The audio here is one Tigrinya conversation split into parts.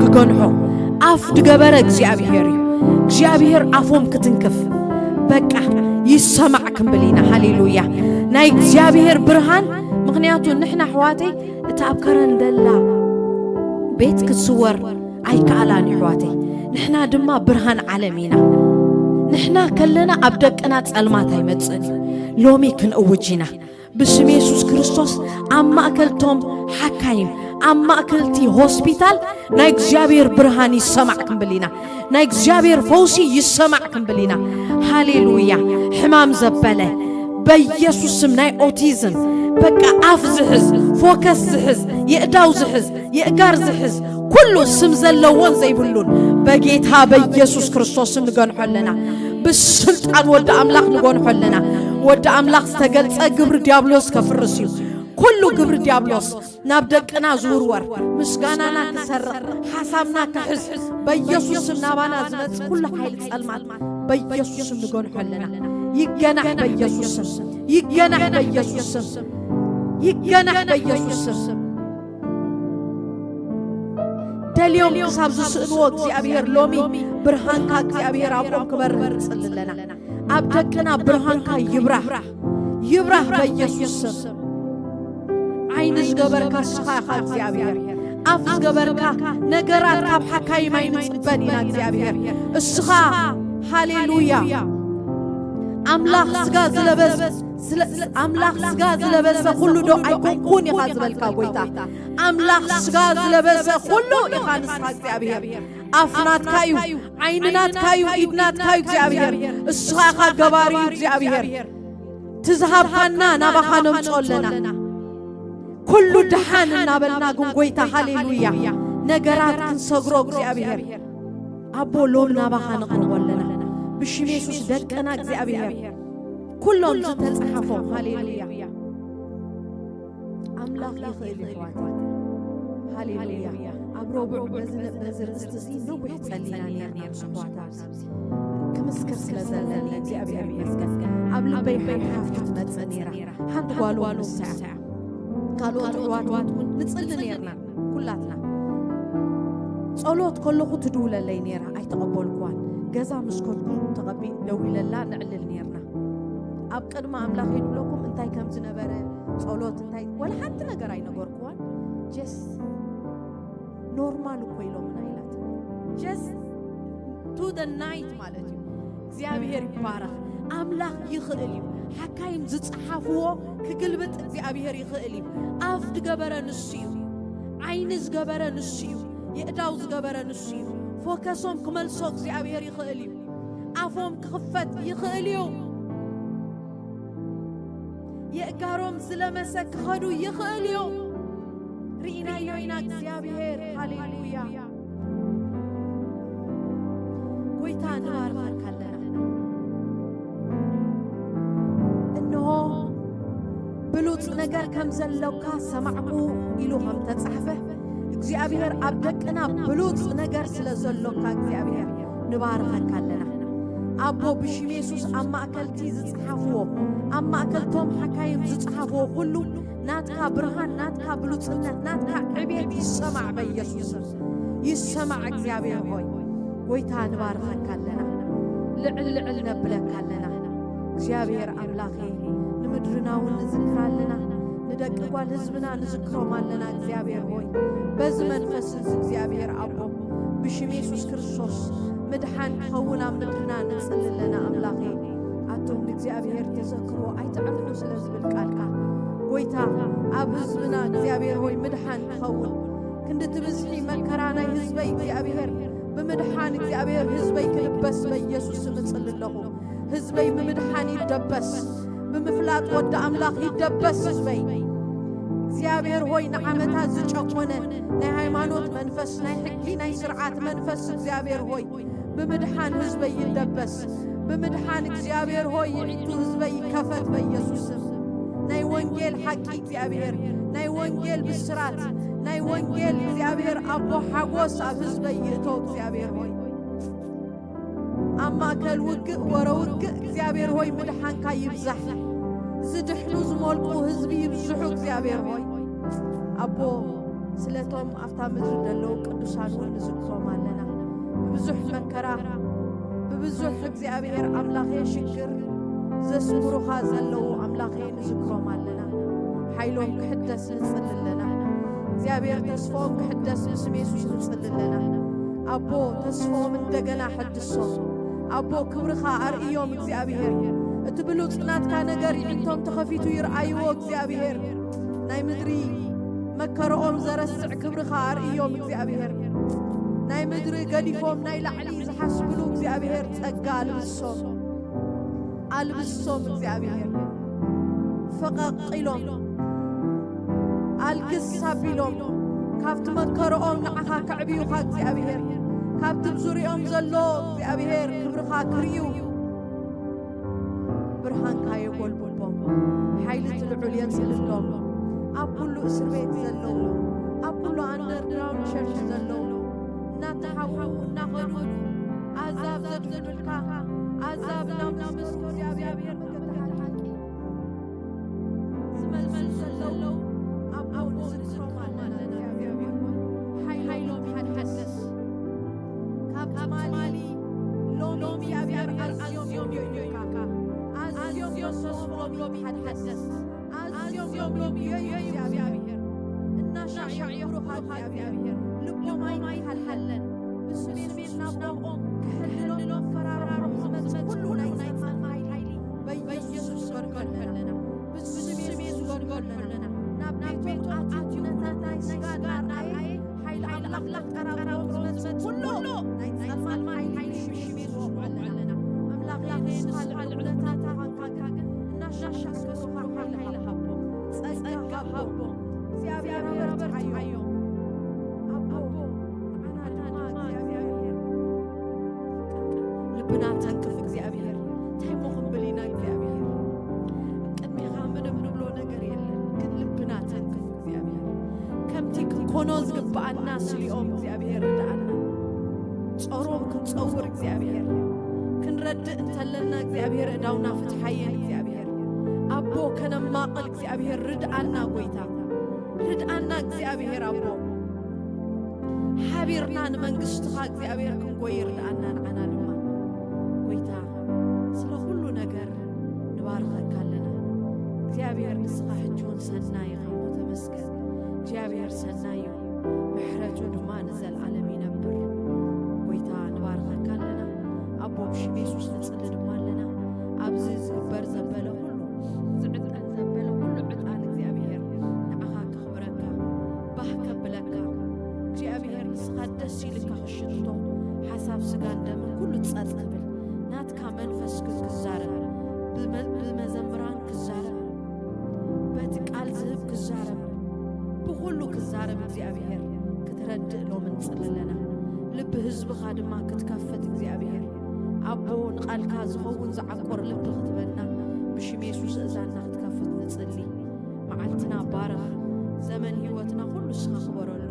ክገንሖ ኣፍ ዝገበረ እግዚኣብሔር እዩ። እግዚኣብሔር ኣፎም ክትንክፍ በቃ ይሰማዕ ክንብል ኢና። ሃሌሉያ። ናይ እግዚኣብሔር ብርሃን፣ ምኽንያቱ ንሕና ኣሕዋተይ እቲ ኣብ ከረን ደላ ቤት ክትስወር ኣይከኣላን ኣሕዋተይ። ንሕና ድማ ብርሃን ዓለም ኢና። ንሕና ከለና ኣብ ደቅና ጸልማት ኣይመጽእን እዩ። ሎሚ ክንእውጅ ኢና። ብስም የሱስ ክርስቶስ ኣብ ማእከልቶም ሓካይም፣ ኣብ ማእከልቲ ሆስፒታል ናይ እግዚኣብሔር ብርሃን ይሰማዕ ክንብል ኢና። ናይ እግዚኣብሔር ፈውሲ ይሰማዕ ክንብል ኢና። ሃሌሉያ። ሕማም ዘበለ በኢየሱስ ስም ናይ ኦቲዝም በቃ ኣፍ ዝሕዝ፣ ፎከስ ዝሕዝ፣ የእዳው ዝሕዝ፣ የእጋር ዝሕዝ ኩሉ ስም ዘለዎን ዘይብሉን በጌታ በኢየሱስ ክርስቶስ ስም ንገንሖ ኣለና። ብስልጣን ወዲ ኣምላኽ ንገንሖ ኣለና። ወዲ ኣምላኽ ዝተገልጸ ግብሪ ዲያብሎስ ከፍርስ እዩ። ኩሉ ግብሪ ዲያብሎስ ናብ ደቅና ዝውርወር፣ ምስጋናና ክሰርቕ፣ ሓሳብና ክሕዝ፣ በኢየሱስ ስም ናባና ዝመጽእ ኩሉ ሓይሊ ጸልማት በኢየሱስ ስም ንገንሖ ኣለና። ይገናሕ በኢየሱስ ስም፣ ይገናሕ በኢየሱስ ስም፣ ይገናሕ በኢየሱስ ስም። ደልዮም ክሳብ ዝስእንዎ እግዚኣብሔር ሎሚ ብርሃንካ እግዚኣብሔር ኣብኦም ክበርህ ንጽሊ ኣለና። ኣብ ደቅና ብርሃንካ ይብራህ፣ ይብራህ በኢየሱስ ስም። ዓይኒ ዝገበርካ እስኻ ኢኻ እግዚኣብሔር። ኣፍ ዝገበርካ ነገራት ካብ ሓካይም ኣይንጽበን ኢና እግዚኣብሔር። እስኻ ሃሌሉያ። ኣምላኽ ስጋ ዝለበስ ስለ ኣምላኽ ስጋ ዝለበሰ ኩሉ ዶ ኣይኮንኩን ኢኻ ዝበልካ ጎይታ። ኣምላኽ ስጋ ዝለበሰ ኩሉ ኢኻ ንስኻ እግዚኣብሔር። ኣፍ ናትካ እዩ፣ ዓይኒ ናትካ እዩ፣ ኢድ ናትካ እዩ እግዚኣብሔር። እስኻ ኢኻ ገባሪ እዩ እግዚኣብሔር። ትዝሃብካና ናባኻ ነምጾ ኣለና። ኩሉ ደሓን እናበልና ግን ጎይታ ሃሌሉያ ነገራት ክንሰግሮ እግዚኣብሔር ኣቦ ሎም ናባኻ ነቕርቦ ኣለና። ብሽም የሱስ ደቅና እግዚኣብሔር ኩሎም ዝተጻሓፎም ሃሌሉያ ኣምላኽ ይኽእል እዩ ኣሕዋት። ሃሌሉያ። ኣብ ረቡዕ በዚ በዚ ርእስቲ እዚ ነዊሕ ጸሊና ነርና ምስ ኣሕዋት ኣብዚ ክምስክር ስለ ዘለኒ እግዚኣብሔር ይመስገን። ኣብ ልበይ ሓንቲ ሓፍቲ ትመጽእ ነይራ። ሓንቲ ጓል እውን ንሳ እያ። ካልኦት ኣሕዋት እውን ንጽሊ ነርና ኩላትና። ጸሎት ከለኹ ትድውለለይ ነይራ ኣይተቐበልኩዋን። ገዛ ምስ ከድኩ ተቐቢ ደዊለላ ነዕልል ነርና። ኣብ ቅድሚ ኣምላኽ ይድብለኩም እንታይ ከም ዝነበረ ጸሎት እንታይ ወላ ሓንቲ ነገር ኣይነገርኩዋን። ጀስ ኖርማል እኮ ኢሎምና ኢላት። ጀስ ቱ ደ ናይት ማለት እዩ። እግዚኣብሔር ይባረኽ። ኣምላኽ ይኽእል እዩ። ሓካይም ዝጸሓፍዎ ክግልብጥ እግዚኣብሔር ይኽእል እዩ። ኣፍ ዝገበረ ንሱ እዩ። ዓይኒ ዝገበረ ንሱ እዩ። የእዳው ዝገበረ ንሱ እዩ። ፎከሶም ክመልሶ እግዚኣብሔር ይኽእል እዩ። ኣፎም ክኽፈት ይኽእል እዩ። የእጋሮም ዝለመሰ ክኸዱ ይኽእል እዩ። ርኢናዮ ኢና እግዚኣብሔር። ሃሌሉያ። ጎይታ ንባርኸካ ኣለና። እንሆ ብሉጽ ነገር ከም ዘሎካ ሰማዕኩ ኢሉ ከም ተጻሕፈ እግዚኣብሔር ኣብ ደቅና ብሉጽ ነገር ስለ ዘሎካ እግዚኣብሔር ንባርኸካ ኣለና። ኣቦ ብሽም የሱስ ኣብ ማእከልቲ ዝጸሓፍዎ ኣብ ማእከልቶም ሓካይም ዝጸሓፍዎ ኩሉ ናትካ ብርሃን ናትካ ብሉጽነት ናትካ ዕቤት ይሰማዕ በኢየሱስ ስም ይሰማዕ። እግዚኣብሔር ሆይ ጎይታ ንባርኸካ ኣለና። ልዕል ልዕል ነብለካ ኣለና። እግዚኣብሔር ኣምላኽ ንምድርና እውን ንዝክር ኣለና። ንደቂ ጓል ህዝብና ንዝክሮም ኣለና እግዚኣብሔር ሆይ በዚ መንፈስ እዚ እግዚኣብሔር ኣቦ ብሽም የሱስ ክርስቶስ ምድሓን ክኸውን ኣብ ምድርና ንጽሊ ኣለና ኣምላኽ። ኣቱም ንእግዚኣብሔር ተዘክርዎ ኣይተዕርፉ ስለ ዝብል ቃልካ ጎይታ ኣብ ህዝብና እግዚኣብሔር ሆይ ምድሓን ክኸውን ክንዲ ትብዝሒ መከራ ናይ ህዝበይ እግዚኣብሔር ብምድሓን እግዚኣብሔር ህዝበይ ክልበስ በኢየሱስ ስም እጽሊ ኣለኹ። ህዝበይ ብምድሓን ይደበስ ብምፍላጥ ወዲ ኣምላኽ ይደበስ ህዝበይ። እግዚኣብሔር ሆይ ንዓመታት ዝጨቆነ ናይ ሃይማኖት መንፈስ ናይ ሕጊ ናይ ስርዓት መንፈስ እግዚኣብሔር ሆይ ብምድሓን ህዝበይ ይደበስ ብምድሓን እግዚኣብሔር ሆይ ይዒቱ ህዝበይ ይከፈት በኢየሱስ ስም። ናይ ወንጌል ሓቂ እግዚኣብሔር ናይ ወንጌል ብስራት ናይ ወንጌል እግዚኣብሔር ኣቦ ሓጎስ ኣብ ህዝበይ ይእቶ እግዚኣብሔር ሆይ ኣብ ማእከል ውግእ ወረ ውግእ እግዚኣብሔር ሆይ ምድሓንካ ይብዛሕ። ዝድሕኑ ዝሞልቁ ህዝቢ ይብዝሑ እግዚኣብሔር ሆይ ኣቦ ስለቶም ኣብታ ምድሪ ዘለዉ ቅዱሳን እውን ንዝክሮም ኣለና። ብብዙሕ መከራ፣ ብብዙሕ እግዚኣብሔር ኣምላኸ ሽግር ዘስምሩኻ ዘለዉ ኣምላኸ ንዝክሮም ኣለና። ሓይሎም ክሕደስ ንጽሊ ኣለና። እግዚኣብሔር ተስፋኦም ክሕደስ ብስም የሱስ ንጽሊ ኣለና። ኣቦ ተስፋኦም እንደገና ሕድሶም። ኣቦ ክብርኻ ኣርእዮም እግዚኣብሔር። እቲ ብሉጽ ናትካ ነገር ይዕንቶም ተኸፊቱ ይርኣይዎ እግዚኣብሔር። ናይ ምድሪ መከረኦም ዘረስዕ ክብርኻ ኣርእዮም እግዚኣብሔር። ናይ ምድሪ ገዲፎም ናይ ላዕሊ ዝሓስብሉ እግዚኣብሔር ጸጋ ኣልብሶም። ኣልብሶም እግዚኣብሔር። ፈቐቕ ኢሎም ኣልግስ ኣቢሎም ካብቲ መከረኦም ንዓኻ ከዕብዩኻ እግዚኣብሔር። ካብቲ ብዙሪኦም ዘሎ እግዚኣብሔር ክብርኻ ክርእዩ ብርሃንካ የጎልብቦም። ሓይሊ እቲ ልዑል የጽልሎም። ኣብ ኩሉ እስር ቤት ዘለዉ፣ ኣብ ኩሉ ኣንደርግራውንድ ቸርች ዘለዉ እናተሓብኡ እናኸዱ ኣዛብ ዘድፍዱልካ ኣዛብ እናመስከሩ እግዚኣብሔር መገድካ ሓቂ ዝመልሱ ዘለዉ ኣብ ኣውዱ ዝክሮም ኣለና እግዚኣብሔር ሓይሎም ሓድሓድስ ካብ ትማሊ ሎሚ እግዚኣብሔር ኣዝዮም ይብዩካ ኣዝዮም ተስፎም ሎሚ ሓድሓድስ ኣዝዮም ሎሚ ይብዩ እግዚኣብሔር እናሻዕብሩኻ እግዚኣብሔር ልቦም ኣይተሓልሓለን ብስሜን ናብኦም ክሕልሎም ፈራርሖም ዝመጽእ ኩሉ ናይ ጸልማት ሓይሊ በኢየሱስ ገድፈልና ብስሜን ዝገድፈልና ናብ ቤቶም ኣትዩ ኩነታት ናይ ስጋ እናረኣየ ሓይሊ ኣምላኽ ጠራጥሮም ዝመጽእ ኩሉ ናይ ጸልማት ሓይሊ ሽሜን ዝወቕዖ ኣለና ኣምላኽ ንስኻ ልዑል ኩነታት ተኻንካ ግን እናሻሻስከሱኻ ሓይሊ ሃቦም ጸጋ ሃቦም እግዚኣብሔር ኣበርትዓዮም ኣቦ ንዓና ድማ እግዚኣብሔር ልብና ተንክፍ እግዚኣብሔር እንታይ እሞ ክንብል ኢና እግዚኣብሔር ቅድሜኻ ምንም ንብሎ ነገር የለን ግን ልብና ተንክፍ እግዚኣብሔር ከምቲ ክንኮኖ ዝግብኣና ስሊኦም እግዚኣብሔር ርድኣና ጾሮም ክንጸውር እግዚኣብሔር ክንረድእ እንተለና እግዚኣብሔር እዳውና ፍትሓየን እግዚኣብሔር ኣቦ ከነማቕል እግዚኣብሔር ርድኣና ጎይታ ርድኣና እግዚኣብሔር ኣቦ ሓቢርና ንመንግስትኻ እግዚኣብሔር ክንጎይ ርድኣና ንዓና ድማ ጎይታ ስለ ኩሉ ነገር ንባርኸካ ኣለና እግዚኣብሔር ንስኻ ሕጂ እውን ሰናይ ኢኻ እሞ ተመስገን እግዚኣብሔር ሰናይ እዩ ምሕረቱ ድማ ንዘለዓለም ይነብር ጎይታ ንባርኸካ ኣለና ኣቦ ብሽም የሱስ ንጽሊ ድማ ኣለና ኣብዚ ዝግበር ዘበለ ኩሉ ዝዕጠን ዘበለ ኩሉ ዕጣን እግዚኣብሔር ንዓኻ ከኽብረካ ባህ ከብለካ እግዚኣብሔር ንስኻ ደስ ኢልካ ክሽቶ ሓሳብ ስጋን ደምን ኩሉ ጸጥ ክብል ናትካ መንፈስ ግን ክዛረብ ብመዘምራን ክዛረብ በቲ ቃል ዝህብ ክዛረብ ብኹሉ ክዛረብ እግዚኣብሔር ክትረድእ ሎምን ጽሊ ኣለና ልቢ ህዝብኻ ድማ ክትከፍት እግዚኣብሔር ኣቦ ንቓልካ ዝኸውን ዝዓቆር ልቢ ክትበና ብሽም የሱስ እዛና ክትከፍት ንጽሊ መዓልትና ባርኽ ዘመን ህይወትና ኩሉ እስኻ ክበረሉ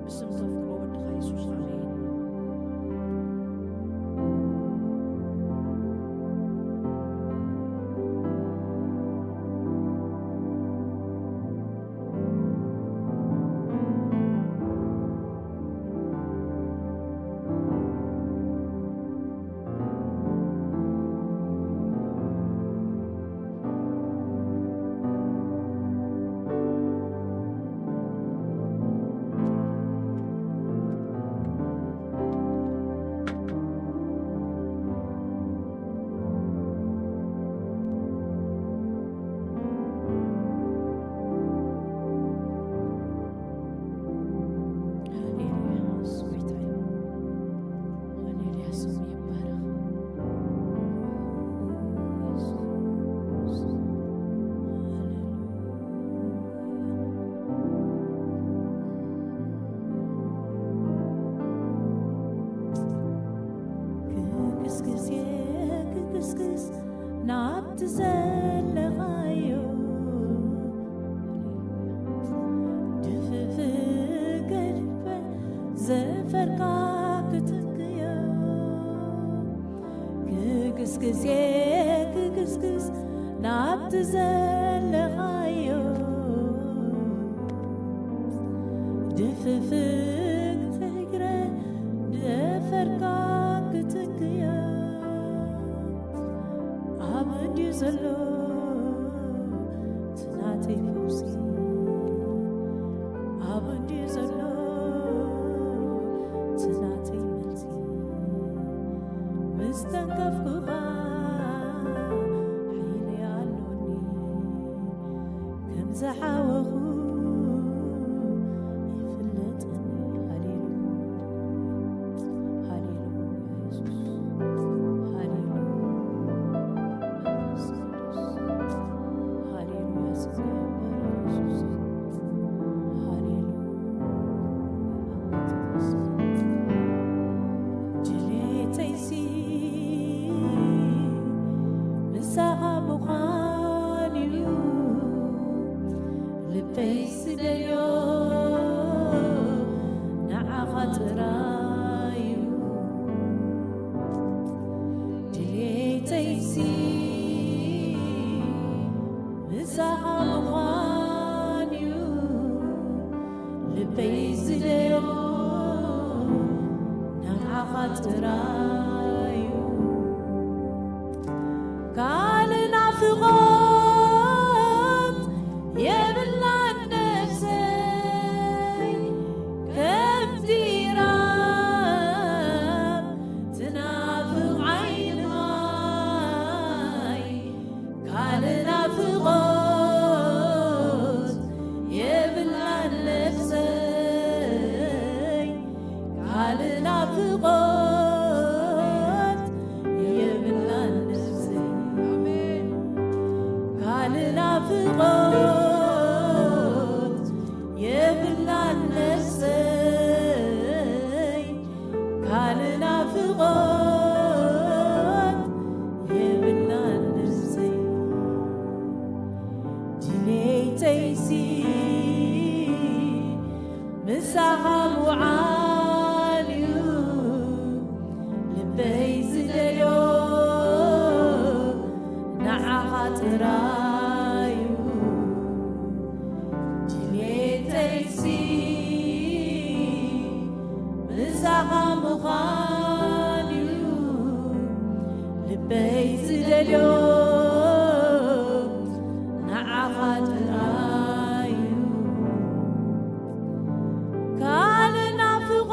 ብስም ተፍቅሮ ወድኻ የሱስ ኣሜን ፍፍግ ትግረ ደፈርካ ክትክያ ኣብ እንድዩ ዘሎ ትናተይ ፈውሲ ኣብ እንድዩ ዘሎ ትናተይ መልሲ ምስ ተንከፍኩኻ ሓይሊ ኣሎኒ ከም ዝሓወኹ ይፍለጠኒ። ሃሌሉያ፣ ሃሌሉያ፣ የሱስ፣ ሃሌሉያ፣ መንፈስ ቅዱስ፣ ሃሌሉያ፣ ስምካ ይባረኽ፣ የሱስ፣ ሃሌሉያ፣ ኣምላኽ ተመስገን። ድሌተይሲ ምሳኻ ምዃን እዩ። ልበይ ዝደልዮ ንዓኻ ጥራይ እዩ። ድሌተይሲ ምሳኻ ምዃን እዩ። ልበይ ዝደልዮ ንዓኻ ጥራይ እዩ። ካልእ ናፍቖት የብላን ነፍሰይ፣ ከምቲ ራብ ትናፍቕ ዓይኒ ማይ። ካልእ ናፍቖት የብላን ነፍሰይ፣ ካልእ ናፍቖት የብላን ነፍሰይ። ካልእ ናፍቖት የብላን ነፍሰይ፣ ካልእ ናፍቖት የብላን ነፍሰይ። ድሌተይሲ ምሳኻ ምውዓል እዩ። ልበይ ዝደልዮ ንዓኻ ጥራይ እዩ። ድሌተይሲ ምሳኻ ምዃን እዩ። ልበይ ዝደልዮ ንዓኻ ጥራይ እዩ። ካልእ ናፍቖት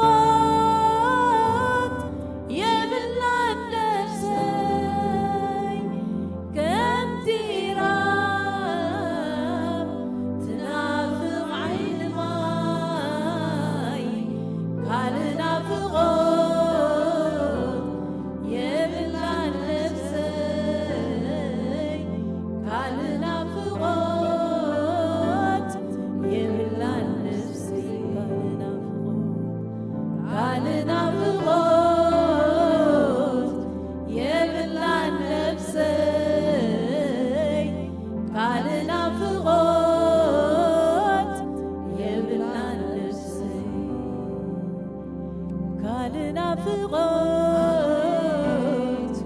የብላን ነፍሰይ፣ ከምቲ ራብ ትናፍቕ ዓይኒ ማይ። ካልእ ናፍቖት የብላን ነፍሰይ፣ ካልእ ናፍቖት የብላን ነፍሰይ፣ ካልእ ናፍቖት፣ ካልእ ናፍቖት የብላን ነፍሰይ፣ ካልእ ናፍቖት የብላን ነፍሰይ። ካልእ ናፍቖት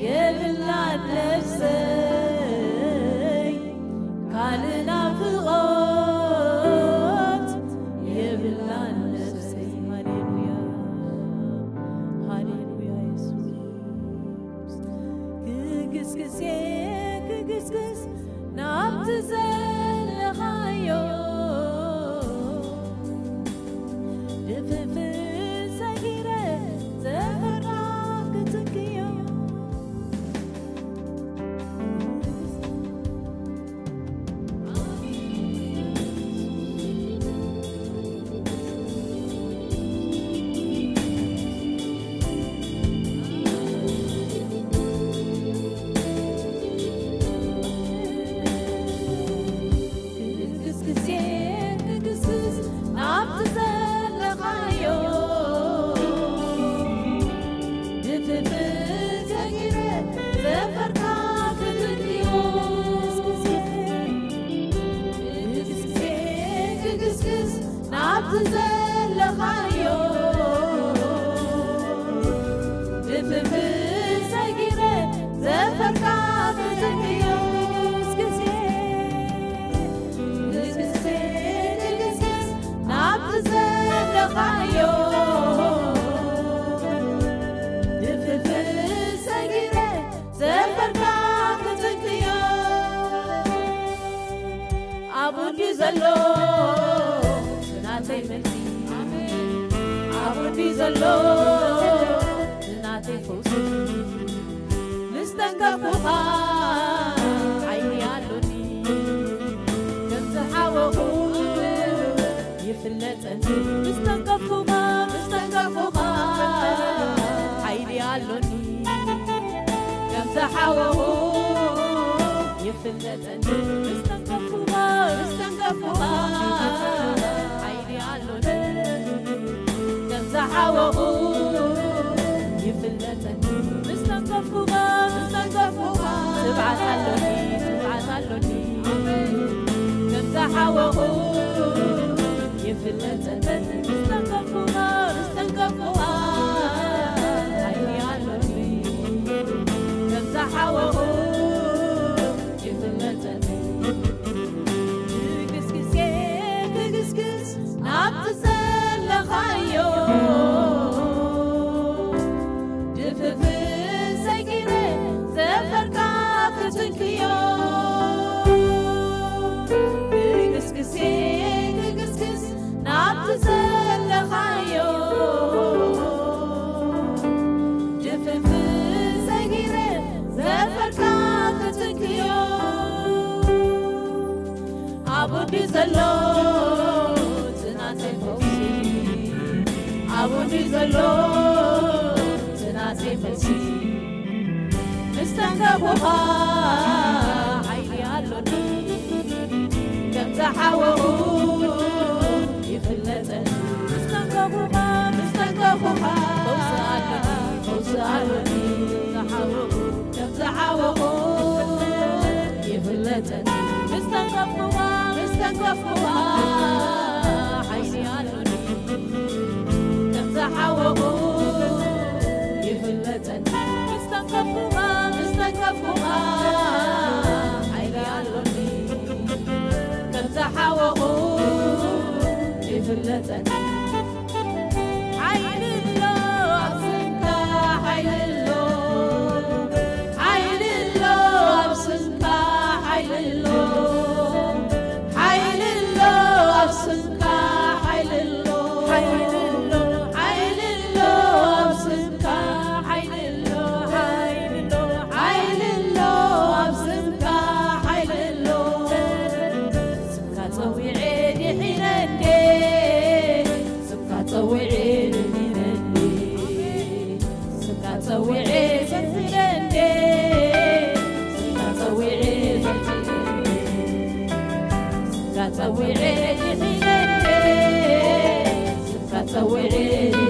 የብላን ነፍሰይ፣ ካልእ ናፍቖት የብላን ነፍሰይ። ሃሌሉያ፣ ሃሌሉያ፣ የሱስ። ክግስግስ እየ፣ ክግስግስ ናብቲ ዘለኻዮ፣ ድፍፍእ ሰጊረ ዘፈርካ ክትክዮ። ዘሎ ናተይ ፈውሲ ምስ ተንከፍኩኻ ሓይሊ ኣሎኒ ከም ዝሓወኹ ይፍለጠኒ ምስ ተንከፍኩኻ ምስ ተንከፍኩኻ ሓይሊ ኣሎኒ ከም ዝሓወኹ ይፍለጠኒ ምስ ተንከፍኩኻ ምስ ተንከፍኩኻ ሓይሊ ኣሎኒ ከም ዝሓወኹ ይፍለጠኒ ምስ ተንከፍኩኻ ምስ ተንከፍኩኻ ትብዓት ኣሎኒ ትብዓት ኣሎኒ ከም ዝሓወኹ ይፍለጠኒ ምስ ተንከፍኩኻ ምስ ተንከፍኩኻ ሓይሊ ኣሎኒ ከም ዝሓወኹ ይፍለጠኒ ክግስግስ ክግስግስ ናብቲ ዘለኻዮ ድፍፍን ሰጊረ ዘፈርካ ክትንክዮ ክግስግስ ክግስግስ ናብቲ ዘለኻዮ ድፍፍን ሰጊረ ዘፈርካ ክትንክዮ ኣብኡ ድዩ ዘሎ እቲ ናተይ ፈውሲ ኣብኡ ድዩ ዘሎ እቲ ናተይ መልሲ ምስ ተንከፍኩኻ ሓይሊ ኣሎኒ ከም ዝሓወኹ ይፍለጠኒ ምስ ተንከፍኩኻ ምስ ተንከፍኩኻ ፈውሲ ኣሎኒ ፈውሲ ኣሎኒ ከም ዝሓወኹ ከም ዝሓወኹ ይፍለጠኒ ምስ ተንከፍኩኻ ምስ ተንከፍኩኻ ሓይሊ ኣሎኒ ከም ዝሓወኹ ይፍለጠኒ ምስ ተንከፍኩኻ ምስ ተንከፍኩኻ ሓይሊ ኣሎኒ ከም ዝሓወኹ ይፍለጠኒ ሓይሊ ኣሎ ኣብ ስምካ ሓይሊ ኣሎ ሓይሊ ኣሎ ኣብ ስምካ ሓይሊ ኣሎ ሓይሊ ኣሎ ኣብ ስምካ ሓይሊ ኣሎ ሓይሊ ኣሎ ሓይሊ ኣሎ ኣብ ስምካ ሓይሊ ኣሎ ሓይሊ ኣሎ ሓይሊ ኣሎ ኣብ ስምካ ሓይሊ ኣሎ ስምካ ጸዊዐ ድሒነ እንዴ ስምካ ጸዊዐ ድሒነ እንዴ ስምካ ጸዊዐ ዘንብለ እንዴ ስምካ ጸዊዐ ዘንብለ እንዴ ስምካ ጸዊዐ ድሒነ እንዴ ስምካ ጸዊዐ ድሒነ እንዴ ስምካ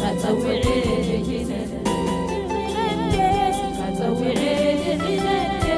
ጸዊዐ ድሒነ እንዴ ስምካ ጸዊዐ ድሒነ እንዴ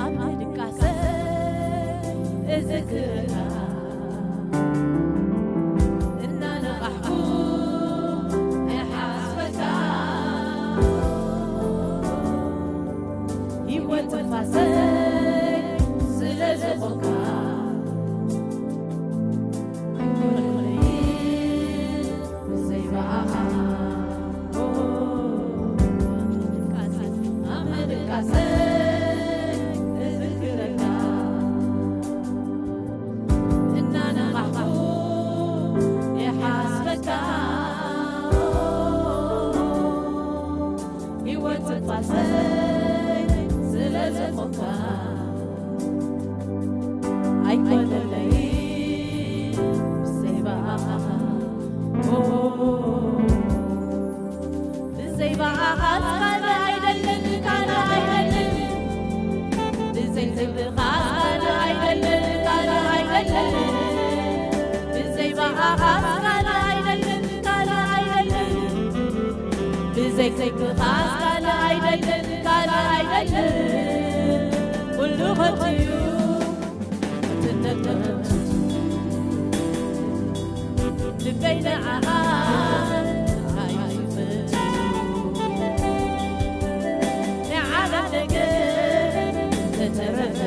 ኣብ ምድቃሰ እዝክረካ እናነቓሕኩ እሓስበካ፣ ህይወት ትንፋሰይ ስለ ዝኾንካ፣ ኣይኮነለይን ብዘይ ብኣኻ። ኣብ ምድቃሰይ እዝክረካ፣ እናነቓሕኩ ይሓስበካ፣ ህይወት ትንፋሰይ ስለ ዝኾንካ፣ ኣይኮነለይን ብዘይ ብኣኻ። ብዘይ ብኣኻ ካልእ ኣይደልን፣ ካልእ ኣይደልን። ብዘይ ክብርኻ ካልእ ኣይደልን፣ ካልእ ኣይደልን። ብዘይ ብኣኻ ካልእ ኣይደልን፣ ካልእ ኣይደልን። ብዘይ ክብርኻ ካልእ ኣይደልን፣ ካልእ ኣይደልን። ኩሉ ከንቱ እዩ። ልበይ ንዓኻ እዩ ዝፈቱ። ናይ ዓለም ነገር ተተረፈ።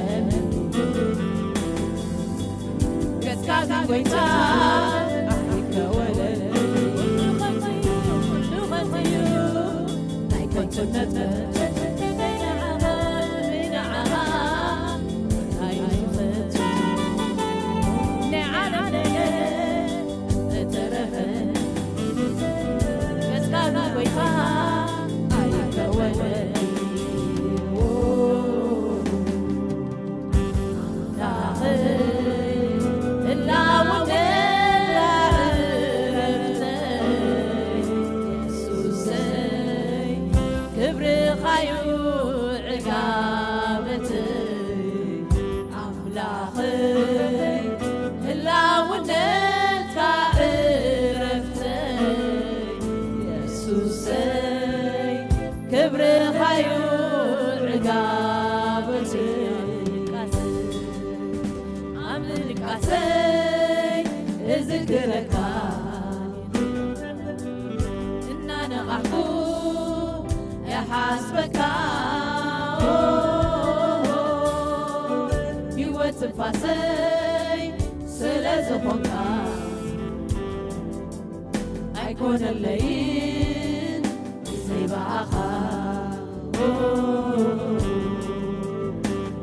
ገጽካ ግን ጎይታ ኣይከወለኒ። ኩሉ ከንቱ እዩ። ናይ ከንቱነት ክብርኻዩ ዕጋበተይ ኣምላኸይ፣ ህላውነትካ ዕረፍተይ የሱሰይ፣ ክብርኻዩ ዕጋበተይ። ኣብ ምድቃሰይ እዝክረካ እናነቓሕኩ እሓስበካ፣ ህይወት ትንፋሰይ ስለ ዝኾንካ፣ ኣይኮነለይን ብዘይ ብኣኻ።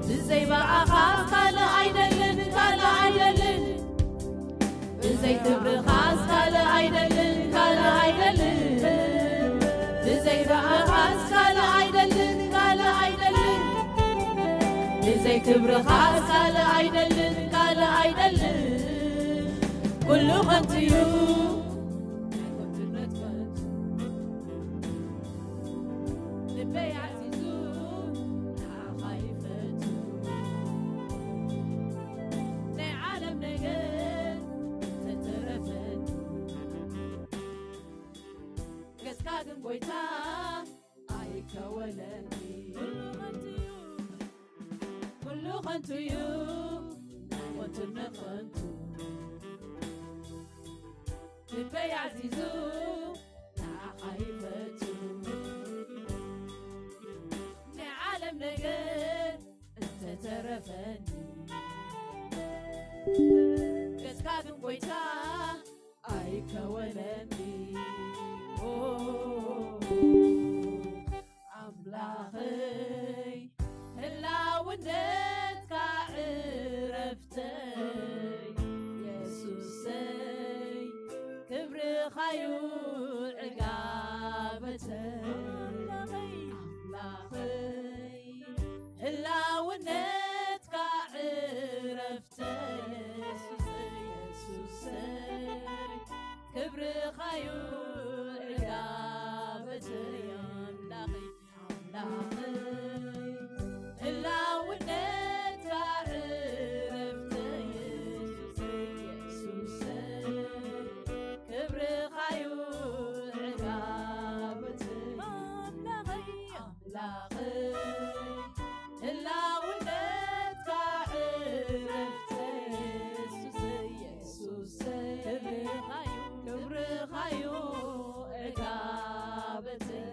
ብዘይ ብኣኻ ካልእ ኣይደልን፣ ካልእ ኣይደልን። ብዘይ ክብርኻስ ካልእ ኣይደልን፣ ካልእ ኣይደልን። ብዘይ ብኣኻስ ካልእ ኣይደልን፣ ካልእ ኣይደልን። ብዘይ ክብርኻስ ካልእ ኣይደልን፣ ካልእ ኣይደልን። ኩሉ ከንቱ እዩ። ልበይ ዓዚዙ ንዓኻ ይፈቱ። ናይ ዓለም ነገር ተተረፈኒ። ገጽካ ግን ጎይታ ኣይከወለኒ። ኩሉ ከንቱ እዩ። ኩሉ ከንቱ እዩ። ናይ ከንቱነት ከንቱ። ልበይ ዓዚዙ ንዓኻ ይፈቱ። ናይ ዓለም ነገር እንተተረፈኒ። ገጽካ ግን ጎይታ ኣይከ ወለኒ ኣምላኸይ ህላውነትካ ዕረፍተይ የሱሰይ ክብርኻዩ ዕጋበተይ ኣምላኸይ ህላውነትካ ዕረፍተይ የሱሰይ ክብርኻዩ ዕጋበተይ ኣምላኸይ ኣምላኸይ ህላውነትካ ዕረፍተይ የሱሰይ የሱሰይ ክብርኻዩ ዕጋበተይ ኣምላኸይ ኣምላኸይ ህላውነትካ ዕረፍተይ የሱሰይ የሱሰይ ክብርኻዩ ዕጋበተይ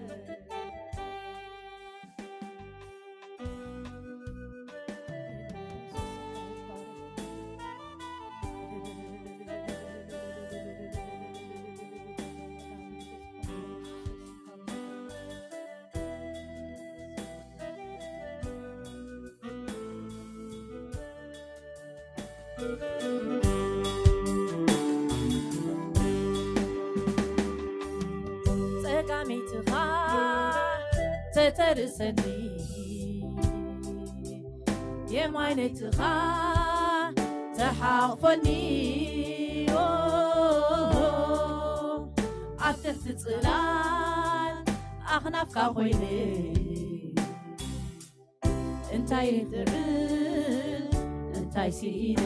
ጸጋመይትኻ ተተርእሰኒ የማይነይትኻ ተሓቕፈኒ ኣብ ትሕቲ ጽላል ኣኽናፍካ ኮይነ እንታይ ይጥዕም እንታይ ስኢነ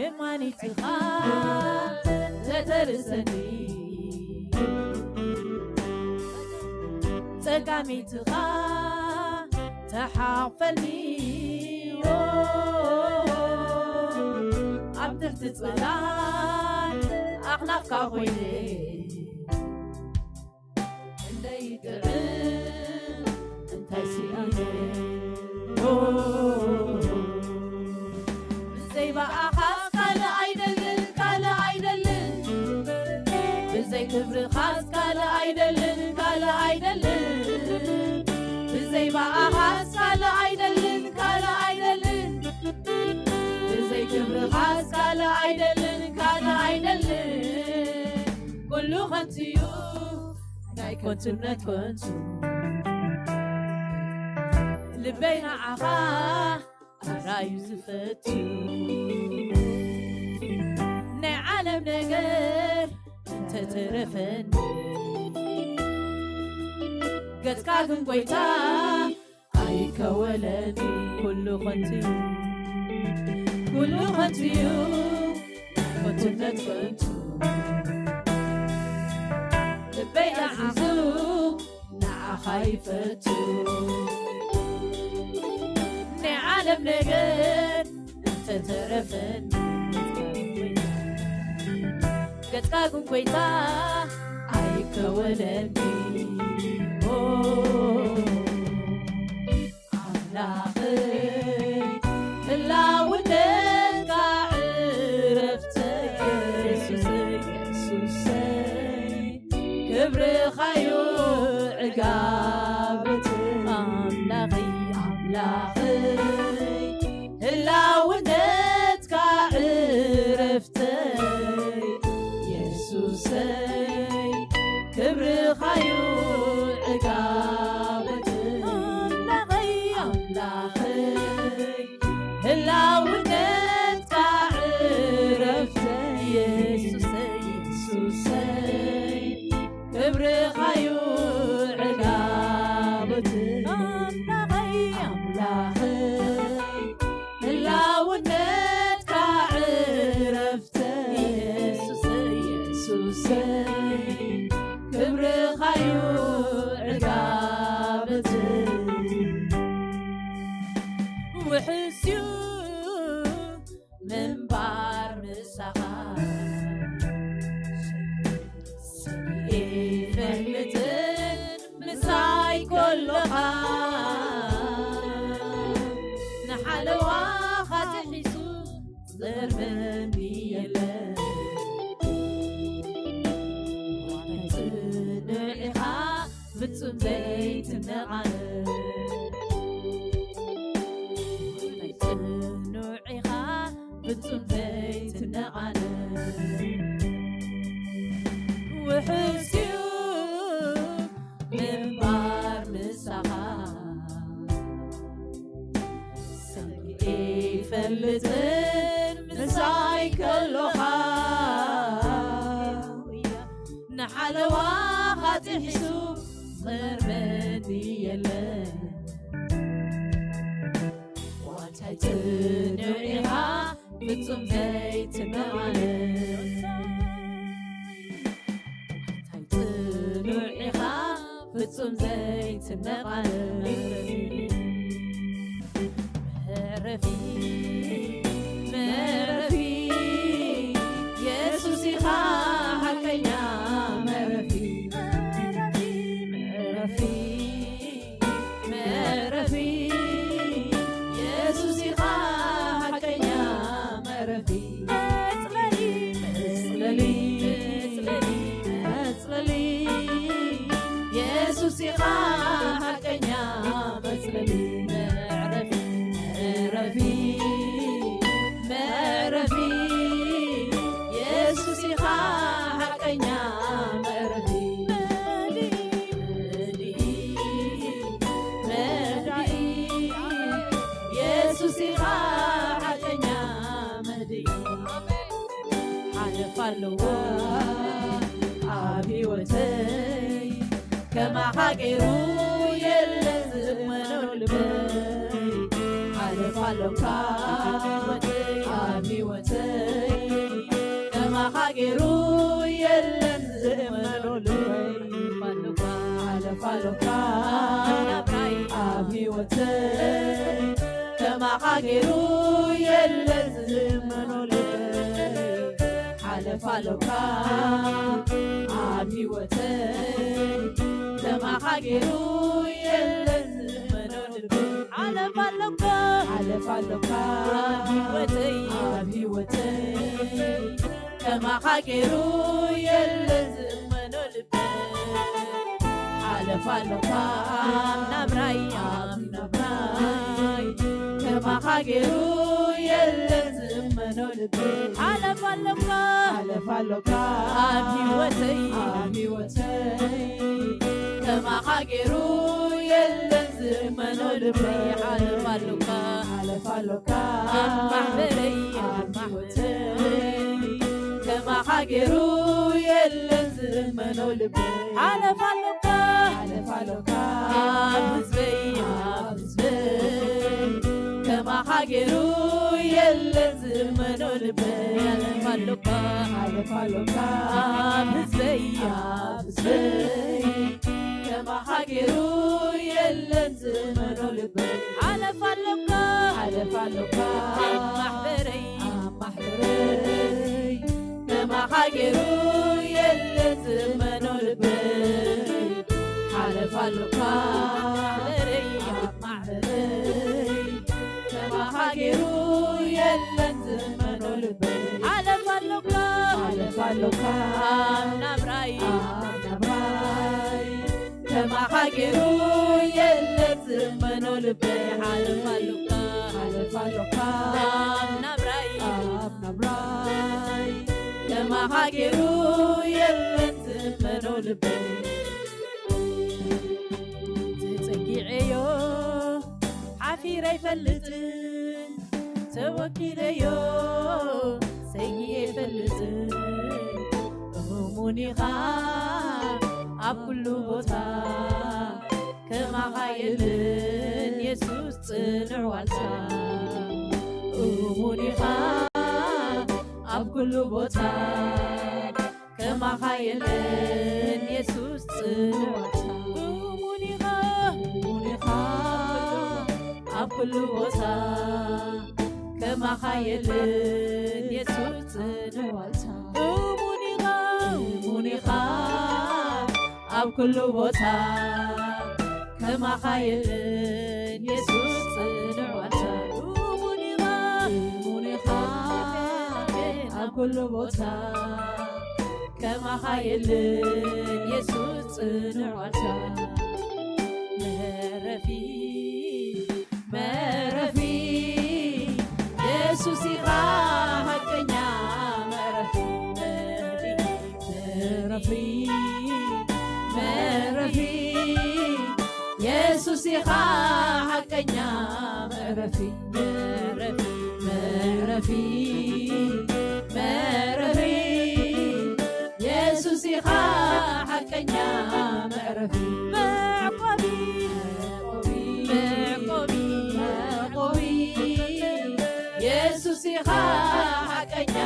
የማኒትኻ ተተርሰኒ ጸጋሚትኻ ተሓቕፈልኒ ኣብ ትሕቲ ጽላል ኣኽናፍካ ኮይነ እንደይጥዕም እንታይ ስኢነ ብዘይ ብኣኻስ ካልእ ኣይደልን ካልእ ኣይደልን ብዘይ ክብርኻስ ካልእ ኣይደልን ካልእ ኣይደልን ብዘይ ብኣኻስ ካልእ ኣይደልን ካልእ ኣይደልን ብዘይ ክብርኻስ ካልእ ኣይደልን ካልእ ኣይደልን ኩሉ ከንቱዩ ናይ ከንቱነት ከንቱ ልበይ ንዓኻ ኣራዩ ዝፈቱ ናይ ዓለም ነገር እንተተረፈኒ ገጽካ ግን ጎይታ ኣይከወለኒ ኩሉ ከንቱዩ ኩሉ ከንቱዩ ከንቱነት ከንቱ ልበይ ኣዚዙ ንዓኻ ይፈቱ ናይ ዓለም ነገር እንተተረፈኒ ገጽካ ግን ጎይታ ኣይከወለኒ ኣምላኸይ ህላውነትካ ዕረፍተይ የሱሰይ የሱሰይ ክብርኻዩ ዕጋበተይ ኣምላኸይ ኣምላኸይ ህላውነትካ ዕረፍተይ የሱሰይ ክብርኻዩ ዕጋበተይ ኣምላኸይ ኣምላኸይ ህላውነትካ ዕረፍተይ የሱሰይ የሱሰይ ክብርኻዩ ዕጋበተይ ኣምላኸይ ኣምላኸይ ህላውነትካ ዕረፍተይ የሱሰይ የሱሰይ ክብርኻዩ ዕጋበተይ ውሕስዩ ምንባር ምሳኻ ይፈልጥን ምሳይ ከሎኻ ንሓለዋኻ ትሒሱ ዝርምን የለን። ጽኑዕ ኢኻ ፍጹም ዘይትነቓነቕ። ጽኑዕ ኢኻ ፍጹም ዘይትነቓነቕ። ውሑስ እዩ ምንባር ምሳኻ። ሰጊኤ ይፈልጥን ምሳይ ከሎኻ። ንሓለዋ ኻጢሒሱ ጸርመዲ የለን። ዋንታይ ጽኑዕ ኢኻ ፍጹም ዘይትነቓነቕ። ዋንታይ ጽኑዕ ኢኻ ፍጹም ዘይትነቓነቕ። መዕረፊ፣ መዕረፊ፣ የሱስ ኢኻ ሓቀኛ መዕረፊ። መዕረፊ፣ መዕረፊ፣ የሱስ ኢኻ ሓቀኛ መዕረፊ። መጽለሊ፣ መጽለሊ፣ መጽለሊ፣ የሱስ ኢኻ ሓቀኛ መጽለሊ። መዕረፊ፣ መዕረፊ፣ መዕረፊ፣ የሱስ ኢኻ ሓቀኛ መዕረፊ። መድኢ፣ መድኢ፣ የሱስ ኢኻ ሓቀኛ መድኢ። ሓለፋ ኣለዋ ኣብ ህይወተይ፣ ከማኻ ገይሩ የለን ዝእመኖ ልበይ። ሓለፋ ኣሎካ ኣብ ህይወተይ፣ ከማኻ ገይሩ የለን ዝእመኖ ልበይ። ሓለፋ ኣሎካ ኣብ ህይወተይ፣ ከማኻ ገይሩ የለን ዝእመኖ ልበይ። ሓለፋ ኣሎካ ኣብ ህይወተይ፣ ከማኻ ገይሩ የለን ዝእመኖ ልበይ። ሓለፋ ኣሎካ፣ ሓለፋ ኣሎካ ኣብ ህይወተይ፣ ኣብ ህይወተይ፣ ከማኻ ገይሩ የለን ዝእመኖ ልበይ። ሓለፋ ኣሎካ ኣብ ናብራይ፣ ኣብ ናብራይ፣ ከማኻ ገይሩ የለን ዝእመኖ ልበይ። ሓለፋ ኣሎካ፣ ሓለፋ ኣሎካ ኣብ ህይወተይ፣ ኣብ ህይወተይ፣ ከማኻ ገይሩ የለን ዝእመኖ ልበይ። ሓለፋ ኣሎካ፣ ሓለፋ ኣሎካ ኣብ ማሕበረይ፣ ኣብ ኣብ ማሕበረይ፣ ከማኻ ገይሩ የለን ዝእመኖ ልበይ። ሓለፋ ኣሎካ፣ ሓለፋ ኣሎካ ኣብ ህዝበይ፣ ኣብ ህዝበይ፣ ከማኻ ገይሩ የለን ዝእመኖ ልበይ። ሓለፋ ኣሎካ፣ ሓለፋ ኣሎካ ኣብ ህዝበይ፣ ኣብ ህዝበይ፣ ከማኻ ገይሩ የለን ዝእመኖ ልበይ። ሓለፋ ኣሎካ፣ ሓለፋ ኣሎካ ኣብ ማሕበረይ፣ ኣብ ማሕበረይ፣ ከማኻ ገይሩ የለን ዝእመኖ ልበይ። ሓለፋ ኣሎካ ኣብ ማሕበረይ፣ ኣብ ማሕበረይ፣ ከማኻ ገይሩ የለን ዝእመኖ ልበይ። ሓለፋ ኣሎካ፣ ሓለፋ ኣሎካ ኣብ ናብራይ፣ ኣብ ናብራይ፣ ከማኻ ገይሩ የለን ዝእመኖ ልበይ። ሓለፋ ኣሎካ፣ ሓለፋ ኣሎካ ኣብ ናብራይ፣ ኣብ ናብራይ፣ ከማኻ ገይሩ የለን ዝእመኖ ልበይ። ተጸጊዐዮ ሓፊረ ኣይፈልጥን፣ ተወኪለዮ ሰጊኤ ኣይፈልጥን። እሙን ኢኻ ኣብ ኩሉ ቦታ፣ ከማኻ የለን የሱስ ጽኑዕ ዋልታ። እሙን ኢኻ ኣብ ኩሉ ቦታ፣ ከማኻ የለን የሱስ ጽኑዕ ዋልታ። እሙን ኢኻ፣ እሙን ኢኻ ኣብ ኩሉ ቦታ፣ ከማኻ የለን የሱስ ጽኑዕ ዋልታ። እሙን ኢኻ፣ እሙን ኢኻ ኣብ ኩሉ ቦታ፣ ከማኻ የለን የሱስ ጽኑዕ ዋልታ። እሙን ኢኻ፣ እሙን ኢኻ ኩሉ ቦታ ከማኻ የለን የሱስ ጽኑዕ ዋልታ። መዕረፊ መዕረፊ የሱስ ኢኻ ሓቀኛ መዕረፊ። መዕረፊ መዕረፊ የሱስ ኢኻ ሓቀኛ መዕረፊ። መዕረፊ መዕረፊ መዕረፊ የሱስ ኢኻ ሓቀኛ መዕረፊ። መዕቆቢ መዕቆቢ መዕቆቢ የሱስ ኢኻ ሓቀኛ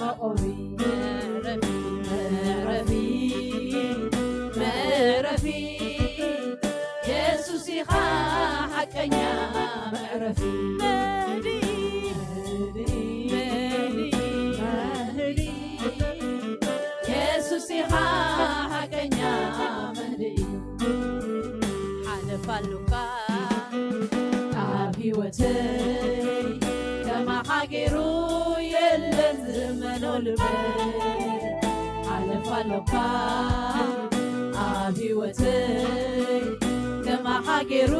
መዕቆቢ። መዕረፊ መዕረፊ መዕረፊ የሱስ ኢኻ ሓቀኛ መዕረፊ። መዕረፊ መዕረፊ የሱስ ኢኻ ሓቀኛ መዕረፊ። ሓለፋ ኣሉካ ኣብ ህይወተይ ከማኻ ገይሩ የለን ዝእመኖ ልበይ። ሓለፋ ኣሉካ ኣብ ህይወተይ ከማኻ ገይሩ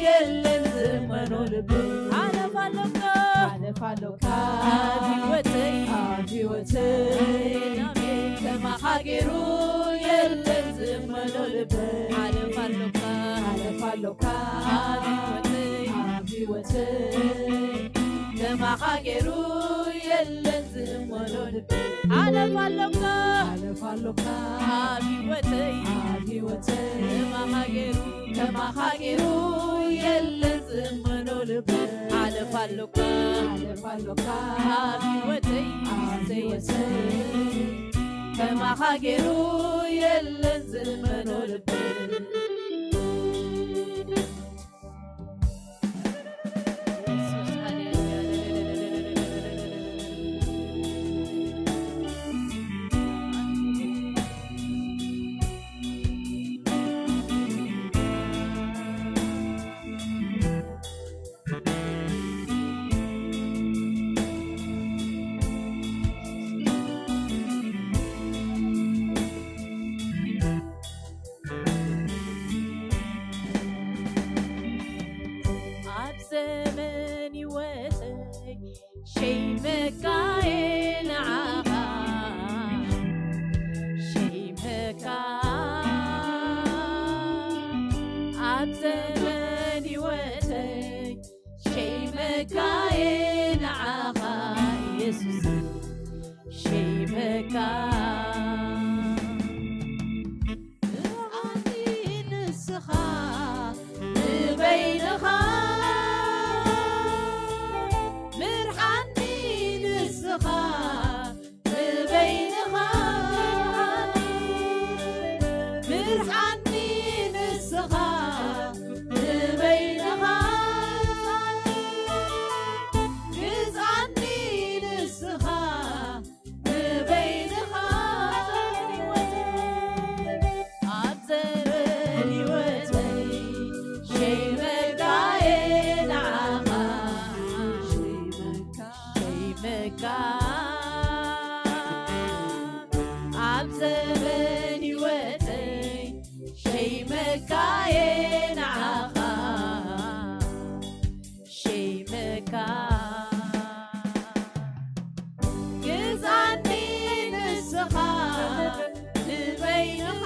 የለን ዝእመኖ ልበይ። ሓለፋ ኣሉካ ሓለፋ ኣሉካ ኣብ ህይወተይ ኣብ ህይወተይ ከማኻ ገይሩ የለን ዝእመኖ ልበይ። ሓለፋ ኣሉካ ሓለፋ ኣሉካ ኣብ ህይወተይ ኣብ ህይወተይ ከማኻ ገይሩ የለን ዝእመኖ ልበይ። ሓለፋ ኣሉካ ሓለፋ ኣሉካ ኣብ ህይወተይ ኣብ ህይወተይ ከማኻ ገይሩ ከማኻ ገይሩ የለን ዝእመኖ ልበይ። ሓለፋ ኣሉካ ሓለፋ ኣሉካ ኣብ ህይወተይ ኣብ ህይወተይ ከማኻ ገይሩ የለን ዝእመኖ ልበይ። ኣብ ዘመን ህይወተይ ሸይመካ እየ ንዓኻ ሸይመካ ኣብ ዘመን ህይወተይ ሸይመካ እየ ንዓኻ ኢየሱስ ሸይመካ ምርዓኒ ንስኻ ንበይንኻ ምርዓኒ ንስኻ ንበይንኻ ምርዓኒ ንስኻ ንበይንኻ ግዝኣኒ ንስኻ ንበይንኻ ኣብ ዘመን ህይወተይ ሸይመካ እየ ንዓኻ ሸይመካ ኣብ ዘመን ህይወተይ ሸይመካ እየ ንዓኻ ሸይመካ ግዝኣኒ ንስኻ ንበይንኻ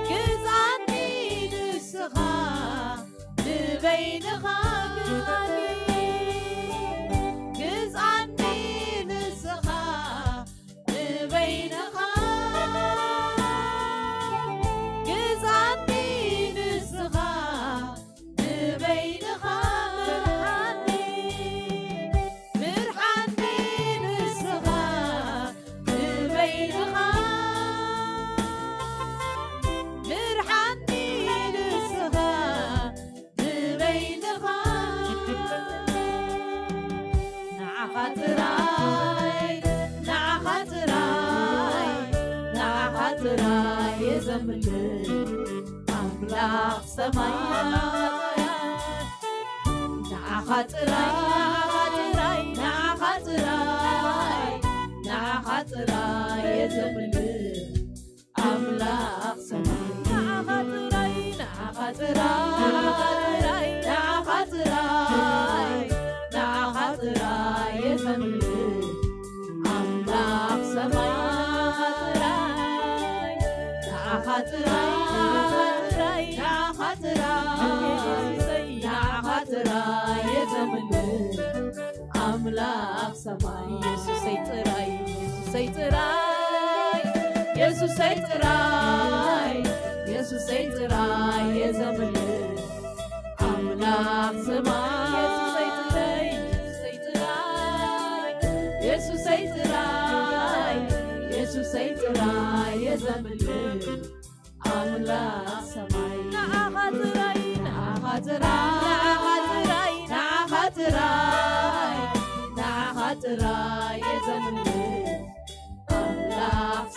ግዝኣኒ ንስኻ ንበይንኻ ግዝኣኒ ግዝኣኒ ንስኻ ንበይንኻ ግዝኣኒ ንስኻ ንበይንኻ ምርሓኒ ምርሓኒ ንስኻ ንበይንኻ ምርሓኒ ንስኻ ንበይንኻ ንዓኻ ጥራይ ንዓኻ ጥራይ ንዓኻ ጥራይ የዘምልክ ኣምላኽ ሰማይ ንዓኻ ጥራይ ንዓኻ ጥራይ ንዓኻ ጥራይ እየ ዘምልኽ ኣምላኽ ሰማይ። ንዓኻ ጥራይ፣ ንዓኻ ጥራይ፣ ንዓኻ ጥራይ፣ ንዓኻ ጥራይ እየ ዘምልኽ ኣምላኽ ሰማይ። ንዓኻ ጥራይ፣ ንዓኻ ጥራይ፣ ንዓኻ ጥራይ፣ ንዓኻ ጥራይ እየ ዘምልኽ ኣምላኽ ሰማይ። የሱሰይ ጥራይ፣ የሱሰይ ጥራይ፣ የሱሰይ ጥራይ፣ የሱሰይ ጥራይ እየ ዘምልኽ ኣምላኽ ሰማይ። የሱሰይ ጥራይ፣ የሱሰይ ጥራይ፣ የሱሰይ ጥራይ፣ የሱሰይ ጥራይ እየ ዘምልኽ ኣምላኽ ሰማይ። ንዓኻ ጥራይ፣ ንዓኻ ጥራይ፣ ንዓኻ ጥራይ፣ ንዓኻ ጥራይ፣ ንዓኻ ጥራይ እየ ዘምልኽ ኣምላኽ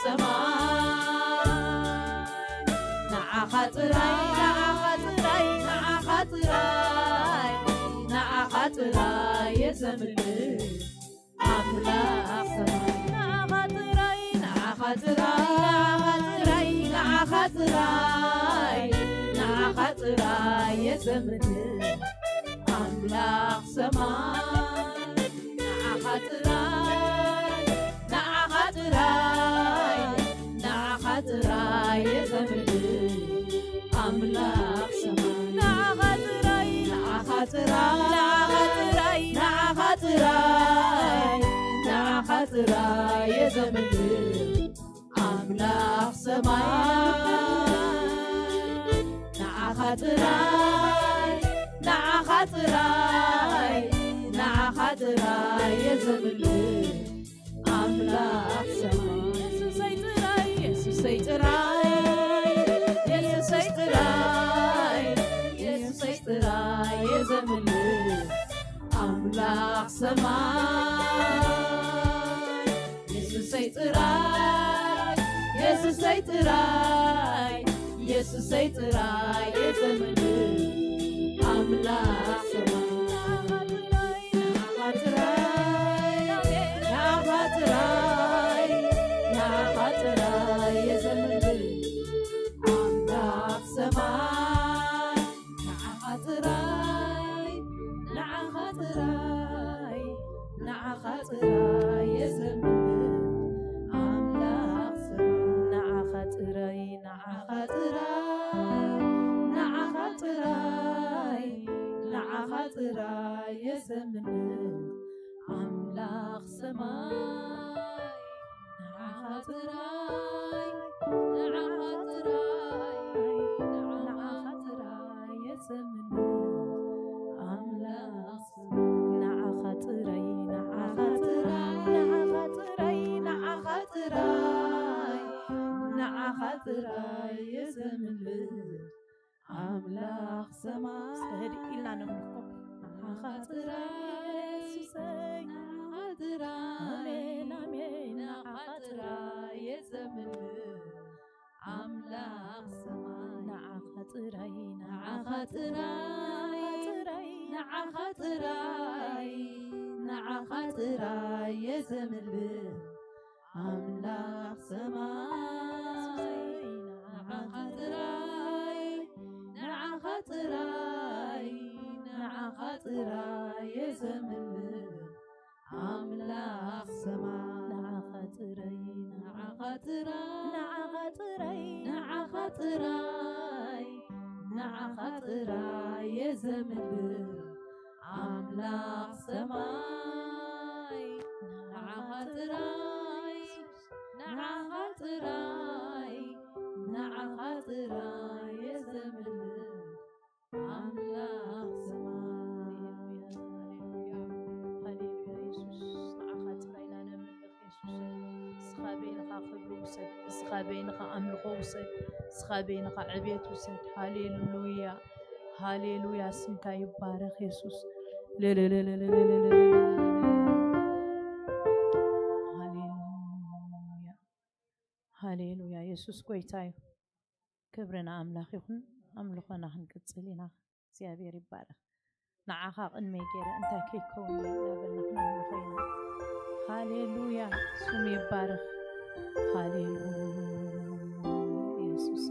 ሰማይ። ንዓኻ ጥራይ፣ ንዓኻ ጥራይ፣ ንዓኻ ጥራይ፣ ንዓኻ ጥራይ እየ ዘምልኽ ኣምላኽ ሰማይ። ንዓኻ ጥራይ፣ ንዓኻ ጥራይ፣ ንዓኻ ጥራይ፣ ንዓኻ ጥራይ፣ ንዓኻ ጥራይ እየ ዘምልኽ ኣምላኽ ሰማይ። ንዓኻ ጥራይ፣ ንዓኻ ጥራይ፣ ንዓኻ ጥራይ እየ ዘምልኽ ኣምላኽ ሰማይ። ንዓኻ ጥራይ፣ ንዓኻ ጥራይ፣ ንዓኻ ጥራይ፣ ንዓኻ ጥራይ፣ ንዓኻ ጥራይ እየ ዘምልኽ ኣምላኽ ሰማይ። ንዓኻ ጥራይ፣ ንዓኻ ጥራይ፣ ንዓኻ ጥራይ እየ ዘምልኽ ኣምላኽ ሰማይ። የሱሰይ ጥራይ፣ የሱሰይ ጥራይ፣ የሱሰይ ጥራይ፣ የሱሰይ ጥራይ እየ ዘምልኽ ኣምላኽ ሰማይ። የሱሰይ ጥራይ፣ የሱሰይ ጥራይ፣ የሱሰይ ጥራይ እየ ዘምልኽ ኣምላኽ ሰማይ። ንዓኻ ጥራይ፣ ንዓኻ ጥራይ፣ ንዓኻ ጥራይ እየ ዘምልኽ ኣምላኽ ሰማይ። ንዓኻ ጥራይ፣ ንዓኻ ጥራይ፣ ንዓኻ ጥራይ እየ ዘምልኽ ኣምላኽ ሰማይ። ንዓኻ ጥራይ፣ ንዓኻ ጥራይ፣ ንዓኻ ጥራይ፣ ንዓኻ ጥራይ እየ ዘምልኽ ኣምላኽ ሰማይ። ንዓኻ ጥራይ፣ ንዓኻ ጥራይ፣ ንዓኻ ጥራይ እየ ዘምልኽ ኣምላኽ ሰማይ። ንዓኻ ጥራይ፣ ንዓኻ ጥራይ፣ ንዓኻ ጥራይ፣ ንዓኻ ጥራይ፣ ንዓኻ ጥራይ እየ ዘምልኽ ኣምላኽ ሰማይ። እስከ ህድእ ኢልና ነምልኮ። ንዓኻ ጥራይ የሱሰይ፣ ንዓኻ ጥራይ፣ ኣሜን፣ ኣሜን፣ ንዓኻ ጥራይ እየ ዘምልኽ ኣምላኽ ሰማይ። ንዓኻ ጥራይ፣ ንዓኻ ጥራይ፣ ንዓኻ ጥራይ፣ ንዓኻ ጥራይ እየ ዘምልኽ ኣምላኽ ሰማይ። ንዓኻ ጥራይ፣ ንዓኻ ጥራይ፣ ንዓኻ ጥራይ እየ ዘምልኽ ኣምላኽ ሰማይ። ንዓኻ ጥራይ፣ ንዓኻ ጥራይ፣ ንዓኻ ጥራይ፣ ንዓኻ ጥራይ፣ ንዓኻ ጥራይ እየ ዘምልኽ ኣምላኽ ሰማይ። ንዓኻ ጥራይ፣ ንዓኻ ጥራይ፣ ንዓኻ ጥራይ እየ ዘምልኽ ኣምላኽ ሰማይ። ሃሌሉያ፣ ሃሌሉያ፣ ሃሌሉያ። የሱስ፣ ንዓኻ ጥራይ ኢና ነምልኽ። የሱስ፣ ንስኻ በይንኻ ክብሪ ውሰድ፣ ንስኻ በይንኻ ኣምልኾ ውሰድ፣ ንስኻ በይንኻ ዕቤት ውሰድ። ሃሌሉያ፣ ሃሌሉያ፣ ስምካ ይባረኽ የሱስ። ሃሌሉያ፣ ሃሌሉያ፣ የሱስ ጎይታ እዩ። ክብሪ ንኣምላኽ ይኹን። ኣምልኾና ክንቅጽል ኢና። እግዚኣብሔር ይባረኽ። ንዓኻ ቅድመይ ገይረ እንታይ ከይከውን እየ እናበልና ክነምልኾ ኢና። ሃሌሉያ፣ ስሙ ይባረኽ። ሃሌሉያ፣ ኢየሱስ።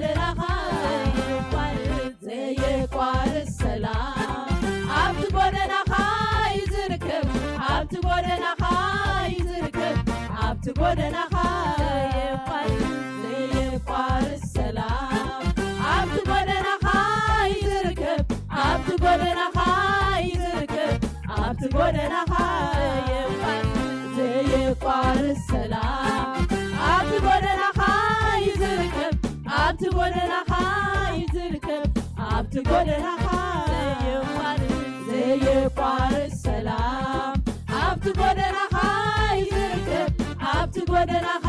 ጎደናኻ ዘየቋርጽ፣ ዘየቋርጽ ሰላም ኣብቲ ጎደናኻ እዩ ዝርከብ፣ ኣብቲ ጎደናኻ እዩ ዝርከብ፣ ኣብቲ ጎደናኻ ዘየቋርጽ፣ ዘየቋርጽ ሰላም ኣብቲ ጎደናኻ እዩ ዝርከብ፣ ኣብቲ ጎደናኻ እዩ ዝርከብ፣ ኣብቲ ጎደናኻ ዘየቋርጽ፣ ዘየቋርጽ ሰላም ኣብቲ ጎደናኻ እዩ ዝርከብ፣ ኣብቲ ጎደናኻ እዩ ዝርከብ፣ ኣብቲ ጎደናኻ ዘየቋርጽ፣ ዘየቋርጽ ሰላም ኣብቲ ጎደናኻ እዩ ዝርከብ፣ ኣብቲ ጎደናኻ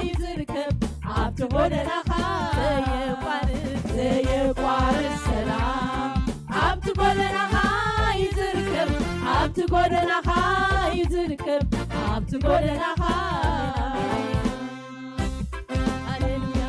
እዩ ዝርከብ፣ ኣብቲ ጎደናኻ ዘየቋርጽ፣ ዘየቋርጽ ሰላም ኣብቲ ጎደናኻ እዩ ዝርከብ፣ ኣብቲ ጎደናኻ እዩ ዝርከብ፣ ኣብቲ ጎደናኻ። ሃሌሉያ።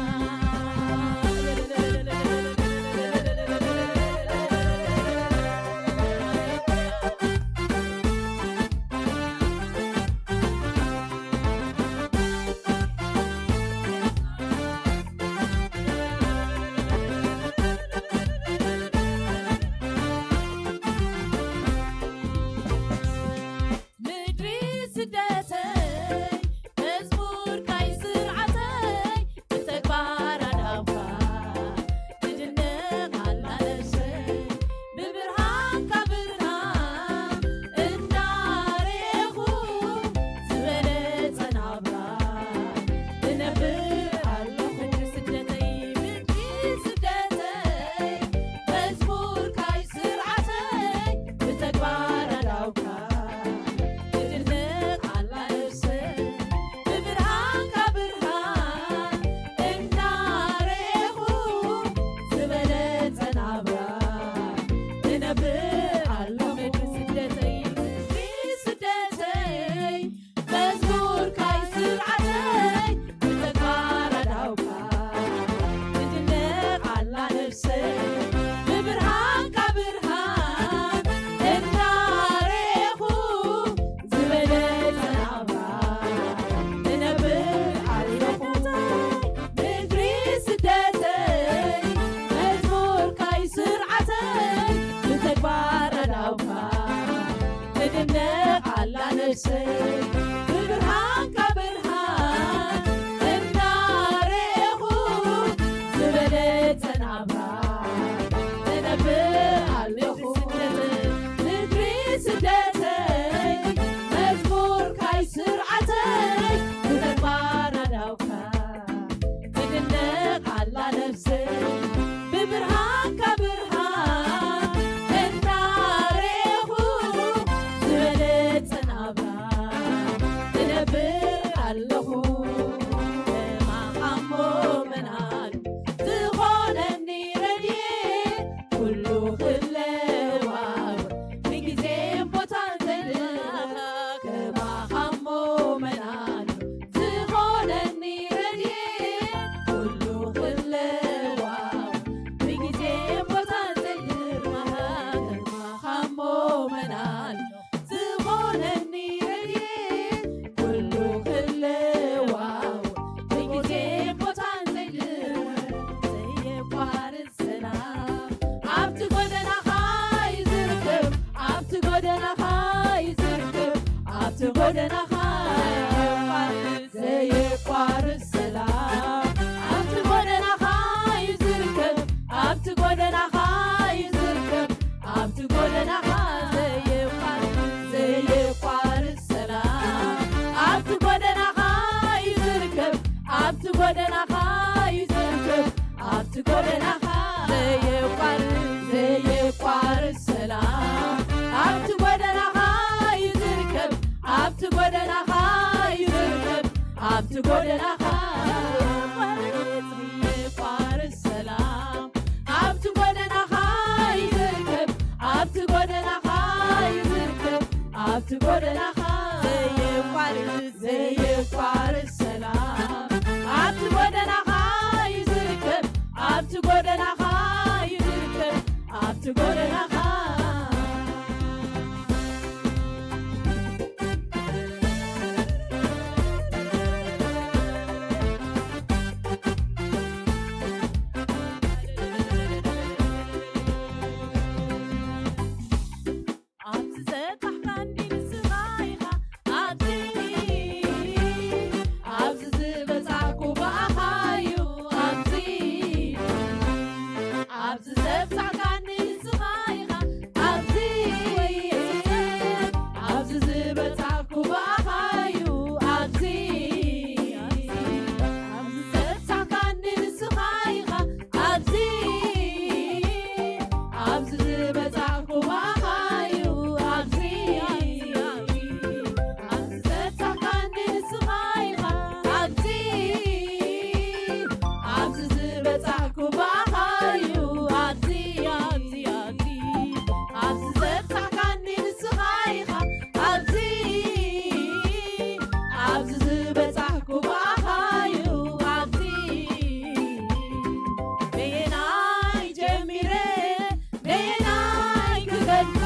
ምድሪ ስደተይ መዝሙርካይ ስርዓተይ ብተግባር ኣዳውካ ትድነቕ ኣላ ነፍሰይ ብብርሃንካ ብርሃን እንዳሬኹ ዝበለጸ ናብራ እነብር ኣለኹ። ምድሪ ስደተይ ምድሪ ስደተይ መዝሙርካይ ስርዓተይ ብተግባር ኣዳውካ ትድነቕ ኣላ ነፍሰይ ብብርሃንካ ብርሃን እናሬኹ ዝበለጸ ናብራ እነብር ኣለኹ። ምድሪ ስደተይ ምድሪ ስደተይ መዝሙርካይ ስርዓተይ ብተግባር ኣዳውካ ትድነቕ ኣላ ነፍሰይ ብብርሃንካ ብርሃን እናሬኹ ዝበለጸ ናብራ እነብር ኣለኹ። ምድሪ ስደተይ መዝሙርካይ ስርዓተይ ብተግባር ኣዳውካ ትድነቕ ኣላ ነፍሰይ ብብርሃንካ ብርሃን እናሬኹ ዝበለጸ ናብራ እነብር ኣለኹ። ምድሪ ስደተይ መዝሙርካይ ስርዓተይ ብተግባር ኣዳውካ ትድነቕ ኣላ ነፍሰይ ብብርሃንካ ብርሃን እናሬኹ ዝበለጸ ናብራ እነብር ኣለኹ። ከማኻ እሞ መን ኣሎ ዝኾነኒ ረድኤት ኩሉ ክለዋወጥ ንግዜን ቦታን ዘድልኻ ከማኻ እሞ መን ኣሎ ዝኾነኒ ረድኤት ኩሉ ክለዋወጥ ብግዜ ቦታን ዘድልኻ ከማኻ እሞ መን ኣሎ ዝኾነኒ ረድኤት ኩሉ ክለዋወጥ ብግዜ ቦታን ዘድልኻ ዘየቋርጽ ሰላም ኣብቲ ጎደናኻ እዩ ዝርከብ፣ ኣብቲ ጎደናኻ እዩ ዝርከብ፣ ኣብቲ ጎደናኻ ዘየቋርጽ ሰላም ኣብቲ ጎደናኻ እዩ ዝርከብ፣ ኣብቲ ጎደናኻ እዩ ዝርከብ፣ ኣብቲ ጎደናኻ ዘየቋርጽ፣ ዘየቋርጽ ሰላም ኣብቲ ጎደናኻ እዩ ዝርከብ፣ ኣብቲ ጎደናኻ እዩ ዝርከብ፣ ኣብቲ ጎደናኻ ዘየቋርጽ፣ ዘየቋርጽ ሰላም ኣብቲ ጎደናኻ እዩ ዝርከብ፣ ኣብቲ ጎደናኻ እዩ ዝርከብ፣ ኣብቲ ጎደናኻ ዘየቋርጽ ሰላም ኣብቲ ጎደናኻ እዩ ዝርከብ፣ ኣብቲ ጎደናኻ እዩ ዝርከብ፣ ኣብቲ ጎደናኻ ዘየቋርጽ፣ ዘየቋርጽ ሰላም ኣብቲ ጎደናኻ እዩ ዝርከብ፣ ኣብቲ ጎደናኻ እዩ ዝርከብ፣ ኣብቲ ጎደናኻ ዝበጻሕኩ ብኣኻ እዩ። ኣብዚ፣ ኣብዚ፣ ኣብዚ፣ ኣብዚ ዘብጻሕካኒ ንስኻ ኢኻ። ኣብዚ፣ ኣብዚ ዝበጻሕኩ ብኣኻ እዩ። ኣብዚ በየናይ ጀሚረ በየናይ ክገድፎ?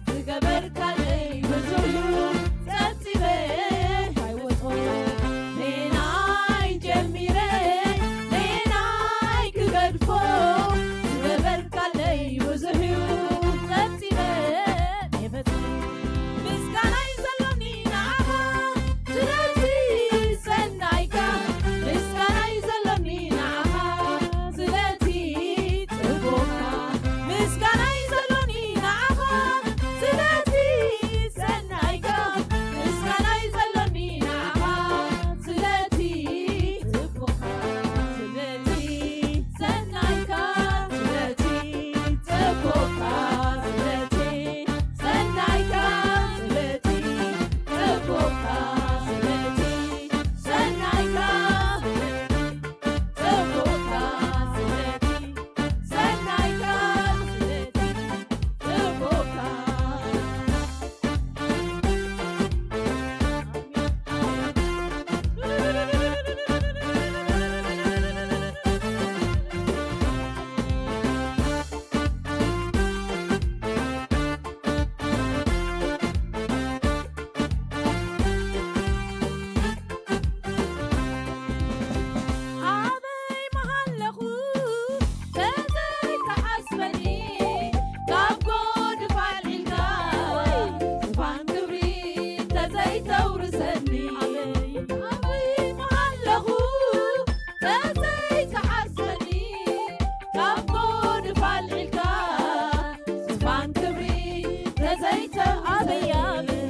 ዝገበርካለይ ብዙሕ እዩ፣ ጸብጺበ ኣይወጾ። በየናይ ጀሚረ በየናይ ክገድፎ? ዝገበርካለይ ብዙሕ እዩ፣ ጸብጺበ ኣይፈጽሞ። ምስጋናይ ዘሎኒ ንዓኻ፣ ስለቲ ሰናይካ። ምስጋናይ ዘሎኒ ንዓኻ፣ ስለቲ ጽቡቕካ። ምስጋናይ ዘሎኒ ንዓኻ፣ ስለቲ ሰናይካ። ምስጋናይ ዘሎኒ ንዓኻ፣ ስለቲ ጽቡቕካ። ስለቲ ሰናይካ፣ ስለቲ ጽቡቕካ፣ ስለቲ ሰናይካ፣ ስለቲ ጽቡቕካ፣ ስለቲ ሰናይካ፣ ጽቡቕካ፣ ስለቲ ሰናይካ፣ ስለቲ ጽቡቕካ። ኣበይ ምሃለኹ ተዘይትሓስበኒ፣ ካብ ጎድፍ ኣልዒልካ ዙፋን ክብሪ ተዘይተውርሰኒ። ኣበይ ምሃለኹ ተዘይትሓስበኒ፣ ካብ ጎድፍ ኣልዒልካ ዙፋን ክብሪ ተዘይተ-፣ ኣበይ፣ ኣበይ፣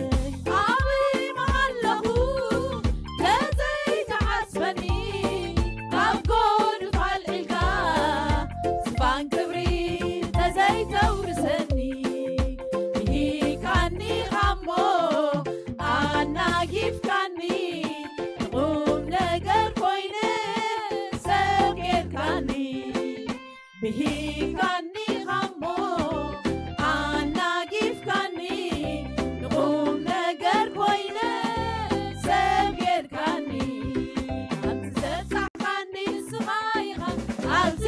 ኣበይ ምሃለኹ ተዘይትሓስበኒ፣ ካብ ጎድፍ ኣልዒልካ ዙፋን ክብሪ ተዘይተውርሰኒ። ብሂካኒ ኻሞ ኣናጊፍካኒ፣ ንቑም ነገር ኮይነ ሰብ ጌርካኒ። ብሂካኒ ኻሞ ኣናጊፍካኒ፣ ንቑም ነገር ኮይነ ሰብ ጌርካኒ። ኣብዚ ዘብጻሕካኒ ንስኻ ኢኻ፣ ኣብዚ፣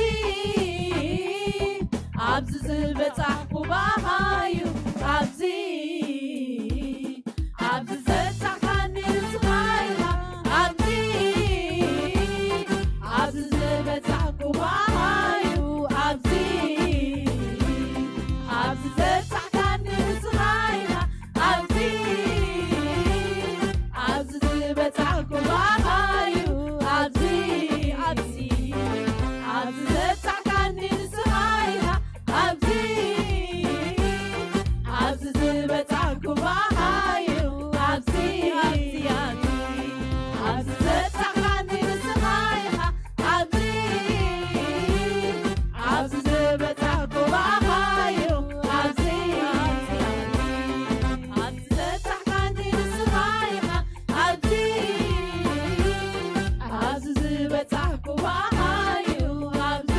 ኣብዚ ዝበጻሕኩ ብኣኻ እዩ፣ ኣብዚ ኣብዚ ዘብጻሕካኒ ንስኻ ኢኻ፣ ኣብዚ፣ ኣብዚ ዝበጻሕኩ ብኣኻ እዩ፣ ኣብዚ፣ ኣብዚ ዘብጻሕካኒ ንስኻ ኢኻ፣ ኣብዚ፣ ኣብዚ ዝበጻሕኩ ብኣኻ እዩ፣ ኣብዚ፣ ኣብዚ፣ ኣብዚ ዘብጻሕካኒ ንስኻ ኢኻ፣ ኣብዚ፣ ኣብዚ ዝበጻሕኩ ብኣኻ እዩ፣ ኣብዚ፣ ኣብዚ፣ ኣብዚ፣ ኣብዚ ዘብጻሕካኒ ንስኻ ኢኻ፣ ኣብዚ፣ ኣብዚ ዝበጻሕኩ ብኣኻ እዩ፣ ኣብዚ፣ ኣብዚ፣ ኣብዚ፣ ኣብዚ ዘብጻሕካኒ ንስኻ ኢኻ፣ ኣብዚ፣ ኣብዚ ዝበጻሕኩ ብኣኻ እዩ፣ ኣብዚ፣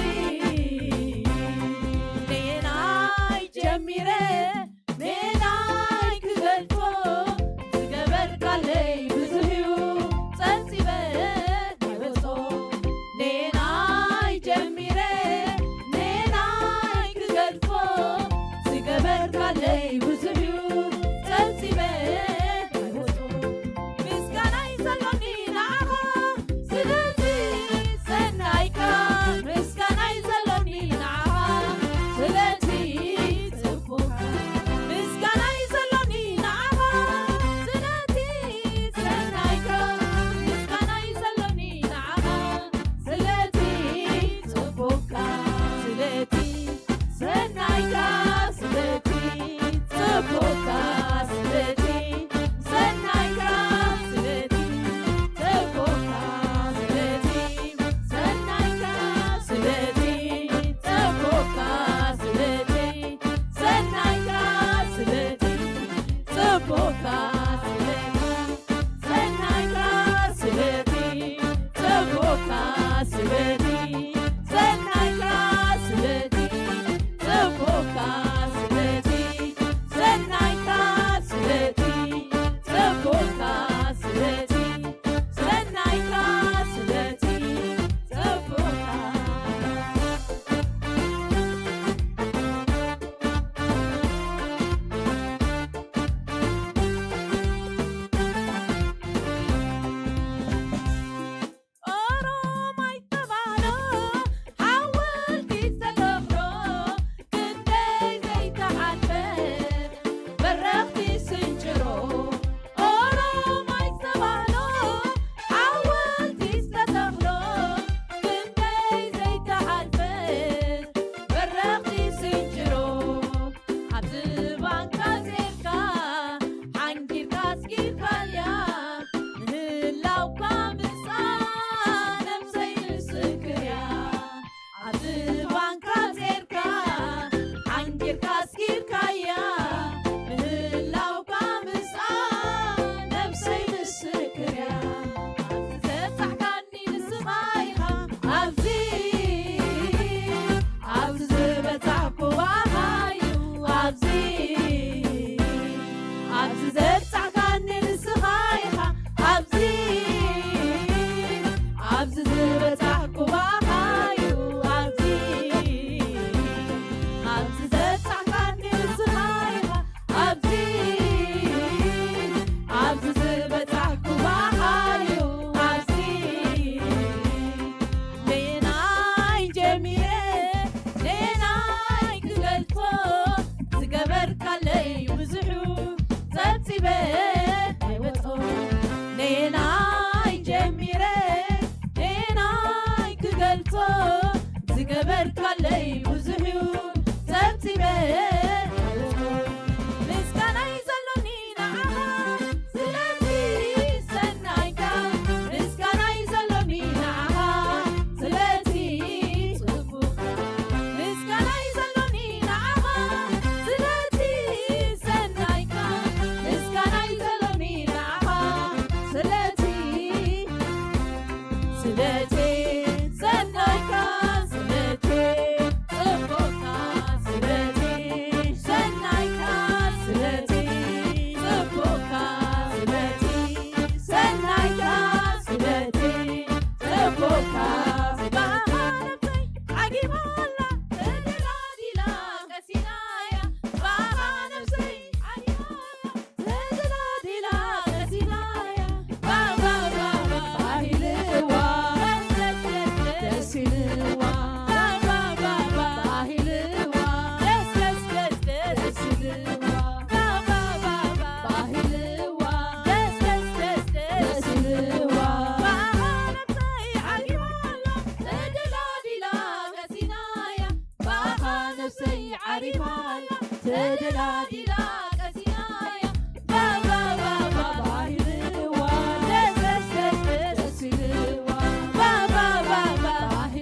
ተደላዲላ ቀሲናያ ባባባባ ኢልዋ ደስ ደስ ደስ ደስ ኢልዋ ባባባባ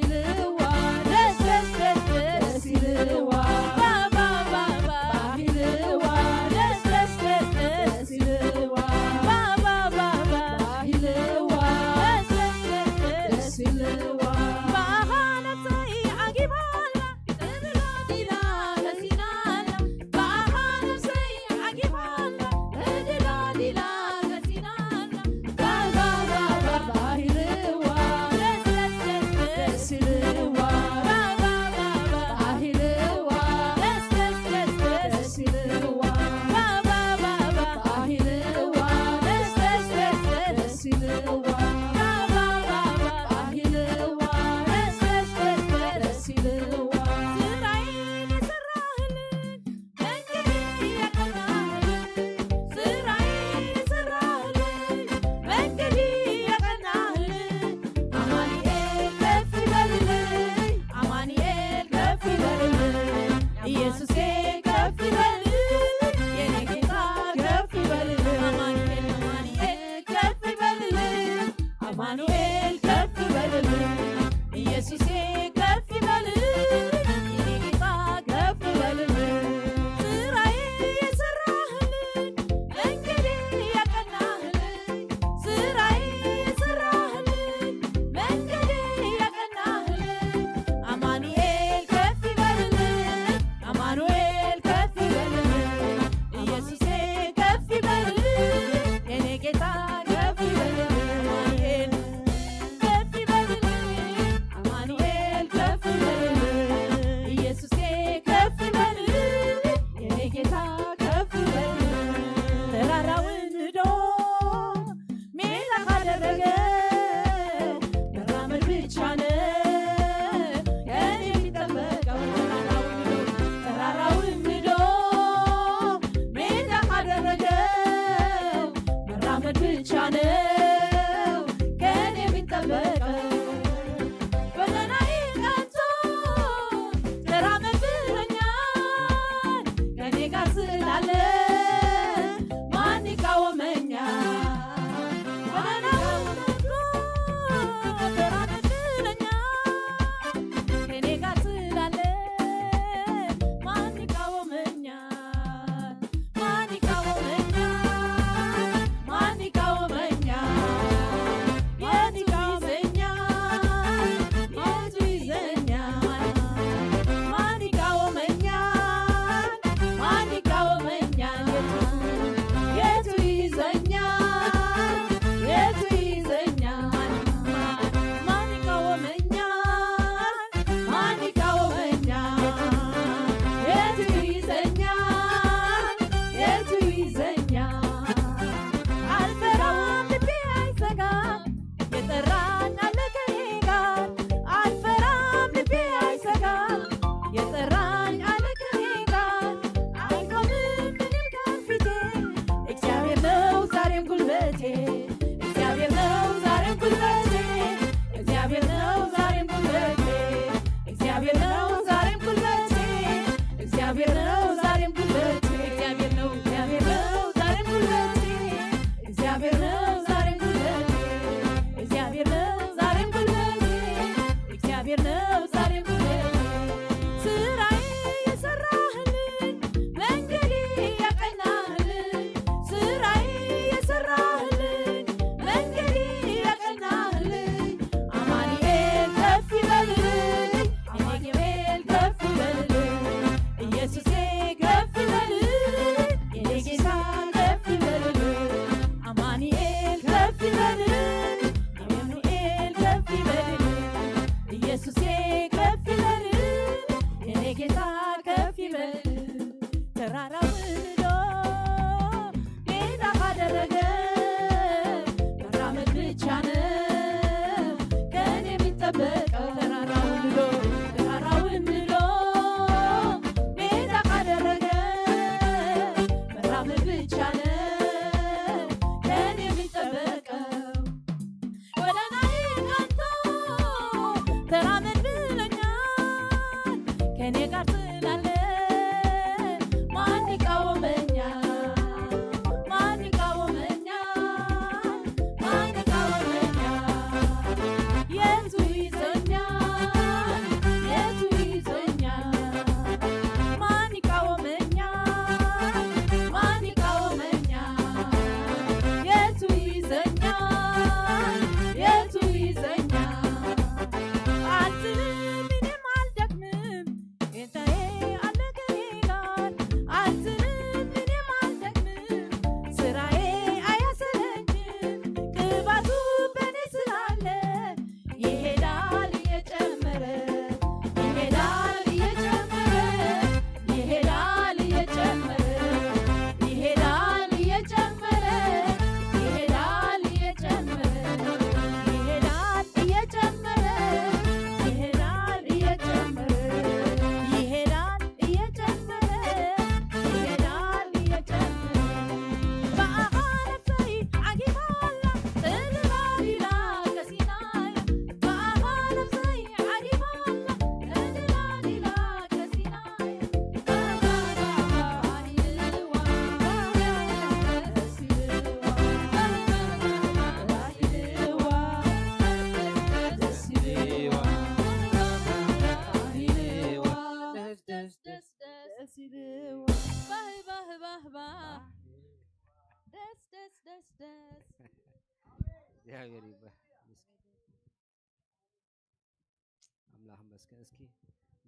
ኢልዋ ደስ ደስ ደስ ደስ ኢልዋ ባባባባ ኢልዋ ደስ ደስ ደስ ደስ ኢልዋ ባባባባ ኢልዋ ደስ ደስ ደስ ደስ ኢልዋ ባኻ ነብሰይ ዓጊባላ እግዚኣብሔር ይባረክ። እስኪ ኣምላኽ ይመስገን። እስኪ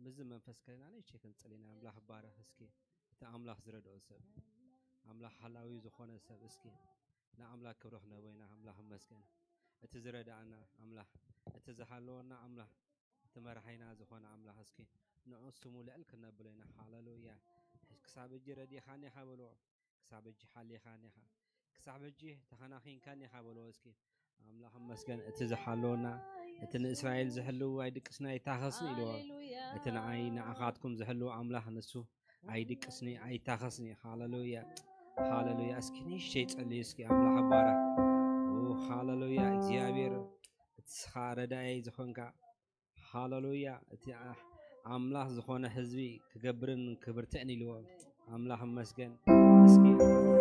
ምስዚ መንፈስ ከለና ንእሽተይ ክንጽሊ ኢና። ኣምላኽ ይባረክ። እስኪ እቲ ኣምላኽ ዝረድኦ ሰብ፣ ኣምላኽ ሓላዊ ዝኾነ ሰብ፣ እስኪ ንኣምላኽ ክብሪ ክነህቦ ኢና። ኣምላኽ ይመስገን። እቲ ዝረዳእና ኣምላኽ፣ እቲ ዝሃለወና ኣምላኽ፣ እቲ መራሒና ዝኾነ ኣምላኽ፣ እስኪ ንዑ ስሙ ልዕል ክነብሎ ኢና። ሃሌሉያ። ክሳብ ሕጂ ረዲእኻኒ ኢኻ በልዎ። ክሳብ ሕጂ ሓሊኻኒ ኢኻ። ክሳብ ሕጂ ተኸናኺንካኒ ኢኻ በልዎ እስኪ። ኣምላኽ ይመስገን። እቲ ዝሓለወና፣ እቲ ንእስራኤል ዝሕልው ኣይድቅስን ኣይታኸስን ኢልዎ። ሃሌሉያ። እቲ ንዓይ ንዓኻትኩም ዝሕልው ኣምላኽ ንሱ ኣይድቅስን ኣይታኸስን። ሃሌሉያ። ሃሌሉያ። እስኪ ንእሽተይ ጸልዩ እስኪ ኣምላኽ ባራ። ኦ፣ ሃሌሉያ። እግዚኣብሔር፣ እቲ ንስኻ ረዳኤይ ዝኾንካ፣ ሃሌሉያ። እቲ ኣ-፣ ኣምላኽ ዝኾነ ህዝቢ ክገብርን ክብርትዕን ኢልዎ። ኣምላኽ ይመስገን። እስኪ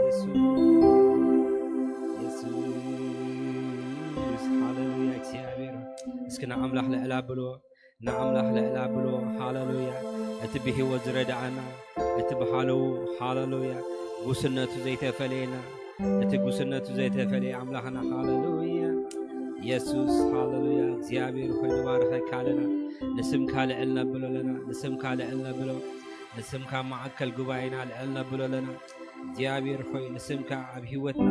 የሱስ፣ የሱስ፣ ሃሌሉያ። እግዚኣብሔር፣ እስኪ ንኣምላኽ ልዕል ኣብልዎ፣ ንኣምላኽ ልዕል ኣብልዎ። ሃሌሉያ። እቲ ብህይወት ዝረዳኣና፣ እቲ ብሃለዉ፣ ሃሌሉያ፣ ጉስነቱ ዘይተፈለየና፣ እቲ ጉስነቱ ዘይተፈለየ ኣምላኽና፣ ሃሌሉያ። የሱስ፣ ሃሌሉያ። እግዚኣብሔር ሆይ፣ ንባርኸካ ኣለና። ንስምካ ልዕል ነብሎ ኣለና። ንስምካ ልዕል ነብሎ። ንስምካ ማእከል ጉባኤና ልዕል ነብሎ ኣለና። እግዚኣብሔር ሆይ፣ ንስምካ ኣብ ህይወትና፣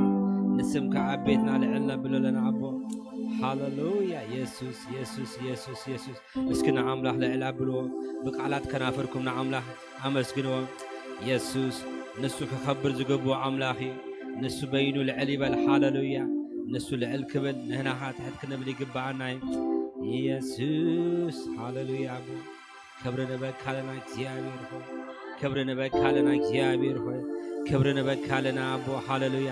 ንስምካ ኣብ ቤትና ልዕል ነብሎ ኣለና ኣቦ። ሃሌሉያ። የሱስ፣ የሱስ፣ የሱስ፣ የሱስ። እስኪ ንኣምላኽ ልዕል ኣብልዎ። ብቃላት ከናፍርኩም ንኣምላኽ ኣመስግንዎ። የሱስ፣ ንሱ ክኸብር ዝግብኦ ኣምላኽ እዩ። ንሱ በይኑ ልዕል ይበል። ሃሌሉያ። ንሱ ልዕል ክብል፣ ንህና ኸዓ ትሕት ክንብል ይግብኣና እዩ። የሱስ፣ ሃሌሉያ ኣቦ። ክብሪ ንበካ ኣለና እግዚኣብሔር ሆይ። ክብሪ ንበካ ኣለና እግዚኣብሔር ሆይ። ክብሪ ንበካ ኣለና ኣቦ። ሃሌሉያ።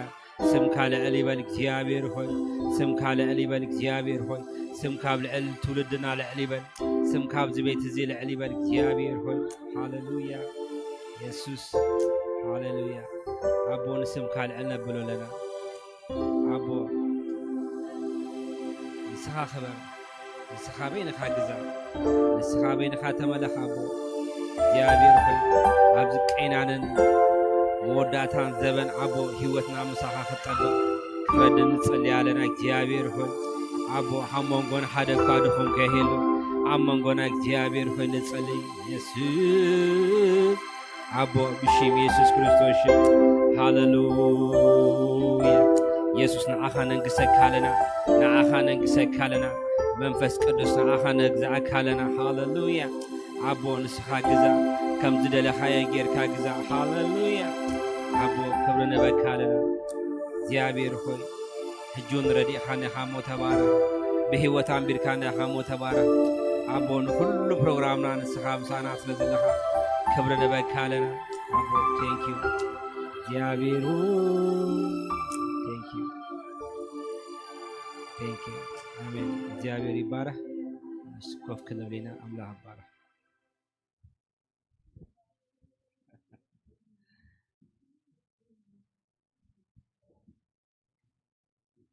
ስምካ ልዕል ይበል እግዚኣብሔር ሆይ። ስምካ ልዕል ይበል እግዚኣብሔር ሆይ። ስምካ ኣብ ልዕል ትውልድና ልዕል ይበል። ስምካ ኣብዚ ቤት እዚ ልዕል ይበል እግዚኣብሔር ሆይ። ሃሌሉያ። የሱስ፣ ሃሌሉያ። ኣቦ፣ ንስምካ ልዕል ነብሎ ኣለና። ኣቦ፣ ንስኻ ክበር፣ ንስኻ በይንኻ ግዛእ፣ ንስኻ በይንኻ ተመለኽ ኣቦ። እግዚኣብሔር ሆይ፣ ኣብዚ ቀይናንን መወዳእታን ዘበን ኣቦ፣ ህይወትና ምሳኻ ክትጠብቕ ክፈድን ንጸሊ ኣለና። እግዚኣብሔር ሆይ፣ ኣቦ፣ ኣብ መንጎና ሓደ እኳ ድኹም ከይህሉ፣ ኣብ መንጎና እግዚኣብሔር ሆይ ንጸሊ። የሱስ ኣቦ፣ ብሽም የሱስ ክርስቶስ ሽም። ሃሌሉያ። የሱስ፣ ንዓኻ ነንግሰካ ኣለና፣ ንዓኻ ነንግሰካ ኣለና። መንፈስ ቅዱስ፣ ንዓኻ ነግዛእካ ኣለና። ሃሌሉያ። ኣቦ፣ ንስኻ ግዛእ፣ ከም ዝደለኻዮ ጌርካ ግዛእ። ሃሌሉያ። ኣቦ፣ ክብሪ ንበካ ኣለና። እግዚኣብሔር ሆይ፣ ሕጂ እውን ረዲእኻና ኢኻ እሞ ተባረኽ። ብህይወት ኣንቢርካና ኢኻ እሞ ተባረኽ። ኣቦ፣ ንኹሉ ፕሮግራምና ንስኻ ምሳና ስለ ዘለኻ ክብሪ ንበካ ኣለና። ኣቦ፣ thank you። እግዚኣብሔር ሆይ፣ thank you። Thank you። ኣሜን። እግዚኣብሔር ይባረኽ። እሺ፣ ኮፍ ክንብል ኢና። ኣምላኽ ይባረኽ።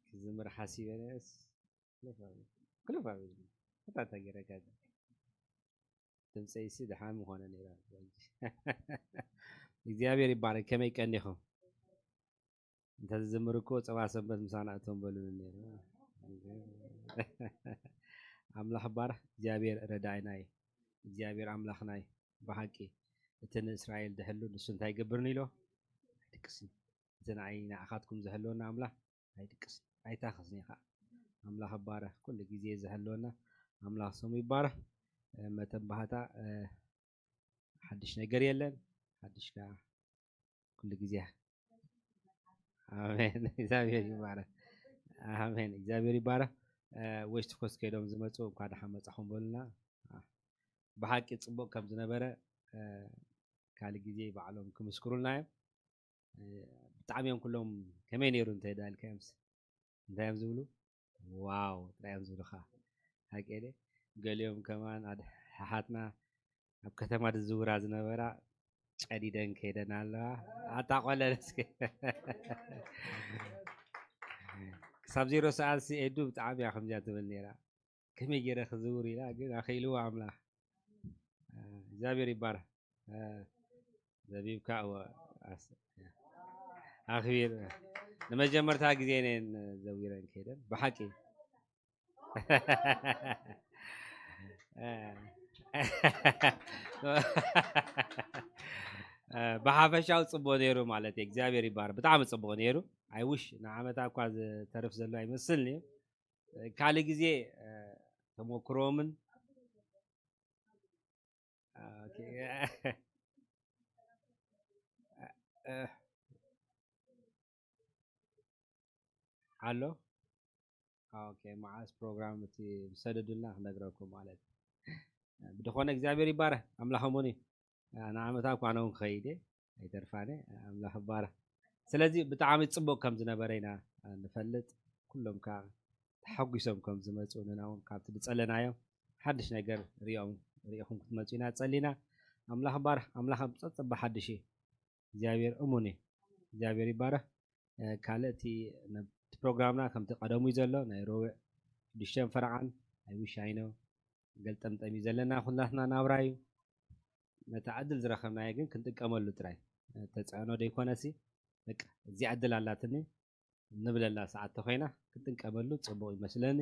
ክዝምር ሓሲበ ነስ ክልፍ ኣቢሉ፣ ክልፍ ኣቢሉ። እንታይ ተገይረካ? ድምፀይሲ ደሓን ምኾነ ነይራ። እግዚኣብሔር ይባረክ። ከመይ ቀኒኹም? እንተ ዝዝምር እኮ ጸባ ሰንበት ምሳና እቶም በሉኒ ነይሩ። ኣምላኽ ይባረክ። እግዚኣብሔር ረዳይና እዩ። እግዚኣብሔር ኣምላኽና እዩ። ብሓቂ እቲ ንእስራኤል ድሕሉ ንሱ እንታይ ይገብርኒ ኢሎ? ኣይድቅስን። እቲ ንዓይ ንዓኻትኩም ዝሕልወና ኣምላኽ ኣይድቅስን። ኣይታኸስን ኢኻ። ኣምላኽ ይባረክ። ኩሉ ግዜ ዝሕልወና ኣምላኽ ስሙ ይባረክ። እ፣ መተን ባህታ፣ እ፣ ሓድሽ ነገር የለን። ሓድሽ ከኣ ኩሉ ግዜ። ኣሜን። እግዚኣብሔር ይባረክ። ኣሜን። እግዚኣብሔር ይባረክ። እ፣ ዌስት ኮስት ከይዶም ዝመጹ እንኳ ደሓን መጻኹም በሉና። እ፣ ብሓቂ ጽቡቕ ከም ዝነበረ፣ እ፣ ካልእ ግዜ ባዕሎም ክምስክሩልና እዮም። እ፣ ብጣዕሚ እዮም ኩሎም ከመይ ነይሩ እንተ ዳልካዮምስ እንታይ እዮም ዝብሉ? ዋው ጥራይ እዮም ዝብሉኻ። ሓቂ ድየ? ገሊኦም ከማን ኣድ-፣ ኣሓትና ኣብ ከተማ ዝዝውራ ዝነበራ ጨዲደን ከይደን ኣለዋ። ኣታ ቆለል እስኪ። ክሳብ ዜሮ ሰዓት ሲ ኤዱ ብጣዕሚ እያ ከምዚኣ ትብል ነይራ። ከመይ ገይረ ክዝውር ኢላ ግን ኣኽኢልዋ ኣምላኽ። እግዚኣብሔር ይባረክ። እ፣ ዘቢብካ፣ እወ፣ ኣስ-፣ ኣኽቢር። ንመጀመርታ ግዜ እየን ዘዊረን ከይደን። ብሓቂ ብሓፈሻው ጽቡቕ ነይሩ ማለት እዩ። እግዚኣብሔር ይባር። ብጣዕሚ ጽቡቕ ነይሩ። ኣይ ውሽ ንዓመታ እኳ ዝተርፍ ዘሎ ኣይመስልን እዩ። ካልእ ግዜ ተመክሮምን ኣሎ። ኦኬ፣ መዓስ ፕሮግራም እቲ ዝሰደዱልና ክነግረኩም ማለት እዩ። ብድኾነ እግዚኣብሔር ይባረክ፣ ኣምላኽ እሙን እዩ። ንዓመታ እኳ ኣነ እውን ክኸይድ እየ፣ ኣይተርፋነ፣ ኣምላኽ ይባረክ። ስለዚ ብጣዕሚ ጽቡቕ ከም ዝነበረ ኢና ንፈልጥ። ኩሎም ከኣ ተሓጒሶም ከም ዝመጹ ንና እውን ካብቲ ዝጸለናዮ ሓድሽ ነገር ሪኦም ሪኢኹም ክትመጹ ኢና ጸሊና። ኣምላኽ ይባረክ፣ ኣምላኽ ኣብ ጸጸባ ሓድሽ እዩ። እግዚኣብሔር እሙን እዩ። እግዚኣብሔር ይባረክ። ካልእ እቲ ፕሮግራምና ከምቲ ቀደሙ እዩ ዘሎ፣ ናይ ረቡዕ ሽዱሽተ ፈረቓን ኣይውሻይኖ ገልጠምጠም እዩ ዘለና። ኩላትና ናብራ እዩ። ነታ ዕድል ዝረኸብናዮ ግን ክንጥቀመሉ ጥራይ። ተፅዕኖ ደይኮነሲ በቃ እዚኣ ዕድል ኣላትኒ ንብለላ ሰዓት ተኾይና ክንጥቀመሉ ፅቡቕ ይመስለኒ።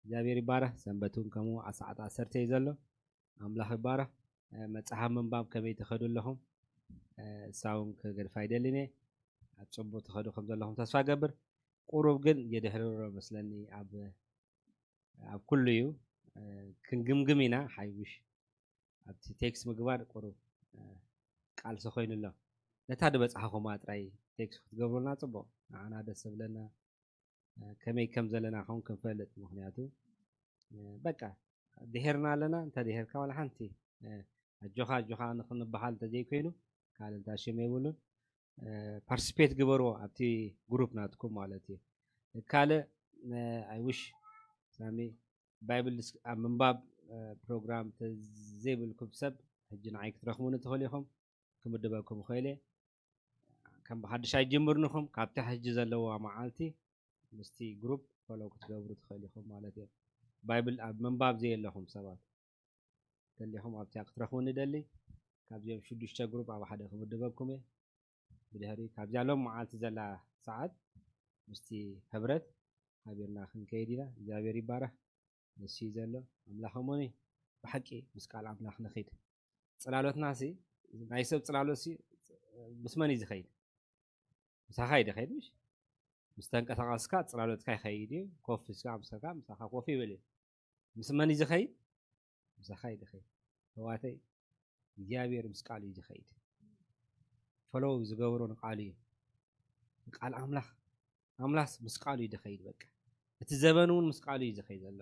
እግዚኣብሔር ይባረክ። ሰንበት እውን ከምኡ ኣብ ሰዓት ዓሰርተ እዩ ዘሎ። ኣምላኽ ይባረክ። መፅሓፍ ምንባብ ከመይ ትኸዱ ኣለኹም? እሳ እውን ክገድፋ ይደልን እየ። ኣብ ፅቡቅ ትኸዱ ከም ዘለኹም ተስፋ ገብር። ቁሩብ ግን የድሕርሮ መስለኒ ኣብ ኣብ ኩሉ እዩ። ክንግምግም ኢና ሓይሽ ኣብቲ ቴክስት ምግባር ቁሩብ ቃልሲ ኮይኑ ኣሎ። ነታ ዝበፅሓኹማ ጥራይ ቴክስት ክትገብሩልና ፅቡቅ ንዓና ደስ ዝብለና። ከመይ ከም ዘለና ኸውን ክንፈልጥ ምክንያቱ በቃ ድሄርና ኣለና። እንተ ድሄርካ ዋላ ሓንቲ ኣጆኻ ኣጆኻ ንክንበሃል እንተዘይኮይኑ ካልእ እንታይ ሽም የብሉን። ፓርቲስፔት ግበርዎ ኣብቲ ግሩፕ ናትኩም ማለት እዩ። ካልእ ኣይ ዊሽ ሳሚ ባይብል ኣብ ምንባብ ፕሮግራም ተዘይብልኩም ሰብ ሕጂ ንዓይ ክትረኽቡኒ ትኽእሉ ኢኹም። ክምድበኩም ይኽእል እየ። ከም ብሓድሽ ኣይጅምርንኹም ካብቲ ሕጂ ዘለዋ መዓልቲ ምስቲ ግሩፕ ፎሎው ክትገብሩ ትኽእል ኢኹም ማለት እዮም። ባይብል ኣብ ምንባብ ዘየለኹም ሰባት ተሊኹም ኣብቲኣ ክትረኽቡ ንደሊ። ካብዚኦም ሽዱሽተ ግሩፕ ኣብ ሓደ ክምድበኩም እየ። ብድሕሪ ካብዚኣ ሎም መዓልቲ ዘላ ሰዓት ምስቲ ህብረት ሓቢርና ክንከይድ ኢና። እግዚኣብሔር ይባረክ። ንሱ እዩ ዘሎ ኣምላኽ እሞኒ ብሓቂ ምስ ቃል ኣምላኽ ንኺድ። ጽላሎትና ሲ ናይ ሰብ ጽላሎት ሲ ምስ መን እዩ ዝኸይድ? ምሳኻ እዩ ዝኸይድ ምሽ? ምስ ተንቀሳቐስካ ጽላሎትካ ይኸይድ እዩ። ኮፍ ስካ ምሳካ ምሳኻ ኮፍ ይብል እዩ። ምስ መን እዩ ዝኸይድ? ምሳኻ እዩ ዝኸይድ። ተዋተይ እግዚኣብሔር ምስ ቃሉ እዩ ዝኸይድ። ፈሎው ዝገብሮ ንቃሉ እዩ። ንቃል ኣምላኽ ኣምላኽ ምስ ቃሉ እዩ ዝኸይድ። በቃ እቲ ዘበን እውን ምስ ቃሉ እዩ ዝኸይድ ዘሎ።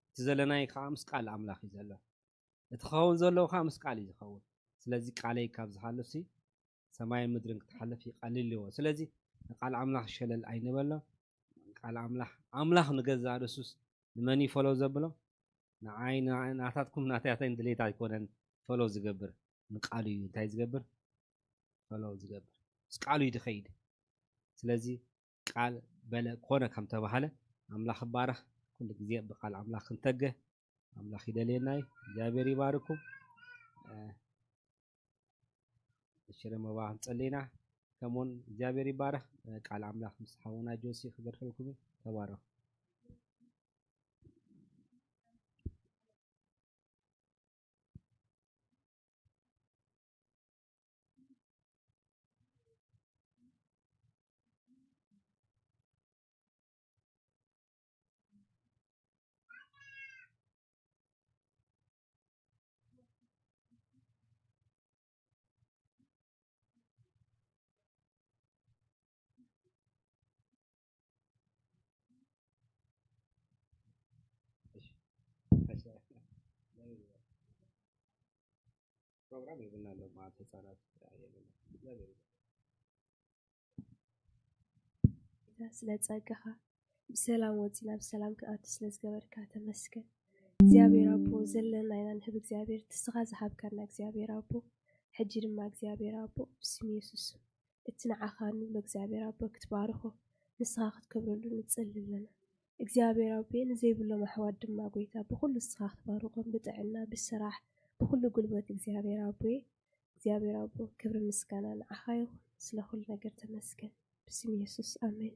እቲ ዘለናይ ከዓ ምስ ቃል ኣምላኽ እዩ ዘሎ። እቲ ክኸውን ዘለዎ ከዓ ምስ ቃል እዩ ዝኸውን። ስለዚ ቃለይ ካብ ዝሓልፍ ሲ ሰማይን ምድርን ክትሓልፍ ይቀልል ይዎ። ስለዚ ንቃል ኣምላኽ ሸለል ኣይንበሎ። ቃል ኣምላኽ ኣምላኽ ንገዛ ርሱስ ንመን ይፈሎ ዘብሎ ንዓይ ናታትኩም ናታተይን ድሌት ኣይኮነን ፈሎ ዝገብር ንቃሉ እዩ እንታይ ዝገብር ፈሎ ዝገብር ምስ ቃሉ እዩ ዝኸይድ። ስለዚ ቃል በለ ኮነ ከም ተባሃለ ኣምላኽ ይባረኽ። ኩሉ ግዜ ብቃል ኣምላኽ ክንተግህ ኣምላኽ ይደልየና እዩ። እግዚኣብሔር ይባርኩም። ሽረ መባ ክንጸሊ ኢና። ከምኡውን እግዚኣብሔር ይባረኽ። ቃል ኣምላኽ ምስ ሓውና ጆሲ ክገድፈልኩም እዩ። ተባረኹ። ፕሮግራም የብልና ኣሎ ማለት ህፃናት የብልና። ጌታ ስለ ጸጋኻ ብሰላም ወጺና ብሰላም ክኣቱ ስለ ዝገበርካ ተመስገን። እግዚኣብሔር ኣቦ ዘለና ኢና ንህብ እግዚኣብሔር ትስኻ ዝሃብካና እግዚኣብሔር ኣቦ ሕጂ ድማ እግዚኣብሔር ኣቦ ብስም የሱስ እቲ ንዓኻ ንብሎ እግዚኣብሔር ኣቦ ክትባርኾ ንስኻ ክትከብረሉ ንጽሊ ኣለና። እግዚኣብሔር ኣቦ ንዘይብሎም ኣሕዋት ድማ ጎይታ ብኹሉ ንስኻ ክትባርኾም ብጥዕና ብስራሕ ብኹሉ ጉልበት እግዚኣብሔር ኣቦ እግዚኣብሔር ኣቦ ክብሪ ምስጋና ንዓኻ ይኹን። ስለ ኩሉ ነገር ተመስገን። ብስም የሱስ ኣሜን።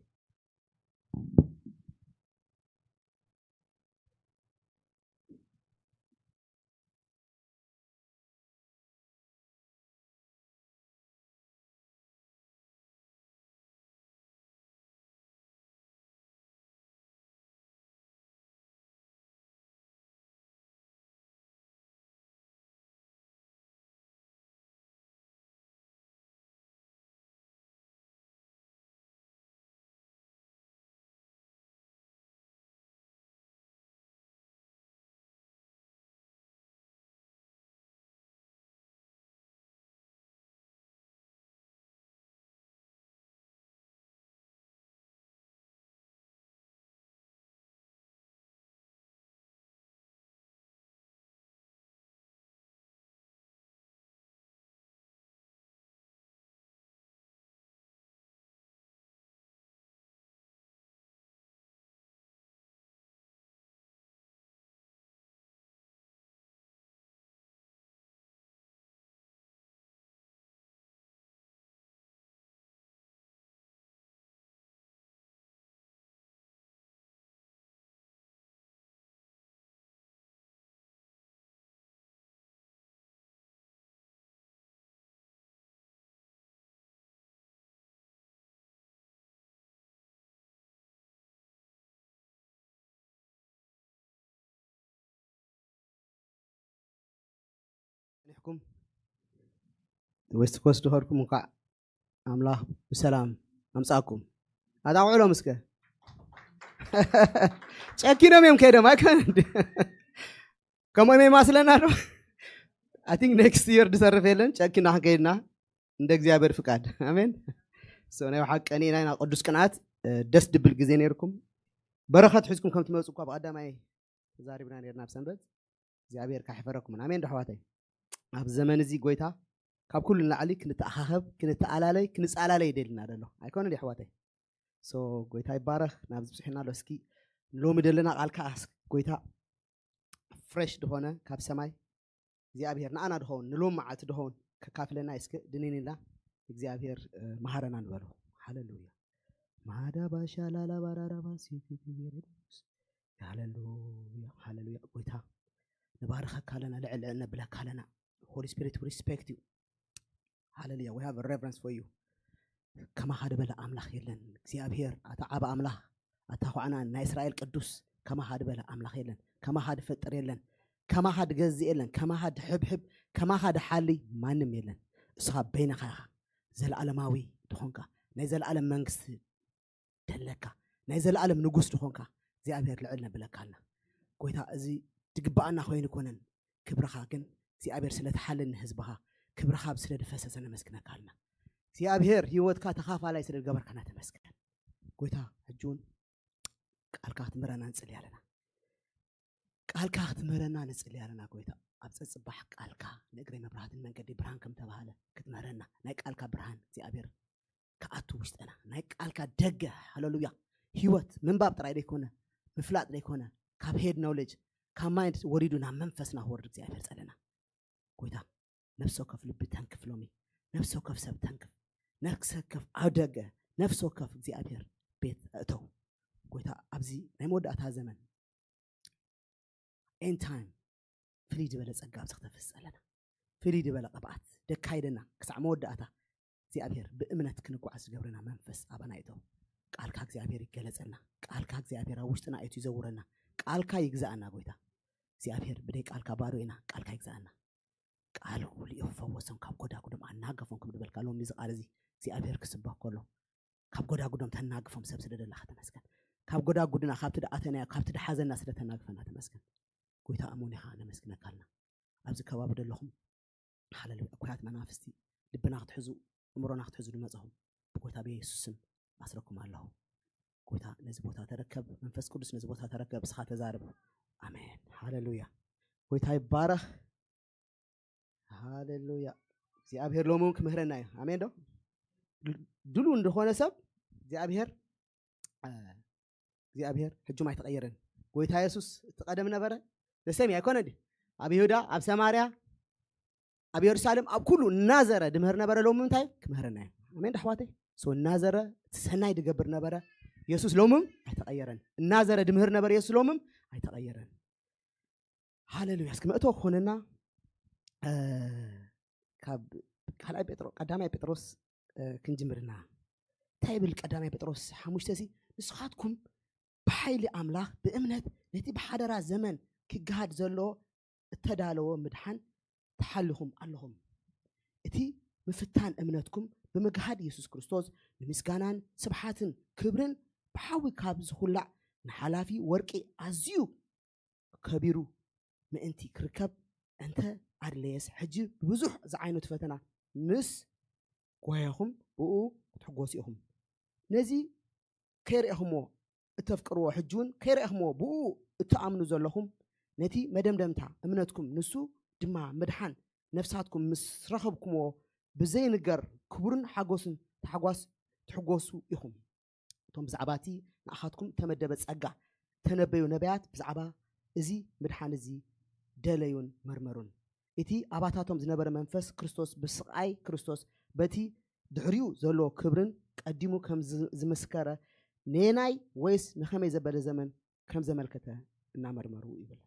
ኩም ዌስት ኮስት ድኸድኩም እንኳዕ ኣምላኽ ብሰላም ኣምጻኩም። ኣጣቕዕሎም እስከ። ጨኪኖም እዮም ከይዶም ኣይኮነ እንዴ? ከምኦም ይማስለና ዶ? I think next year ድሰርፍ የለን፣ ጨኪና ከይድና እንደ እግዚኣብሔር ፍቃድ። ኣሜን። So ናይ ብሓቂ ቀኒና ኢና ቅዱስ ቅንኣት፣ እ፣ ደስ ድብል ግዜ ነይርኩም። በረኸት ሒዝኩም ከም ትመጹ እኳ ብቐዳማይ ተዛሪብና ነይርና ኣብ ሰንበት። እግዚኣብሔር ካሕፈረኩምን። ኣሜን ዶ ኣሕዋተይ? ኣብ ዘመን እዚ ጎይታ ካብ ኩሉ ንላዕሊ ክንተኣኻኸብ፣ ክንተኣላለይ፣ ክንጻላለይ ይደልና ደሎ። ኣይኮነ ዲ ኣሕዋተይ? So ጎይታ ይባረኽ። ናብዚ ብጽሒና ኣሎ። እስኪ ሎሚ ደለና ቃልካ ኣስ-፣ ጎይታ ፍሬሽ ድኾነ ካብ ሰማይ እግዚኣብሔር ንኣና ድኸውን፣ ንሎም መዓልቲ ድኸውን ከካፍለና እስከ ድንን ኢልና እግዚኣብሔር፣ እ፣ መሃረና ንበሎ። ሃሌሉያ። ማዳ ባሻ ላላ ባራራባ ሲቲ ቢሬ ሃሌሉያ፣ ሃሌሉያ። ጎይታ ንባርኸካ ኣለና፣ ልዕል ልዕል ነብለካ ኣለና። Holy Spirit, we respect you. ሃሌሉያ፣ we have a reverence for you. ከማኻ ዝበለ ኣምላኽ የለን። እግዚኣብሔር ኣታ ዓቢ ኣምላኽ፣ ኣታ ኳዕና ናይ እስራኤል ቅዱስ፣ ከማኻ ዝበለ ኣምላኽ የለን። ከማኻ ድፈጥር የለን። ከማኻ ድገዝእ የለን። ከማኻ ድሕብሕብ፣ ከማኻ ድሓሊ ማንም የለን። እስኻ በይንኻ ኢኻ። ዘለኣለማዊ ድኾንካ፣ ናይ ዘለኣለም መንግስቲ ደለካ፣ ናይ ዘለኣለም ንጉስ ድኾንካ እግዚኣብሔር ልዕል ነብለካ ኣለና። ጎይታ፣ እዚ ድግብኣና ኮይኑ ኮነን፣ ክብርኻ ግን እግዚኣብሔር ስለ ትሓልን ንህዝብኻ፣ ክብርኻ ኣብ ስለ ድፈሰሰ ነመስግነካ ኣለና። እግዚኣብሔር ህይወትካ ተኻፋላይ ስለ ዝገበርካና ተመስገን። ጎይታ፣ ሕጂ እውን ቃልካ ክትምህረና ንጽሊ ኣለና። ቃልካ ክትምህረና ንጽሊ ኣለና ጎይታ። ኣብ ጸጽባሕ ቃልካ ንእግረይ መብራህትን መንገዲ ብርሃን ከም ተባህለ ክትምህረና፣ ናይ ቃልካ ብርሃን እግዚኣብሔር ክኣቱ ውሽጠና፣ ናይ ቃልካ ደገ፣ ሃሌሉያ፣ ህይወት ምንባብ ጥራይ ደይኮነ፣ ምፍላጥ ደይኮነ፣ ካብ ሄድ ኖውሌጅ፣ ካብ ማይንድ ወሪዱ ናብ መንፈስና ክወርድ እግዚኣብሔር ጸለና። ጎይታ፣ ነፍሲ ወከፍ ልቢ ተንክፍ ሎሚ፣ ነፍሲ ወከፍ ሰብ ተንክፍ፣ ነፍሲ ወከፍ ኣብ ደገ፣ ነፍሲ ወከፍ እግዚኣብሔር ቤት እእተው። ጎይታ፣ ኣብዚ ናይ መወዳእታ ዘመን፣ ኤንድ ታይም፣ ፍልይ ዝበለ ጸጋ ኣብዚ ክተፍስ ጸለና። ፍልይ ዝበለ ቅብኣት ደካይደና ክሳዕ መወዳእታ እግዚኣብሔር ብእምነት ክንጓዓዝ ዝገብረና መንፈስ ኣባና ይእተው። ቃልካ እግዚኣብሔር ይገለጸልና። ቃልካ እግዚኣብሔር ኣብ ውሽጥና እቱ ይዘውረና። ቃልካ ይግዛኣና ጎይታ። እግዚኣብሔር ብደይ ቃልካ ባዶ ኢና። ቃልካ ይግዛኣና። ቃል ኩሉ እዩ ክፈወሶም፣ ካብ ጎዳጉዶም ኣናገፎም ከም ዝበልካ ሎሚ እዚ ቃል እዚ እግዚኣብሔር ክስበኽ ከሎ ካብ ጎዳጉዶም ተናግፎም ሰብ ስለ ደለኻ ተመስገን። ካብ ጎዳጉድና፣ ካብቲ ድኣተናዮ፣ ካብቲ ድሓዘና ስለ ተናግፈና ተመስገን። ጎይታ እሙን ኢኻ፣ ነመስግነካ ኣለና። ኣብዚ ከባቢ ደለኹም፣ ሃሌሉያ፣ እኩያት መናፍስቲ ልብና ክትሕዙ፣ እምሮና ክትሕዙ ዝመጻኹም ብጎይታ ብየሱስ ስም ኣስረኩም ኣለኹ። ጎይታ ነዚ ቦታ ተረከብ፣ መንፈስ ቅዱስ ነዚ ቦታ ተረከብ፣ እስኻ ተዛርብ። ኣሜን። ሃሌሉያ። ጎይታ ይባረኽ። ሃሌሉያ። እግዚኣብሔር ሎሚ እውን ክምህረና እዩ። ኣሜን ዶ? ድሉ እንደኾነ ሰብ እግዚኣብሔር፣ እ፣ እግዚኣብሔር ሕጁም ኣይተቐየረን። ጎይታ የሱስ እቲ ቀደም ነበረ፣ ዘሰም ኣይኮነ ድዩ? ኣብ ይሁዳ፣ ኣብ ሰማርያ፣ ኣብ የሩሳሌም፣ ኣብ ኩሉ እናዘረ ድምህር ነበረ። ሎሚ እንታይ ክምህረና እዩ? ኣሜን ዶ ኣሕዋተይ? ሶ እናዘረ እቲ ሰናይ ድገብር ነበረ። የሱስ ሎምም ኣይተቐየረን። እናዘረ ድምህር ነበረ። የሱስ ሎምም ኣይተቐየረን። ሃሌሉያ። እስኪ መእተዊ ክኾነና፣ እ፣ ካብ ካልኣይ ጴጥሮ-፣ ቀዳማይ ጴጥሮስ፣ እ፣ ክንጅምርና። እንታይ ይብል ቀዳማይ ጴጥሮስ ሓሙሽተ ሲ? "ንስኻትኩም ብሓይሊ ኣምላኽ ብእምነት ነቲ ብሓደራ ዘመን ክገሃድ ዘሎ እተዳለወ ምድሓን ተሓሊኹም ኣለኹም። እቲ ምፍታን እምነትኩም ብምግሃድ የሱስ ክርስቶስ ንምስጋናን ስብሓትን ክብርን ብሓዊ ካብ ዝኹላዕ ንሓላፊ ወርቂ ኣዝዩ ከቢሩ ምእንቲ ክርከብ እንተ ኣድለየስ፣ ሕጂ ብብዙሕ ዝዓይነቱ ፈተና ምስ ጓየኹም ብኡ ክትሕጎሱ ኢኹም። ነዚ ከይረእኹምዎ እተፍቅርዎ፣ ሕጂ እውን ከይረእኹምዎ ብኡ እትኣምኑ ዘለኹም፣ ነቲ መደምደምታ እምነትኩም፣ ንሱ ድማ ምድሓን ነፍሳትኩም ምስ ረኸብኩምዎ፣ ብዘይንገር ክቡርን ሓጎስን ታሕጓስ ትሕጎሱ ኢኹም። እቶም ብዛዕባ እቲ ንኣኻትኩም እተመደበ ጸጋ እተነበዩ ነቢያት ብዛዕባ እዚ ምድሓን እዚ ደለዩን መርመሩን። እቲ ኣባታቶም ዝነበረ መንፈስ ክርስቶስ ብስቓይ ክርስቶስ በቲ ድሕሪኡ ዘሎ ክብርን ቀዲሙ ከም ዝ-፣ ዝመስከረ ነየናይ ወይስ ንኸመይ ዘበለ ዘመን ከም ዘመልከተ እናመርመሩ ይብል።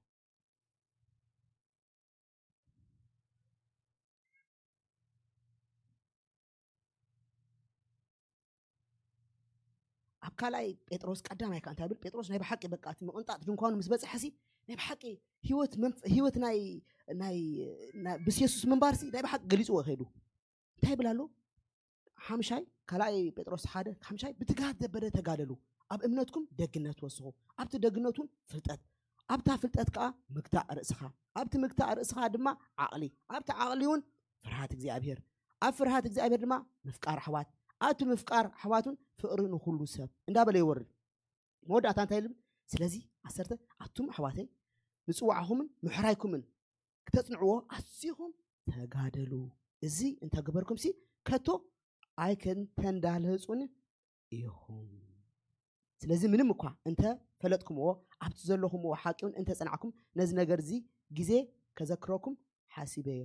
ኣብ ካልኣይ ጴጥሮስ ቀዳማይ ከኣ እንታይ ብል? ጴጥሮስ ናይ ብሓቂ በቃ እቲ ምቕንጣጥ ድንኳኑ ምስ በጽሐሲ ናይ ብሓቂ ህይወት መንፈ-፣ ህይወት ናይ ናይ ናይ ብስ የሱስ ምንባርሲ ናይ ብሓቂ ገሊጽዎ ከይዱ እንታይ ይብል ኣሎ? ሓምሻይ ካልኣይ ጴጥሮስ ሓደ ሓምሻይ ብትግሃት ዘበደ ተጋደሉ፣ ኣብ እምነትኩም ደግነት ወስኹ፣ ኣብቲ ደግነቱን ፍልጠት፣ ኣብታ ፍልጠት ከኣ ምግታእ ርእስኻ፣ ኣብቲ ምግታእ ርእስኻ ድማ ዓቕሊ፣ ኣብቲ ዓቕሊ እውን ፍርሃት እግዚኣብሔር፣ ኣብ ፍርሃት እግዚኣብሔር ድማ ምፍቃር ኣሕዋት፣ ኣብቲ ምፍቃር ኣሕዋትን ፍቕሪ ንኹሉ ሰብ እንዳበለ ይወርድ። መወዳእታ እንታይ ይብል? ስለዚ ዓሰርተ ኣቱም ኣሕዋተይ ንጽዋዕኹምን ምሕራይኩምን ክተጽንዕዎ ኣስኹም ተጋደሉ። እዚ እንተገበርኩም ሲ ከቶ ኣይከንተንዳለጹን ኢኹም። ስለዚ ምንም እኳ እንተ ፈለጥኩምዎ ኣብቲ ዘለኹምዎ ሓቂ እውን እንተ ጸናዕኩም ነዚ ነገር እዚ ግዜ ከዘክረኩም ሓሲበዮ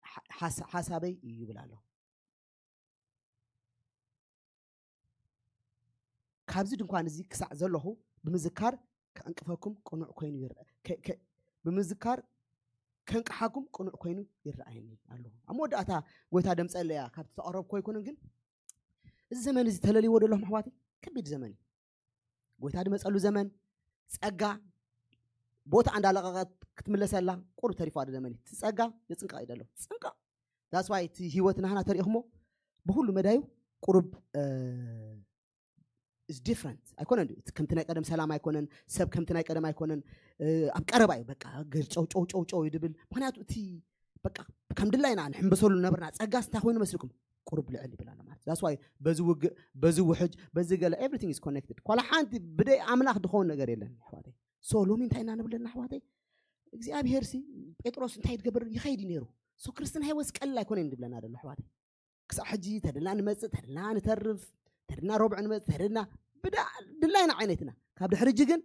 ሓ-፣ ሓሳ-፣ ሓሳበይ እዩ ይብል ኣሎ። ካብዚ ድንኳን እዚ ክሳዕ ዘለኹ ብምዝካር ከዕንቅፈኩም ቅኑዕ ኮይኑ ይረአ ከ-፣ ከ-፣ ብምዝካር ከንቅሓኩም ቅኑዕ ኮይኑ ይረኣየኒ ኣሎ። ኣብ መወዳእታ ጎይታ ደምፀለያ ካብቲ ተቐረብኩ ኣይኮነን ግን እዚ ዘመን እዚ ተለልይዎ ደለኹም ኣሕዋተይ ከቢድ ዘመን እዩ። ጎይታ ድመፀሉ ዘመን ጸጋ ቦታ እንዳለቀቀት ክትምለሰላ ቁሩብ ተሪፋ ዶ ዘመን እዩ። እቲ ጸጋ የጽንቀቕ እዩ ደሎ ጽንቀቕ። That's why እቲ ህይወት ናህና ተሪእኹሞ ብኩሉ መዳዩ ቁሩብ is different ኣይኮነን ድዩ? እቲ ከምቲ ናይ ቀደም ሰላም ኣይኮነን፣ ሰብ ከምቲ ናይ ቀደም ኣይኮነን። ኣብ ቀረባ እዩ በቃ ገር ጨው ጨው ጨው ጨው ይድብል። ምክንያቱ እቲ በቃ ከም ድላይና ንሕንበሰሉ ነበርና። ጸጋስ እንታይ ኮይኑ መስልኩም? ቁሩብ ልዕል ይብል ኣሎ ማለት። That's why በዚ ውግእ፣ በዚ ውሕጅ፣ በዚ ገለ everything is connected። ኳላ ሓንቲ ብደይ ኣምላኽ ድኸውን ነገር የለን ኣሕዋተይ። So ሎሚ እንታይ ኢና ንብለና ኣሕዋተይ? እግዚኣብሔር ሲ ጴጥሮስ እንታይ ትገብር ይኸይድ እዩ ነይሩ። So ክርስትና ህይወት ቀልል ኣይኮነን ድብለና ደሎ ኣሕዋተይ። ክሳብ ሕጂ ተድልና ንመጽእ፣ ተድልና ንተርፍ፣ ተድልና ረብዕ ንመጽእ፣ ተድልና ብዳ-፣ ድላይና ዓይነት ኢና። ካብ ድሕሪ ሕጂ ግን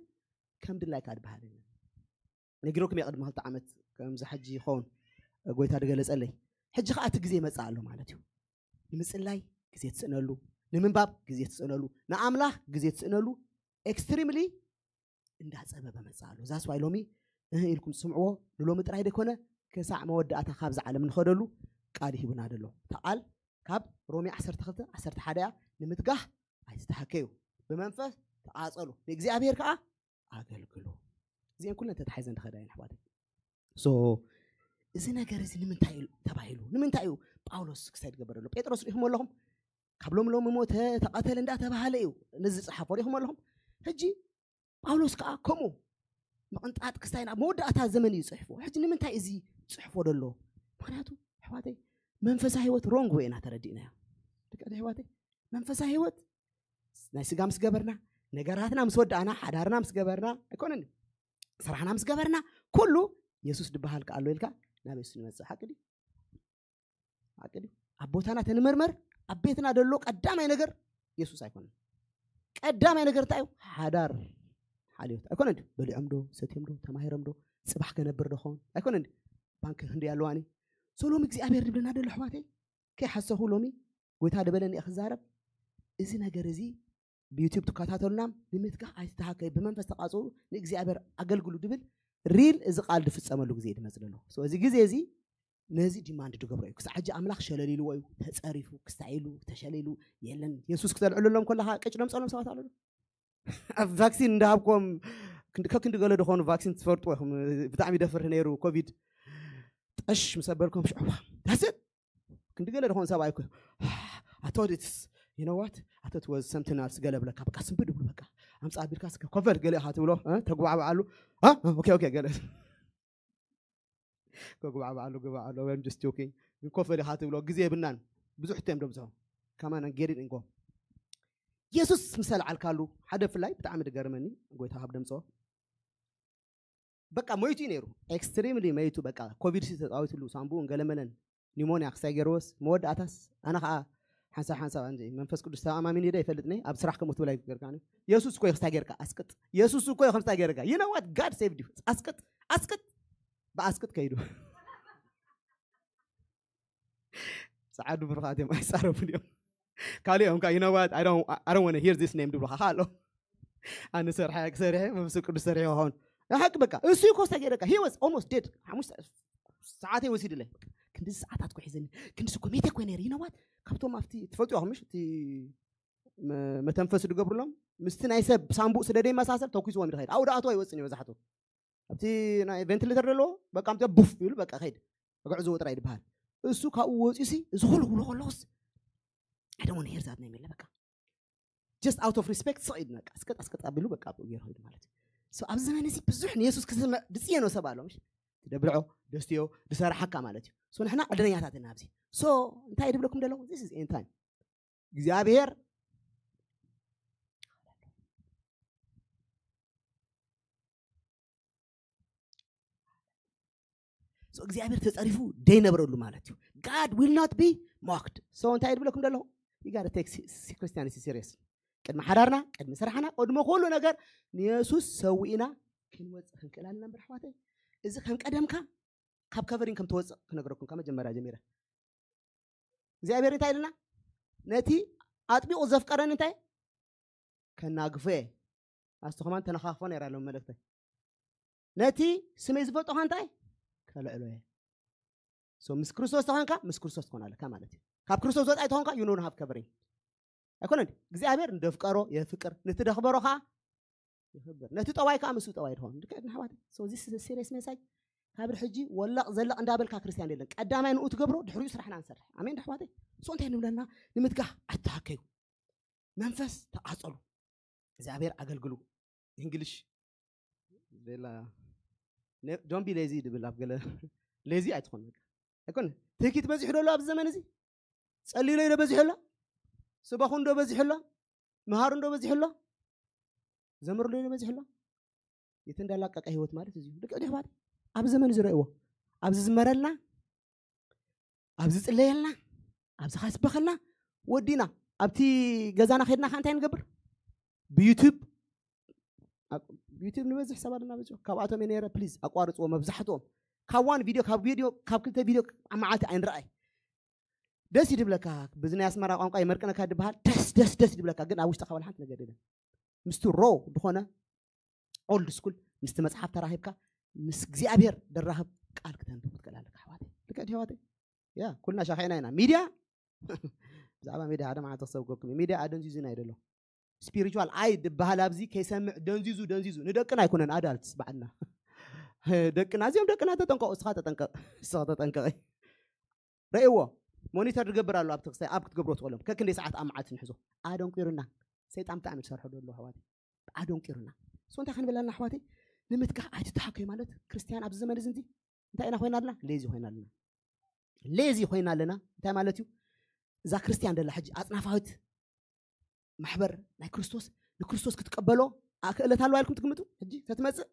ከም ድላይካ ድበሃል የለን። ነጊረኩም እየ ቅድሚ ክልተ ዓመት ከምዚ ሕጂ ይኸውን ጎይታ ድገለጸለይ። ሕጂ ከኣ እቲ ግዜ ይመጽእ ኣሎ ማለት እዩ። ንምጽላይ ግዜ ትስእነሉ፣ ንምንባብ ግዜ ትስእነሉ፣ ንኣምላኽ ግዜ ትስእነሉ። ኤክስትሪምሊ እንዳጸበበ መጽእ ኣሎ። ዛስ ዋይ ሎሚ እህ ኢልኩም ትስምዕዎ ንሎሚ ጥራይ ደይኮነ ክሳዕ መወዳእታ ካብዚ ዓለም ንኸደሉ ቃል ሂቡና ደሎ። እታ ቃል ካብ ሮሜ ዓሰርተ ክልተ ዓሰርተ ሓደ እያ። ንምትጋህ ኣይትተሃከዩ፣ ብመንፈስ ተቓጸሉ፣ ንእግዚኣብሔር ከኣ ኣገልግሉ። እዚአን ኩለን ተታሒዘን ዝኸዳ እየን ኣሕዋተይ። So እዚ ነገር እዚ ንምንታይ እዩ ተባሂሉ? ንምንታይ እዩ ጳውሎስ ክሳይ ዝገበር ዘሎ? ጴጥሮስ ሪኢኹም ኣለኹም? ካብ ሎም ሎም ሞተ ተቐተለ እንዳተባሃለ እዩ ነዚ ዝጸሓፎ። ሪኢኹም ኣለኹም? ሕጂ ጳውሎስ ከዓ ከምኡ ምቕንጣጥ ክስታይ ናብ መወዳእታ ዘመን እዩ ጽሕፎ። ሕጂ ንምንታይ እዚ ጽሕፎ ደሎ? ምክንያቱ ኣሕዋተይ መንፈሳዊ ህይወት ሮንግ ወይ ኢና ተረዲእናዮ። ደቂ ኣሕዋተይ መንፈሳዊ ህይወት ናይ ስጋ ምስ ገበርና፣ ነገራትና ምስ ወዳእና፣ ሓዳርና ምስ ገበርና ኣይኮነን፣ ስራሕና ምስ ገበርና ኩሉ የሱስ ድበሃል ከኣሎ ኢልካ ናብ የሱስ ንመጽእ። ሓቂ ድዩ? ሓቂ ድዩ? ኣብ ቦታና ተንመርመር። ኣብ ቤትና ደሎ ቀዳማይ ነገር የሱስ ኣይኮነን። ቀዳማይ ነገር እንታይ እዩ? ሓዳር ሓልዮት ኣይኮነን ድዩ? በሊዖም ዶ ሰትዮም ዶ ተማሂሮም ዶ ጽባሕ ከነብር ዶ ኸውን ኣይኮነን ድዩ? ባንክ ክንደይ ኣለዋኒ? ሶ ሎሚ እግዚኣብሔር ድብለና ደሎ ኣሕዋተይ ከይሓሰኹ ሎሚ ጎይታ ድበለኒ እየ ክዛረብ። እዚ ነገር እዚ ብዩቲዩብ ትከታተሉና ንምትካኽ ኣይትተሃከዩ፣ ብመንፈስ ተቃጽሉ፣ ንእግዚኣብሔር ኣገልግሉ ድብል ሪል እዚ ቃል ድፍጸመሉ ግዜ ድመጽእ ዘሎ። ሶ እዚ ግዜ እዚ ነዚ ዲማንድ ድገብሮ እዩ። ክሳዕ ሕጂ ኣምላኽ ሸለል ኢልዎ እዩ፣ ተጸሪፉ፣ ክሳዕ ኢሉ፣ ተሸለ ኢሉ የለን። የሱስ ክተልዕለሎም ከለኻ ቅጭ ደምጸሎም ሰባት ኣለዉ። ኣብ ቫክሲን እንዳሃብኮም ክንዲ፣ ከክንዲ ገለ ድኾኑ ቫክሲን ትፈልጡ ኢኹም። ብጣዕሚ ይደፍርህ ነይሩ ኮቪድ። ጠሽ ምስ ኣበልኩም ሽዑ ዳስት ክንዲ ገለ ድኾኑ ሰብኣይ እኮ ኣቶድትስ ይነዋት ኣቶት ወዝ ሰምትን ኣልስ ገለ ብለካ በቃ ስንብድ ብሉ በቃ ኣምፃ ኣቢልካ ስከ ኮፈል ገለ ኢኻ ትብሎ እ? ተጉባዕባዓሉ እ? ኦኬ ኦኬ ገለ ከጉባዕባዓሉ ግባዓሉ I'm just joking ግን ኮፈል ኢኻ ትብሎ ግዜ የብናን ብዙሕ ቴም ደብዝሖ ከማን ጌሪድ እንጎ የሱስ ምስ ኣልዓልካሉ ሓደ ፍላይ ብጣዕሚ ድገርመኒ ጎይታ ካብ ደምፅኦ በቃ ሞይቱ እዩ ነይሩ ኤክስትሪምሊ መይቱ በቃ ኮቪድ ሲ ተፃዊትሉ ሳምቡኡን ገለመለን ኒሞንያ ክሳይ ገይርዎስ መወዳእታስ ኣነ ከዓ ሓንሳብ ሓንሳብ እንጂ መንፈስ ቅዱስ ተኣማሚን ደ ይፈልጥኒ ኣብ ስራሕ ከምኡ ትብል ኣይገርካኒ የሱስ እኮ ክስታይ ገይርካ ኣስቅጥ የሱስ እኮ ከምስታይ ገይርካ you know what God saved you ኣስቅጥ ኣስቅጥ ብኣስቅጥ ከይዱ ጸዓዱ ብሩኻት እዮም ኣይጻረፉን እዮም ካልእ እዮም ከዓ you know what I don't, I don't want to hear this name ድብሉኻ ኣሎ ኣነ ሰርሐ ክሰርሐ መንፈስ ቅዱስ ሰሪሑ ክኸውን ሓቂ በቃ እሱ እኮ ስታይ ገይርካ he was almost dead ሓሙሽተ ሰዓተይ ወሲድለይ ክንዲ ሰዓታት ኮ ሒዘኒ ክንዲ ስኮ ሜቴ ኮ ነይረ you know what ካብቶም ኣብቲ ትፈልጡ ኢኹም ምሽ እቲ መተንፈሲ ዝገብሩሎም ምስቲ ናይ ሰብ ሳንቡእ ስለ ደይመሳሰል ተኩስዎም ይኸይድ። ኣብኡ ደኣቶ ኣይወፅን እዩ መብዛሕቱ ኣብቲ ናይ ቬንትሌተር ዘለዎ በቃ ምተ ቡፍ ይብሉ በቃ ኸይድ። ግዕዝዎ ጥራይ ይበሃል። እሱ ካብኡ ወፂሲ እዚ ኩሉ ክብሎ ከለውስ ኣይደሞ ንሄር ዛት ናይ ሚለ በቃ just out of respect ስቕ ኢሉ በቃ እስከጥ እስከጥ ኣቢሉ በቃ ኣብኡ ገይሩ ኸይዱ ማለት እዩ። So ኣብዚ ዘመን እዚ ብዙሕ ንየሱስ ክስምዕ ድፅየኖ ሰብ ኣሎ ምሽ ትደብልዖ ደስትዮ ድሰራሓካ ማለት እዩ። So ንሕና ዕድለኛታት ኢና ኣብዚ። So እንታይ ድብለኩም ደለኹ this is end time እግዚኣብሔር እግዚኣብሔር ተፀሪፉ ደይነብረሉ ማለት እዩ። God will not be mocked። So እንታይ ድብለኩም ደለኹ you gotta take Christianity serious። ቅድሚ ሓዳርና ቅድሚ ስራሕና ቅድሚ ኩሉ ነገር ንየሱስ ሰዊእና ክንወፅእ ክንክእል ኣለና እምበር ኣሕዋተይ። እዚ ከም ቀደምካ ካብ ከቨሪን ከም ትወፅእ ክነግረኩም ካብ መጀመርያ ጀሚረ እግዚኣብሔር እንታይ ኢልና ነቲ ኣጥቢቑ ዘፍቀረኒ እንታይ ከናግፎ እየ። ኣስቲ ከማን ተነኻኽፎ ነይራ ኣለዉ መልእክተይ ነቲ ስመይ ዝፈልጦ እንታይ ከልዕሎ እየ። So ምስ ክርስቶስ ተኾንካ ምስ ክርስቶስ ትኾን ኣለካ ማለት እዩ። ካብ ክርስቶስ ወፃኢ ተኾንካ you don't have covering ኣይኮነን። እግዚኣብሔር ንደፍቀሮ የፍቅር ንትደኽበሮ ከዓ ይኽብር ነቲ ጠዋይ ከዓ ምስኡ ጠዋይ ድኾን ድከ ድን ኣሕዋተይ። So this is serious message። ካብ ሕጂ ወለቕ ዘለቕ እንዳበልካ ክርስትያን የለን። ቀዳማይ ንኡ ትገብሮ ድሕሪኡ ስራሕና ንሰርሕ። ኣሜን ድኣሕዋተይ። So እንታይ ንብለና ንምትጋህ ኣተሃከዩ መንፈስ ተቃጸሉ እግዚኣብሔር ኣገልግሉ። እንግሊሽ ሌላ don't be lazy ድብል ኣብ ገለ lazy ኣይትኾን በቃ ኣይኮነ ትህኪት በዚሑ ደሎ ኣብዚ ዘመን እዚ ጸልዩ ዶ በዚሑ ኣሎ ስበኹ እንዶ በዚሑ ኣሎ ምሃሩ እንዶ በዚሑ ኣሎ ዘምርሉ ዶ በዚሑ ኣሎ የት እንዳላቀቀ ህይወት ማለት እዚ ልክዕ ዲሕባት ኣብዚ ዘመን እዚ ረእዎ ኣብዚ ዝመረልና ኣብዚ ዝጽለየልና ኣብዚ ካስበኸልና ወዲና ኣብቲ ገዛና ከድና ከ እንታይ ንገብር ብዩቱብ ዩቱብ ንበዝሕ ሰባት እናበዝሑ ካብኣቶም እየ ነረ ፕሊዝ ኣቋርፅዎ መብዛሕትኦም ካብ ዋን ቪድዮ ካብ ቪድዮ ካብ ክልተ ቪድዮ ኣብ መዓልቲ ኣይንረኣይ ደስ ይድብለካ ብዚ ናይ ኣስመራ ቋንቋ ይመርቅነካ ድበሃል ደስ ደስ ደስ ይድብለካ ግን ኣብ ውሽጢ ካባል ሓንቲ ነገር የለን ምስቲ ሮ ዝኾነ ኦልድ ስኩል ምስቲ መፅሓፍ ተራኺብካ ምስ እግዚኣብሔር ደራኽብ ቃል ክተንብብ ክትክእል ኣለካ ኣሕዋተይ ልክዕ ድሕዋተይ ያ ኩልና ሻኺዕና ኢና ሚድያ ብዛዕባ ሚድያ ሓደ መዓልቲ ክሰብከኩም ሚድያ ኣደንዚዙና ይደሎ ስፒሪቹዋል ኣይ ድበሃል ኣብዚ ከይሰምዕ ደንዚዙ ደንዚዙ ንደቅና ኣይኮነን ኣዳልትስ በዓልና ደቅና እዚኦም ደቅና ተጠንቀቁ እስኻ ተጠንቀቅ እስኻ ተጠንቀቂ ረእዎ ሞኒተር ዝገብር ኣሎ ኣብ ተክስታይ ኣብ ክትገብሮ ትኽእሎም ከክንደይ ሰዓት ኣብ መዓልቲ ንሕዞ ኣደንቂሩና ሰይጣን ብጣዕሚ ዝሰርሖ ዘሎ ኣሕዋት ኣደንቂሩና ሶ እንታይ ክንብል ኣለና ኣሕዋተይ ንምትካእ ኣይትተሓከዩ ማለት ክርስትያን ኣብዚ ዘመን እዚ እንታይ ኢና ኮይና ኣለና ሌዚ ኮይና ኣለና ሌዚ ኮይና ኣለና እንታይ ማለት እዩ እዛ ክርስትያን ደላ ሕጂ ኣፅናፋዊት ማሕበር ናይ ክርስቶስ ንክርስቶስ ክትቀበሎ ክእለት ኣለዋ ኢልኩም ትግምቱ ሕጂ ተትመፅእ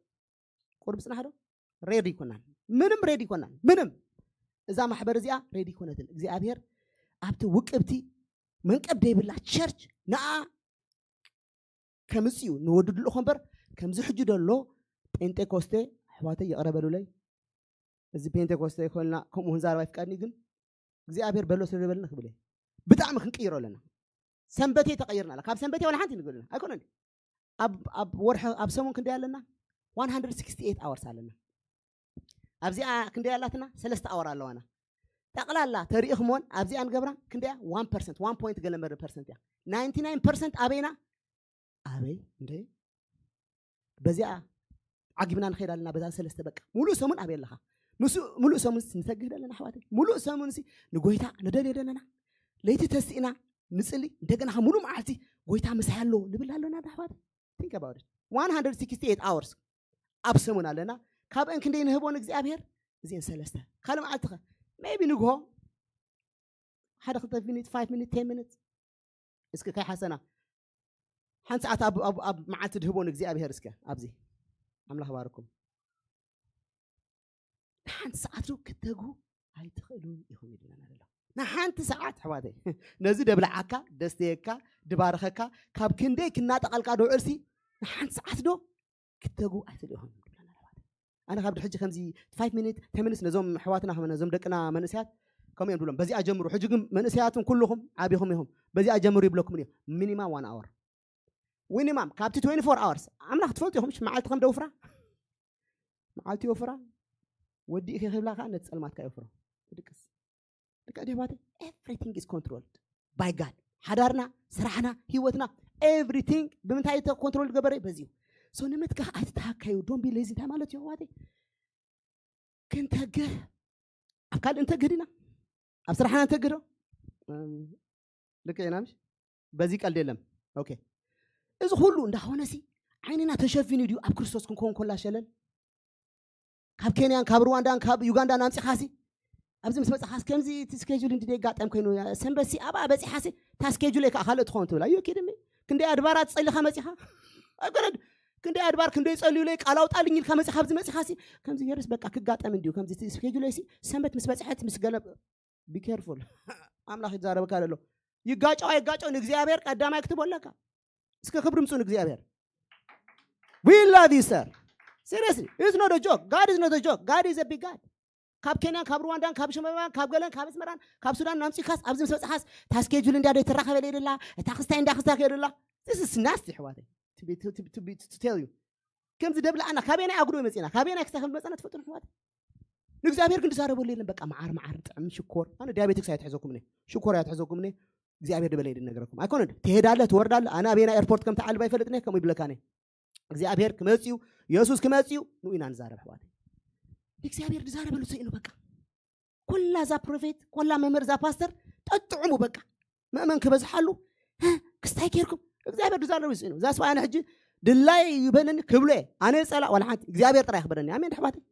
ቁርብ ፅናሕ ዶ ሬዲ ይኮናን ምንም ሬዲ ይኮናን ምንም እዛ ማሕበር እዚኣ ሬዲ ይኮነትን እግዚኣብሔር ኣብቲ ውቅብቲ መንቀብ ደይብላ ቸርች ንኣ ከምፅኡ ንወዲ ድልእኮ እምበር ከምዚ ሕጂ ደሎ ጴንጤኮስቴ ኣሕዋተይ ይቕረበሉለይ እዚ ፔንቴኮስተ ይኮልና ከምኡ ክንዛረብ ኣይፍቃድኒ ግን እግዚኣብሔር በሎ ስለ ዝበለና ክብል ብጣዕሚ ክንቅይሮ ኣለና ሰንበቴ ተቀይርና ካብ ሰንበቴ ወላ ሓንቲ ንግብልና ኣይኮነን ኣብ ወርሒ ኣብ ሰሙን ክንደይ ኣለና one hundred sixty eight hours ኣለና ኣብዚኣ ክንደይ ኣላትና ሰለስተ ኣወር ኣለዋና ጠቕላላ ተሪእኹምዎን ኣብዚኣ ንገብራ ክንደያ one percent one point ገለ መረ percent እያ ninety nine percent ኣበይና ኣበይ እንደ በዚኣ ዓጊብና ንኸይድ ኣለና በዛ ሰለስተ በቃ ሙሉእ ሰሙን ኣበይ ኣለኻ ሙሉእ ሰሙን ንሰግድ ኣለና ኣሕዋተይ ሙሉእ ሰሙን ንጎይታ ንደልዮ ደለና ለይቲ ተስኢና ንፅሊ እንደገና ሙሉእ መዓልቲ ጎይታ ምሳይ ኣሎ ንብል ኣለና ኣሕዋተይ think about it one hundred sixty eight hours ኣብ ሰሙን ኣለና ካብአን ክንደይ ንህቦ ንእግዚኣብሔር እዚአን ሰለስተ ካልእ መዓልቲ ኸ maybe ንግሆ ሓደ ክልተ ሚኒት five ሚኒት ten ሚኒት እስኪ ከይሓሰና ሓንቲ ሰዓት ኣብ መዓልቲ ድህቦ ንእግዚኣብሔር እስከ ኣብዚ ኣምላኽ ባርኩም ንሓንቲ ሰዓት ዶ ክትተጉ ኣይትኽእሉን ኢኹም ይብለና ዘሎ ንሓንቲ ሰዓት ኣሕዋተይ ነዚ ደብልዓካ ደስተየካ ድባርኸካ ካብ ክንደይ ክናጠቐልካ ዶ ዕርሲ ንሓንቲ ሰዓት ዶ ክትተጉ ኣይትኽእሉ ኢኹም ይብለና ኣነ ካብ ድሕጂ ከምዚ five ሚኒት ten ሚኒት ነዞም ኣሕዋትና ነዞም ደቅና መንእሰያት ከምኡ እዮም ድብሎም በዚኣ ጀምሩ ሕጂ ግን መንእሰያትን ኩልኹም ዓቢኹም ኢኹም በዚኣ ጀምሩ ይብለኩም እዩ ሚኒማም one hour ሚኒማም ካብቲ twenty four hours ኣምላኽ ትፈልጡ ኢኹም መዓልቲ ከም ደውፍራ መዓልቲ ይወፍራ ወዲእኺ ክብላ ከዓ ነቲ ፀልማትካ ይወፍሮ ትድቅስ ልክዕ ዲባተ everything is controlled by God ሓዳርና፣ ስራሕና፣ ህይወትና፣ everything ብምንታይ ኮንትሮል ገበረ በዚዩ። So ንምትጋህ ኣይትተሃከዩ። Don't be lazy። እንታይ ማለት እዩ ኣሕዋተይ? ክንተግህ፣ ኣብ ካልእ እንተግህ ዲና፣ ኣብ ስራሕና እንተግህ ዶ? እም፣ ልክዕ ኢና ምሽ? በዚ ቀልድ የለም። ኦኬ፣ እዚ ኩሉ እንዳኾነ ሲ ዓይንና ተሸፊኑ ድዩ ኣብ ክርስቶስ ክንከውን ኮላ ሸለል? ካብ ኬንያን ካብ ሩዋንዳን ካብ ዩጋንዳን ኣምፂኻ ሲ ኣብዚ ምስ መፅኻስ ከምዚ እቲ ስኬጁል እንዲ ደጋጠም ኮይኑ ሰንበት ሲ ኣብኣ በፂሓ ሲ እታ ስኬጁለይ ከዓ ካልእ ትኸውን ትብል። ኣዩ ኪድሚ? ክንደይ ኣድባራት ፀሊኻ መፂኻ? ኣይኮነን። ክንደይ ኣድባር ክንደይ ጸልዩለይ ቃል ኣውጣልኝ ኢልካ መፂኻ ኣብዚ መፂኻ ሲ ከምዚ ገይርስ በቃ ክጋጠም እንዲዩ ከምዚ እቲ ስኬጁለይ ሲ ሰንበት ምስ በፅሐት ምስ ገለ be careful። ኣምላኽ ይዛረበካ ዘሎ። ይጋጨው ኣይጋጨው ንእግዚኣብሔር ቀዳማይ ክትቦ ኣለካ። እስከ ክብሪ ምፁ ንእግዚኣብሔር። We love you, sir. Seriously, it's not a joke. God is not a joke. God is a big God. ካብ ኬንያን ካብ ሩዋንዳን ካብ ሽመባን ካብ ገለን ካብ ኣስመራን ካብ ሱዳን ናምፂካስ ኣብዚ ምስ በፅሓስ እታ ስኬጁል እንዲያ ዶ ትራኸበለ የደላ እታ ክስታይ እንዳ ክስታ ከየደላ። This is nasty ኣሕዋተይ። To be- to- to- to be- to tell you። ከምዚ ደብላኣና ካበየናይ ኣጉዶ መፂና ካበየናይ ክስታይ ከም መፀና ትፈጥሩ ኣሕዋተይ። ንእግዚኣብሔር ግን ዝዛረበሉ የለን። በቃ መዓር መዓር ጥዕም ሽኮር ኣነ ዲያቤቲክስ ኣይትሕዘኩም ነ ሽኮር ኣይትሕዘኩም ነ እግዚኣብሔር ድበለ ድነገረኩም ኣይኮነ ትሄዳለ ትወርዳለ ኣነ ኣበየና ኤርፖርት ከም ተዓልባ ይፈልጥ ነ ከምኡ ይብለካ ነ እግዚኣብሔር ክመፅዩ የሱስ ክመፅዩ ንኡ ኢና ንዛረብ ኣሕዋተይ። እግዚኣብሔር ዝዛረበሉ ሰኢኑ በቃ ኮላ እዛ ፕሮፌት ኮላ መምህር እዛ ፓስተር ጠጥዑሙ በቃ መእመን ክበዝሓሉ ህ፣ ክስታይ ጌርኩም እግዚኣብሔር ዝዛረቡ ይስእኑ እዛ ስብኣነ ሕጂ ድላይ ይበለኒ ክብሎ እየ ኣነ ጸላ ዋላ ሓንቲ እግዚኣብሔር ጥራይ ክበለኒ ኣሜን ኣሕዋተይ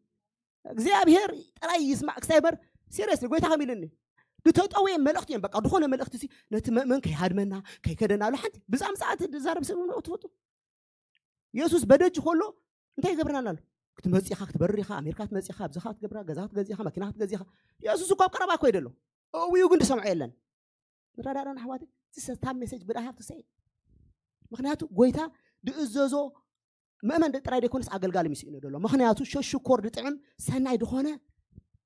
እግዚኣብሔር ጥራይ ይስማዕ ክሳይ በር ሲሪየስ ጎይታ ከም ኢልኒ ዝተጠወየ መልእኽቲ እዮም በቃ ዝኾነ መልእኽቲ ሲ ነቲ መእመን ከይሃድመና ከይከደና ኣሎ ሓንቲ ብዛም ሰዓት ዝዛረብ ሰብ ንዑ ትፈጡ የሱስ በደጅ ከሎ እንታይ ይገብርና ኣሎ ክትመፅእ ኢኻ ክትበርር ኢኻ ኣሜሪካ ክትመፅእ ኢኻ ኣብዚኻ ክትገብራ ገዛ ክትገዝእ ኢኻ መኪና ክትገዝእ ኢኻ የሱስ እኮ ኣብ ቀረባ እኮ ይደሎ እውዩ ግን ዝሰምዖ የለን ንረዳዳን ኣሕዋተይ ዝሰታ ሜሴጅ ብዳሃብ ትሰይ ምክንያቱ ጎይታ ድእዘዞ መእመን ጥራይ ዘይኮነስ ኣገልጋሊ ምስ ኢነ ዘሎ ምክንያቱ ሸሽኮር ድጥዕም ሰናይ ድኾነ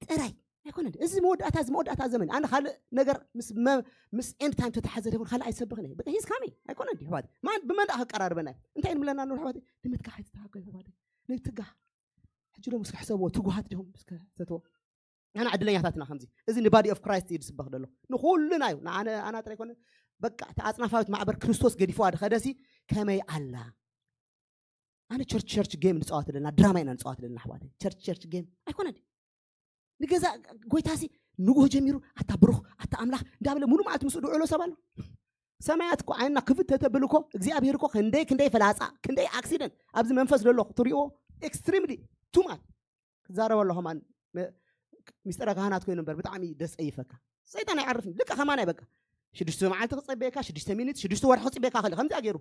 ጥራይ ኣይኮነ እዚ መወዳእታ እዚ መወዳእታ ዘመን ኣነ ካልእ ነገር ምስ መ- ምስ ኤንድ ታይም ተተሓዘ ዘይኮነ ካልእ ኣይሰብኽን እየ በቃ ሂዝ ካሚ ኣይኮነ እንዲ ሕዋት ማን ብመን ደኣ ከቀራርበና እዩ እንታይ ንምለና ኣሎ ሕዋት ንምትካሕ ኣይትተሃከ ሕዋት ንትጋህ ሕጂ ሎም እስከ ሕሰብዎ ትጉሃት ዲኹም እስከ ሕተትዎ ኣና ዕድለኛታትና ከምዚ እዚ ንባዲ ኦፍ ክራይስት እዩ ዝስበኽ ዘሎ ንኩልና እዩ ንኣነ ኣና ጥራይ ኮነ በቃ እቲ ኣጽናፋዊት ማዕበር ክርስቶስ ገዲፍዋ ድኸደሲ ከመይ ኣላ ኣነ ቸርች ቸርች ጌም ንጸዋት ኣለና ድራማ ኢና ንጸዋት ኣለና ኣሕዋተይ ቸርች ቸርች ጌም ኣይኮነን ንገዛ ጎይታሲ ንጉሆ ጀሚሩ ኣታ ብሩኽ ኣታ ኣምላኽ እንዳበለ ሙሉ መዓልቲ ምስኡ ድውዕሎ ሰብ ኣሎ ሰማያት እኮ ዓይንና ክፍት ተተብል እኮ እግዚኣብሔር እኮ ክንደይ ክንደይ ፈላፃ ክንደይ ኣክሲደንት ኣብዚ መንፈስ ዘሎ ትሪእዎ ኤክስትሪምሊ ቱማት ክዛረብ ኣለኹ ማን ሚስጥረ ካህናት ኮይኑ እምበር ብጣዕሚ ደስ ፀይፈካ ሰይጣን ኣይዓርፍን ልካ ከማን ኣይበቃ ሽዱሽተ መዓልቲ ክፀበየካ ሽዱሽተ ሚኒት ሽዱሽተ ወርሒ ክፅበየካ ክእል ከምዚኣ ገይሩ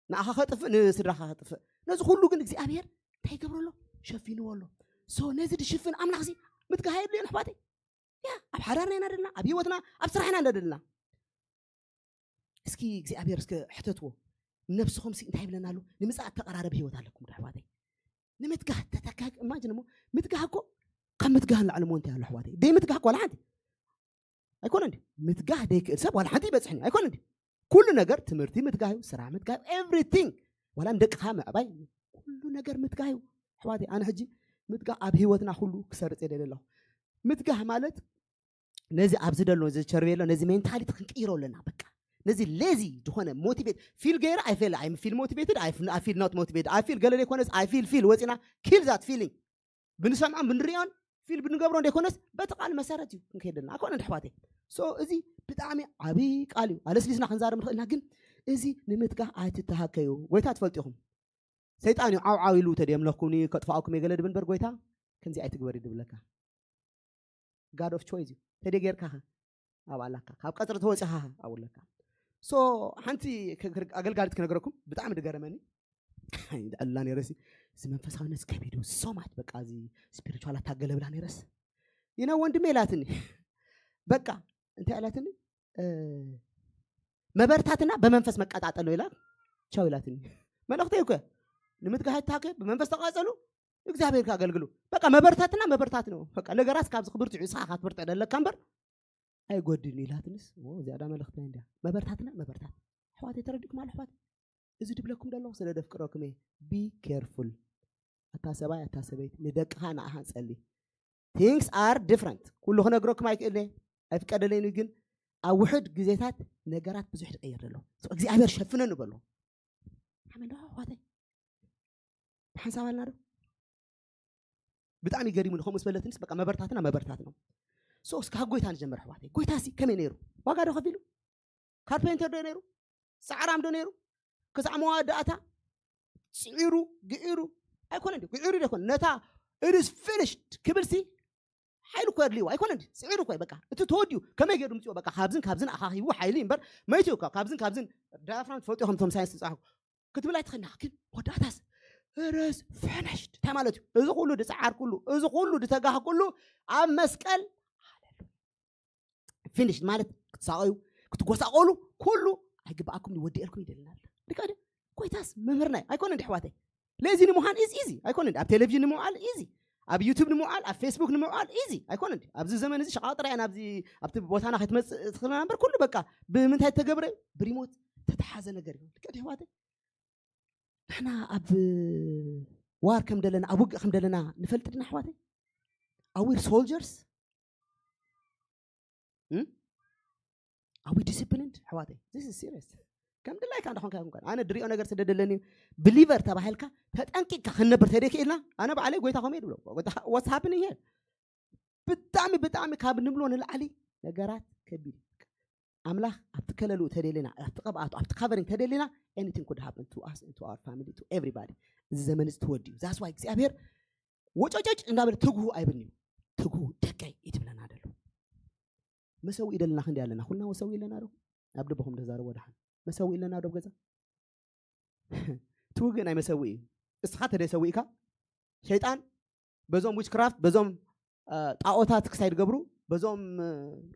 ንኣኻ ከጥፍእ ንስድራኻ ከጥፍእ ነዚ ኩሉ ግን እግዚኣብሔር እንታይ ይገብሮ ኣሎ ሸፊንዎ ኣሎ ሶ ነዚ ድሽፍን ኣምላኽ ሲ ምትጋሃ የድልዮን ኣሕዋተይ ያ ኣብ ሓዳርና ኢና ደልና ኣብ ህይወትና ኣብ ስራሕና ኢና ደልና እስኪ እግዚኣብሔር እስከ ሕተትዎ ነብስኹም ሲ እንታይ ይብለና ኣሎ ንምፅኣት ተቐራረብ ህይወት ኣለኩም ዶ ኣሕዋተይ ንምትጋህ ተተካክ እማጅን እሞ ምትጋህ እኮ ካብ ምትጋህ ንላዕሊ ሞ እንታይ ኣሎ ኣሕዋተይ ደይ ምትጋህ እኮ ዋላ ሓንቲ ኣይኮነ እንዲ ምትጋህ ደይክእል ሰብ ዋላ ሓንቲ ይበፅሕኒ ኣይኮነ እንዲ ኩሉ ነገር ትምህርቲ ምትጋህ እዩ ስራሕ ምትጋህ እዩ ኤቭሪቲንግ ዋላ ንደቅኻ ምዕባይ ኩሉ ነገር ምትጋህ እዩ ኣሕዋተይ ኣነ ሕጂ ምትጋህ ኣብ ህይወትና ኩሉ ክሰርፅ የደለ ኣለኹ ምትጋህ ማለት ነዚ ኣብዚ ደሎ ነዚ ቸርቤሎ ነዚ ሜንታሊቲ ክንቅይሮ ኣለና በቃ ነዚ ሌዚ ዝኾነ ሞቲቬት ፊል ገይረ ኣይፌል ኣይ ፊል ሞቲቬትድ ኣይ ፊል ኖት ሞቲቬትድ ኣይ ፊል ገለ ዘይኮነስ ኣይ ፊል ፊል ወፂና ኪል ዛት ፊሊንግ ብንሰምዖን ብንሪኦን ፊል ብንገብሮ ዘይኮነስ በቲ ቃል መሰረት እዩ ክንከይደልና ኣኮነ ድሕዋተይ ሶ እዚ ብጣዕሚ ዓብይ ቃል እዩ ኣለስሊስና ክንዛረብ ንኽእልና ግን እዚ ንምትጋህ ኣይትተሃከዩ ጎይታ ትፈልጡ ኢኹም ሰይጣን እዩ ዓው ዓው ኢሉ ተደየምለኩኒ ከጥፋኣኩም የገለ ድብል በር ጎይታ ከምዚ ኣይትግበር እዩ ድብለካ God of choice እዩ ተደይ ጌርካ ኸ ኣብ ኣላካ ካብ ቀፅሪ ተወፂኻ ኸ ኣብኡ ኣለካ so ሓንቲ ኣገልጋሊት ክነግረኩም ብጣዕሚ ድገረመኒ ይድዕልና ነይረሲ እዚ መንፈሳውነት ከቢዱ so much በቃ እዚ ስፒሪቹዋል ኣታገለብላ ነይረስ ይነ ወንድሜ ኢላትኒ በቃ እንታይ ኢላትኒ መበርታትና በመንፈስ መቀጣጠል ነው ይላል ቻው ይላትኒ መልእክተይ እኮ ንምትጋህ ታከ ብመንፈስ ተቃጸሉ እግዚኣብሔር ካገልግሉ በቃ መበርታትና መበርታት ነው በቃ ነገራት ካብዚ ክብርትዑ እስኻ ካትብርትዕ ደለካ እምበር ኣይጎድን ኢላትንስ እዚኣ ዳ መልእክትና እንዲያ መበርታትና መበርታት ኣሕዋት የተረድኩም ኣለ ኣሕዋት እዚ ድብለኩም ደለኹ ስለ ደፍቅረኩም እየ be careful ኣታ ሰባይ ኣታ ሰበይቲ ንደቅኻ ንኣኻ ጸሊ things are different ኩሉ ክነግረኩም ኣይክእልን ኣይፍቀደለይን ግን ኣብ ውሕድ ግዜታት ነገራት ብዙሕ ትቀየር ዘሎ እግዚኣብሔር ሸፍነኒ በሎ። ሓመን ዶ ኣሕዋተይ? ብሓንሳብ ኣልና ዶ? ብጣዕሚ ገሪሙኒ። ከምኡ ዝበለትንስ በቃ መበርታትና መበርታት ነው። ሶ እስከ ካብ ጎይታ ንጀምር ኣሕዋተይ። ጎይታ ሲ ከመይ ነይሩ? ዋጋ ዶ ከፊሉ? ካርፔንተር ዶ ነይሩ? ሰዓራም ዶ ነይሩ? ክሳዕ መዋዳእታ ጽዒሩ ግዒሩ ኣይኮነ እንዲ ግዒሩ ዶ ይኮን ነታ it is finished ክብል ሲ ሓይሉ እኮ የድልዩ ኣይኮነ እንዲ ጽዒሩ እኮ በቃ እቲ ተወዲኡ ከመይ ገይሩ ምጽኦ በቃ ካብዝን ካብዝን ኣኻኺቡ ሓይሊ እምበር መይቱ እኮ ካብዝን ካብዝን ዳያፍራም ትፈልጡ ኢኹም ቶም ሳይንስ ትጻሕፉ ክትብል ኣይትኸና ግን ወዳእታስ it is finished እንታይ ማለት እዩ እዚ ኩሉ ድጸዓርኩሉ እዚ ኩሉ ድተጋህኩሉ ኣብ መስቀል finished ማለት ክትሳቐዩ ክትጎሳቐሉ ኩሉ ኣይግብኣኩም ወዲኤልኩም ይደልና ኣሎ ሪካ ጎይታስ መምህርና እዩ ኣይኮነ እንዲ ኣሕዋተይ ለዚ ንምዃን ኢዚ ኢዚ ኣይኮነ እንዲ ኣብ ቴሌቪዥን ንምውዓል ኢዚ ኣብ ዩቱብ ንምውዓል ኣብ ፌስቡክ ንምውዓል ኢዚ ኣይኮነ እንዲ ኣብዚ ዘመን እዚ ሸቃጥራ ኢና ኣብዚ ኣብቲ ቦታና ከይትመፅእ ትኽእልና እምበር ኩሉ በቃ ብምንታይ ተገብረ ብሪሞት ተተሓዘ ነገር እዩ ልክዕ ኣሕዋተይ ንሕና ኣብ ዋር ከም ደለና ኣብ ውግእ ከም ደለና ንፈልጥ ድና ኣሕዋተይ are we soldiers are we disciplined ኣሕዋተይ this is serious ከም ድላይካ እንዳኾንካ ይኹን ኣነ ድሪኦ ነገር ስደደለኒ ብሊቨር ተባሂልካ ተጠንቂቅካ ክንነብር ተደይክኢልና ኣነ ባዕለይ ጎይታ ከምኡ ድብሎ what's happening here ብጣዕሚ ብጣዕሚ ካብ ንብሎ ንላዕሊ ነገራት ከቢድ ኣምላኽ ኣብቲ ከለሉ ተደልና ኣብቲ ቅብኣቱ ኣብቲ ካቨሪንግ ተደልና anything could happen to us and to our family to everybody እዚ ዘመን እዚ ተወዲኡ that's why እግዚኣብሔር ወጨጨጭ እንዳበለ ትግሁ ኣይብልንዩ ትግሁ ደቀይ ይትብለና ደሎ መሰዊ ይደልና ክንዲ ኣለና ኩልና መሰዊ ኣለና ዶ ኣብ ልብኹም ተዛረቦ ድሓን መሰዊ ኣለና ዶ ገዛ ትውግእ ናይ መሰዊ እዩ እስኻ ተደሰዊ ኢካ ሸይጣን በዞም ዊችክራፍት በዞም ጣኦታት ክሳይ ድገብሩ በዞም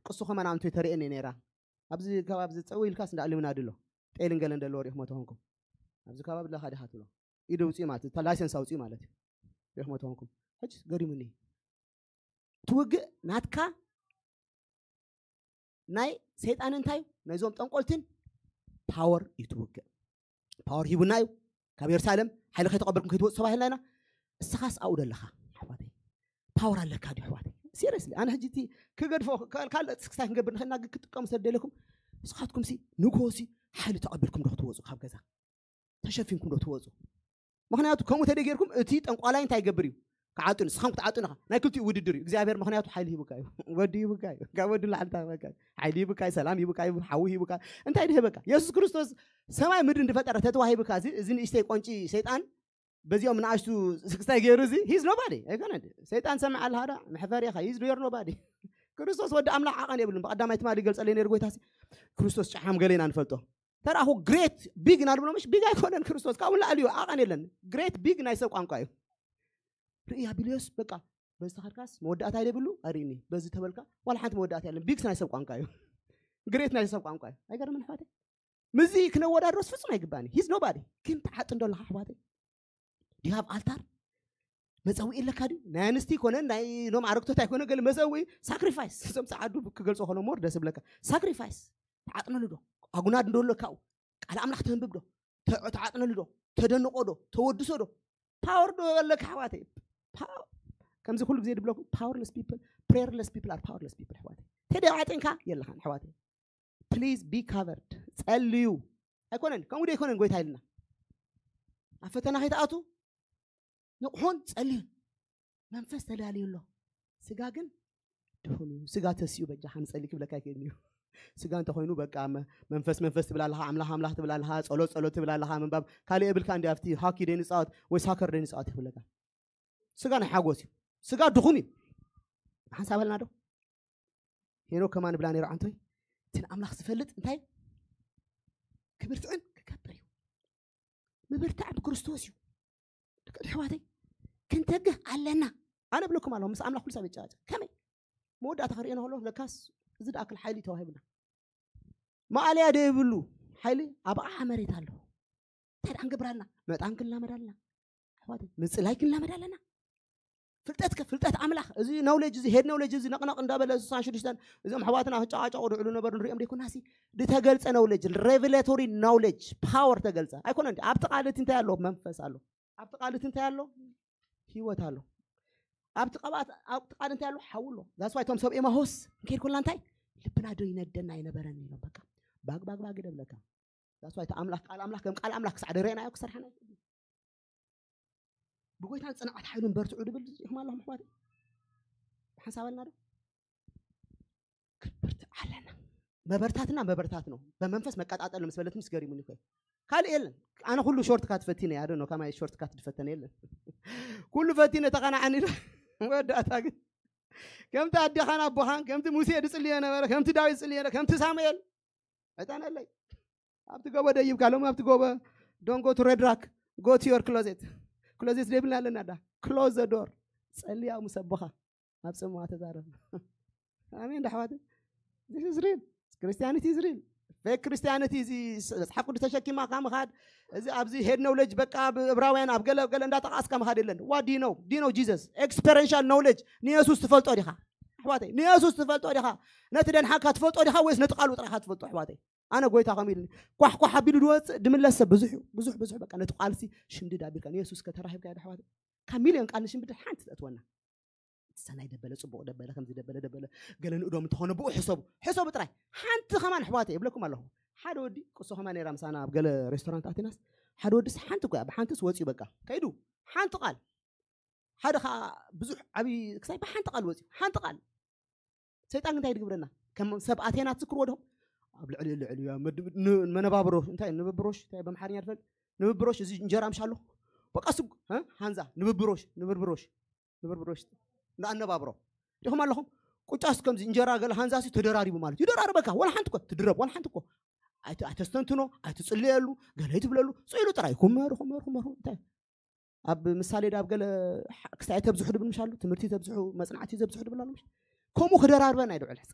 ቅሱ ከመናምንቶ ተርእየኒ ነይራ ኣብዚ ከባቢ ዝፀው ኢልካስ እንዳ ልምናድ ኣሎ ጤልን ገለን ዘለዎ ሪኢኹም ተኾንኩም ኣብዚ ከባቢ ለካ ዲኻ ትብሎ ኢደ ውፅኢ ማለት እታ ላይሰንስ ኣውፅኢ ማለት እዩ ሪኢኹም ተኾንኩም ሕጅ ገሪሙኒ ትውግእ ናትካ ናይ ሰይጣን እንታይ እዩ ናይዞም ጠንቆልትን ፓወር እዩ ትውግእ ፓወር ሂቡና እዩ ካብ የሩሳሌም ሓይሊ ከይተቐበልኩም ከይትወፁ ተባሂልና ኢና እስኻስ ኣብኡ ደለኻ ኣሕዋተይ ፓወር ኣለካ ድዩ ኣሕዋተይ ሲሪየስሊ ኣነ ሕጂ እቲ ክገድፎ ካልእ ስክስታይ ክንገብር ንኽእልና ግን ክጥቀሙ ስለ ደለኩም ንስኻትኩም ሲ ንግሆ ሲ ሓይሊ ተቐቢልኩም ዶ ክትወፁ ካብ ገዛ ተሸፊንኩም ዶ ትወፁ ምክንያቱ ከምኡ ተደጌርኩም እቲ ጠንቋላይ እንታይ ይገብር እዩ ክዓጡ ንስኻም ክትዓጡ ንኻ ናይ ክልቲኡ ውድድር እዩ እግዚኣብሔር ምክንያቱ ሓይሊ ሂቡካ እዩ ወዲ ሂቡካ እዩ ካብ ወዲ ላዕልታ ሂቡካ ሓይሊ ሂቡካ እዩ ሰላም ሂቡካ እዩ ሓዊ ሂቡካ እንታይ ድህበካ የሱስ ክርስቶስ ሰማይ ምድሪ እንድፈጠረ ተተዋሂብካ እዚ እዚ ንእሽተይ ቆንጪ ሰይጣን በዚኦም ንኣሽቱ ስክስታይ ገይሩ እዚ he's nobody ኣይኮነ ሰይጣን ሰምዕ ኣለሃዳ መሕፈሪ ኢኻ he's your nobody ክርስቶስ ወዲ ኣምላኽ ዓቐን የብሉን ብቐዳማይ ትማሊ ገልጸለይ ነይሩ ጎይታ ክርስቶስ ጨሓም ገሌና ንፈልጦ ተራኹ ግሬት ቢግ ኢና ንብሎ ምሽ ቢግ ኣይኮነን ክርስቶስ ካብኡ ላዕሊ እዩ ዓቐን የለን ግሬት ቢግ ናይ ሰብ ቋንቋ እዩ ርእያ ቢልዮስ በቃ በዚ ተኸድካስ መወዳእታ ይደብሉ ኣይርእኒ በዚ ተበልካ ዋላ ሓንቲ መወዳእታ የለን ቢግስ ናይ ሰብ ቋንቋ እዩ ግሬት ናይ ሰብ ቋንቋ እዩ ኣይገርምን ኣሕዋተይ ምዚ ክነወዳድሮስ ፍጹም ኣይግባኒ he's nobody ግን ተሓጥ እንዶ ኣለኻ ኣሕዋተይ do you have altar መፀውዒ ኣለካ ድዩ ናይ ኣንስቲ ይኮነ ናይ ሎም ኣረግቶት ኣይኮነ ገለ መፀውዒ ሳክሪፋይስ እዞም ፀዓዱ ክገልፆ ከሎ more ደስ ይብለካ ሳክሪፋይስ ተዓጥነሉ ዶ ኣጉናድ እንዶ ኣለካኡ ቃል ኣምላኽ ተንብብ ዶ ተዓጥነሉ ዶ ተደንቆ ዶ ተወድሶ ዶ ፓወር ዶ ኣለካ ኣሕዋተይ ከምዚ ኩሉ ግዜ ድብለኩም powerless people prayerless people are powerless people ኣሕዋተይ ተደዓጢንካ የለኻን ኣሕዋተይ please be covered ጸልዩ ኣይኮነን ከምኡ ዶ ኣይኮነን ጎይታ ኢልና ኣብ ፈተና ከይትኣቱ ንቑሑን ጸልዩን መንፈስ ተዳልዩ ኣሎ ስጋ ግን ድኹም እዩ ስጋ ተስኡ በጃ ሓንጸሊ ክብለካ ይክእል እዩ ስጋ እንተኮይኑ በቃ መንፈስ መንፈስ ትብል ኣለካ ኣምላኽ ኣምላኽ ትብል ኣለካ ጸሎት ጸሎት ትብል ኣለካ ምንባብ ካልእ የብልካ እንዲ ኣብቲ ሃኪ ደይ ንጻወት ወይ ሳከር ደይ ንጻወት ይክብለካ ስጋ ናይ ሓጎስ እዩ ስጋ ድኹም እዩ ሓንሳብ በልና ዶ ሄኖክ ከማን ብላ ነይሩ ዓንቶይ እቲ ንኣምላኽ ዝፈልጥ እንታይ ክብርትዕን ክከብር እዩ ምብርታዕ ብክርስቶስ እዩ ደቂ ኣሕዋተይ ክንተግህ ኣለና ኣነ ብለኩም ኣለኹ ምስ ኣምላኽ ኩሉ ሰብ ይጨቃጨቅ ከመይ መወዳእታ ክርእየና ከሎ ለካስ እዚ ደኣክል ሓይሊ ተዋሂብና ማእለያ ዶ የብሉ ሓይሊ ኣብ ኣዓ መሬት ኣሎ እንታይ ደኣ ንገብር ኣለና መጣን ክንላመድ ኣለና ኣሕዋተይ ምፅላይ ክንላመድ ኣለና ፍልጠት ከ ፍልጠት ኣምላኽ እዚ ኖውሌጅ እዚ ሄድ ኖውሌጅ እዚ ነቕነቕ እንዳበለ ስሳን ሽዱሽተን እዞም ኣሕዋትና ክጨቃጨቑ ድዕሉ ነበሩ ንሪኦም ደይኮናሲ ዝተገልጸ ኖውሌጅ ሬቨሌቶሪ ኖውሌጅ ፓወር ተገልጸ ኣይኮነ እንዲ ኣብቲ ቃል እቲ እንታይ ኣሎ መንፈስ ኣሎ ኣብቲ ቃል እቲ እንታይ ኣሎ ህይወት ኣሎ ኣብቲ ቀባት ኣብቲ ቃል እንታይ ኣሎ ሓዊ ኣሎ ዛስ ዋይ እቶም ሰብ ኤማሆስ ንከይድ ኮልና እንታይ ልብና ዶ ይነደና ኣይነበረን ኢሎም በቃ ባግ ባግ ባግ ደብለካ። ዳስዋይ ኣምላኽ ቃል ኣምላኽ ከም ቃል ኣምላኽ ክሳዕ ደረናዮ ክሰርሓና ይኽእል። ብጎይታን ጽንዓት ሓይሉን በርትዑ ድብል ኢኹም ኣለኹም ኣሕዋት። ሓሳበልና ዶ ክብርት ኣለና። መበርታትና መበርታት ነው። በመንፈስ መቀጣጠል ምስ በለትንስ ገሪሙኒ እኮ። ካልእ የለን። ኣነ ኩሉ ሾርት ካት ፈቲነ ያደ ነው ከማይ ሾርት ካት ድፈተነ የለን። ኩሉ ፈቲነ ተቐናዓኒ ኢለ መወዳእታ ግን ከምቲ ኣዴኻን ኣቦኻን ከምቲ ሙሴ ድጽልዮ ነበረ ከምቲ ዳዊት ዝጽልዮ ነበረ ከምቲ ሳሙኤል ዕጠነለይ ኣብቲ ጎቦ ደይብካ ሎም ኣብቲ ጎቦ don't go to red rock, go to your closet. Closet ዘይብልና ኣለና ዳ close the door. ጸልያ ምስ ኣቦኻ ኣብ ጽምዋ ተዛረብ። ኣሜን ዳሕዋት። This is real. Christianity is real. Fake Christianity እዚ መጽሓፍ ቅዱስ ተሸኪማ ካብ ምኻድ እዚ ኣብዚ ሄድ ኖውሌጅ በቃ ብእብራውያን ኣብ ገለ ገለ እንዳጠቃስካ ምኻድ የለን። What do you know? Do you know Jesus? Experiential knowledge ንየሱስ ትፈልጦ ዲኻ? ኣሕዋተይ ንየሱስ ትፈልጦ ዲኻ? ነቲ ደንሓካ ትፈልጦ ዲኻ ወይስ ነቲ ቃሉ ጥራኻ ትፈልጦ ኣሕዋተይ? ኣነ ጎይታ ከም ኢልኒ ኳሕ ኳሕ ኣቢሉ ድወፅእ ድምለስ ሰብ ብዙሕ እዩ። ብዙሕ ብዙሕ በቃ ነቲ ቃልሲ ሽምድድ ኣቢልካ ንየሱስ ከተራሂብካ ዳ ኣሕዋተይ ካብ ሚልዮን ቃል ንሽምድድ ሓንቲ ትእትወና። ሰናይ ደበለ ጽቡቕ ደበለ ከምዚ ደበለ ደበለ ገለ ንእዶም እንተኾነ ብኡ ሕሰቡ ሕሰቡ ጥራይ። ሓንቲ ከማን ኣሕዋተይ እብለኩም ኣለኹ ሓደ ወዲ ቅሶ ከማን ነራ ምሳና ኣብ ገለ ሬስቶራንት ኣቲናስ ሓደ ወዲስ ሓንቲ እኮ እያ ብሓንቲስ ወፂኡ በቃ ከይዱ ሓንቲ ቃል ሓደ ከዓ ብዙሕ ዓብዪ ክሳይ ብሓንቲ ቃል ወፂኡ ሓንቲ ቃል ሰይጣን እንታይ ድግብረና ከም ሰብ ኣቴና ትዝክርዎ ዶ ኣብ ልዕሊ ልዕሊ መነባብሮ እንታይ ንብብሮሽ እንታይ በምሓርኛ ትፈልጥ ንብብሮሽ እዚ እንጀራ ምሽ ኣለኹ በቃ ስግ ሃንዛ ንብብሮሽ ንብብሮሽ ንብርብሮሽ ንኣነባብሮ ዲኹም ኣለኹም ቁጫስ ከምዚ እንጀራ ገለ ሃንዛሲ ተደራሪቡ ማለት ይደራርበካ ወላ ሓንቲ እኮ ትድረብ ወላ ሓንቲ እኮ ኣይተስተንትኖ ኣይትፅልየሉ ገለ ይትብለሉ ስኢሉ ጥራይ ኩመሩ ኩመሩ ኩመሩ እንታይ ኣብ ምሳሌ ዳ ኣብ ገለ ክስታይ ተብዝሑ ድብል ምሻሉ ትምህርቲ ተብዝሑ መፅናዕቲ ዘብዝሑ ድብል ኣሎ ምሽ ከምኡ ክደራርበን ኣይድውዕል ሕፃ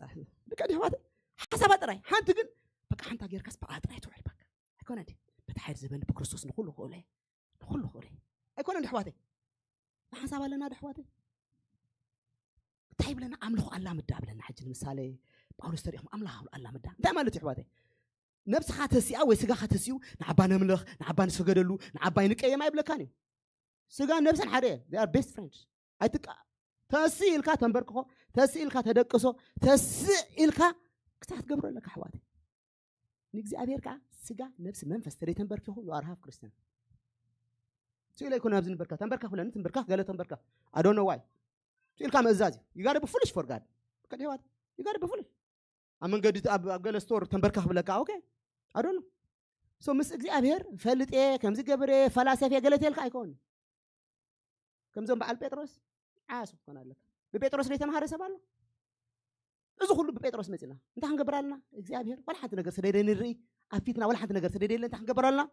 ደቂ ኣሕዋት ሓሳባ ጥራይ ሓንቲ ግን በቃ ሓንታ ጌርካስ በቃ ጥራይ ትውዕል በቃ ኣይኮነ እንዲ በቲ ሓይል ዝበኒ ብክርስቶስ ንኩሉ ክእለ ንኩሉ ክእለ ኣይኮነ እንዲ ኣሕዋተይ ሓሳብ ኣለና ዶ ኣሕዋተይ እንታይ ይብለና ኣምልኹ ኣላምዳ ብለና ሕጂ ንምሳሌ ጳውሎስ ተሪእኹም ኣምላኽ ኣላምዳ እንታይ ማለት እዩ ኣሕዋተይ ነብስኻ ተሲኣ ወይ ስጋኻ ተሲኡ ንዓባ ነምልኽ ንዓባ ንስገደሉ ንዓባ ይንቀየም ኣይብለካን እዩ ስጋ ነብስን ሓደ እየ they are best friends ኣይትቃ ተስእ ኢልካ ተንበርክኾ ተስእ ኢልካ ተደቅሶ ተስእ ኢልካ ክሳዕ ትገብሮ ኣለካ ኣሕዋተይ ንእግዚኣብሔር ከዓ ስጋ ነብሲ መንፈስ ተደይ ተንበርኪኹ you are half Christian ስኢለ ይኮነ ኣብዚ ንበርካ ተንበርካ ክብለኒ ትንበርካ ገለ ተንበርካ I don't know why ስኢልካ ምእዛዝ እዩ you gotta be foolish for God ከዲህዋት you gotta be foolish ኣብ መንገዲ ኣብ ገለ ስቶር ተንበርካ ክብለካ okay I don't know so ምስ እግዚኣብሔር ፈልጥ እየ ከምዚ ገብር እየ ፈላሰፍ እየ ገለ ተልካ ኣይከውን ከምዞም በዓል ጴጥሮስ ዓያሱ ክኾን ኣለካ ብጴጥሮስ ዘይተምሃረ ሰብ ኣሎ እዚ ኩሉ ብጴጥሮስ መፂና እንታይ ክንገብር ኣለና እግዚኣብሔር ዋላ ሓንቲ ነገር ስደደ ንርኢ ኣብ ፊትና ዋላ ሓንቲ ነገር ስደደ የለ እንታይ ክንገብር ኣለና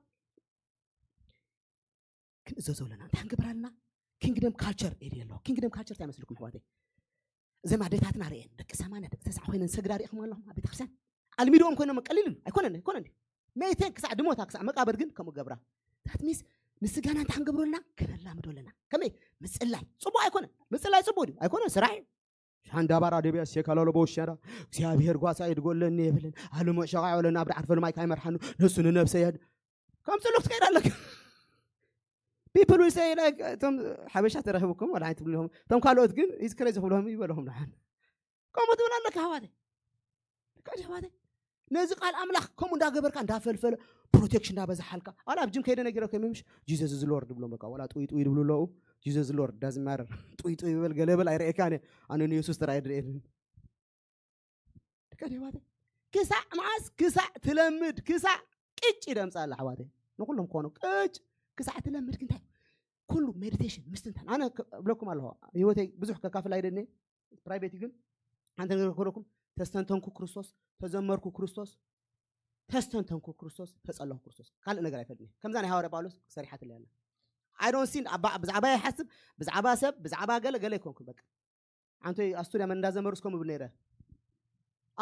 ክንእዘዞ ኣለና እንታይ ክንገብር ኣለና kingdom culture area ኣሎ kingdom culture እንታይ መስልኩም ኣሕዋተይ እዘም ኣዴታትና ርኤን ደቂ ሰማንያ ደቂ ተስዓ ኮይነን ሰግዳ ርኢኹም ኣለኹም ኣብ ቤተክርስትያን ኣልሚድዎም ኮይኖም ቀሊል እዩ ኣይኮነን ኣይኮነን ሜይተን ክሳዕ ድሞታ ክሳዕ መቃብር ግን ከምኡ ገብራ that means ንስጋና እንታይ ክንገብሮ ኣለና ክነላምዶ ኣለና ከመይ ምፅላይ ፅቡቅ ኣይኮነን ምፅላይ ፅቡቅ ድዩ ኣይኮነን ስራሕ እዩ ሻንዳ ባራ ደቢያ ሴካላሎ በውሻዳ እግዚኣብሔር ጓሳ ይድጎለኒ የብልን ኣልሞ ሸቃ ይብለና ኣብ ዳዓር ፈልማይ ካይመርሓኑ ነሱ ንነብሰ የድ ከም ጽሉክ ትከይድ ኣለካ people will say like እቶም ሓበሻ ተረኺብኩም ወላ ዓይነት ትብልኹም እቶም ካልኦት ግን is crazy ክብልኹም ይበልኹም ንሓን ከምኡ ትብል ኣለካ ኣሕዋተይ ደቂ ኣሕዋተይ ነዚ ቃል ኣምላኽ ከምኡ እንዳገበርካ እንዳፈልፈለ ፕሮቴክሽን እንዳበዛሓልካ ዋላ ኣብ ጅም ከይደ ነጊረ ከመምሽ Jesus is Lord ድብሎም በቃ ዋላ ጥውይ ጥውይ ድብሉ ኣለዉ Jesus is Lord doesn't matter ጥውይ ጥውይ በል ገለ በል ኣይረኤካን እየ ኣነ ንየሱስ ጥራይ ድርኤ ደቂ ኣሕዋተይ ክሳዕ መዓስ ክሳዕ ትለምድ ክሳዕ ቅጭ ደምፃ ኣለ ኣሕዋተይ ንኩሎም ክኾኑ ቅጭ ክሳዕ ትለምድ ክንታይ ኩሉ ሜዲቴሽን ምስትንታን ኣነ እብለኩም ኣለኹ ህይወተይ ብዙሕ ከካፍል ኣይደኒ ፕራይቬት ግን ሓንቲ ነገር ክረኩም ተስተንተንኩ ክርስቶስ ተዘመርኩ ክርስቶስ ተስተንተንኩ ክርስቶስ ተጸለኹ ክርስቶስ ካልእ ነገር ኣይፈልጥን ከምዛ ናይ ሃዋርያ ጳውሎስ ሰሪሓትለይ ኣላ I don't see ብዛዕባ ይሓስብ ብዛዕባ ሰብ ብዛዕባ ገለ ገለ ይኮንኩ በቃ ኣንቶይ ኣስቱርያ መን እንዳዘመሩ እስከም ብል ነይረ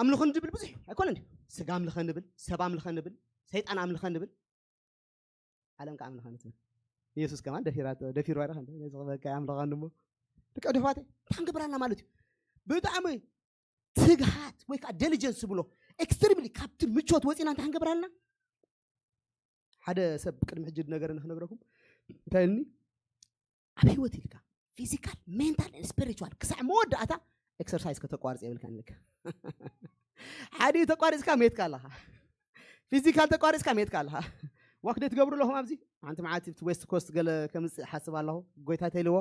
ኣምልኹ ንድብል ብዙሕ እዩ ኣይኮነ እንዲ ስጋ ኣምልኸ ንብል ሰብ ኣምልኸ ንብል ሰይጣን ኣምልኸ ንብል ዓለም ከዓ ኣምልኸ ንትብል ኢየሱስ ከማን ደፊራ ደፊሩ ባይራ ከም ዝኽበካ ኣምልኸ ንሞ ደቂ ደፋተ እንታይ ክንገብር ኣለና ማለት እዩ ብጣዕሚ ትግሃት ወይ ከዓ ዲሊጀንስ ብሎ ኤክስትሪምሊ ካብቲ ምቾት ወፂና እንታይ ክንገብር ኣለና ሓደ ሰብ ቅድሚ ሕጂ ነገር ንክነግረኩም እንታይ ኢልኒ ኣብ ህይወት ኢልካ ፊዚካል ሜንታል ስፒሪቹዋል ክሳዕ መወዳእታ ኤክሰርሳይዝ ከተቋርፅ የብልካ ንልካ ሓዲኡ ተቋሪፅካ ሜትካ ኣለኻ። ፊዚካል ተቋሪፅካ ሜትካ ኣለኻ። ዋክ ደ ትገብሩ ኣለኹም ኣብዚ ሓንቲ መዓልቲ ብቲ ዌስት ኮስት ገለ ከምፅእ ሓስብ ኣለኹ። ጎይታ ተይልዎ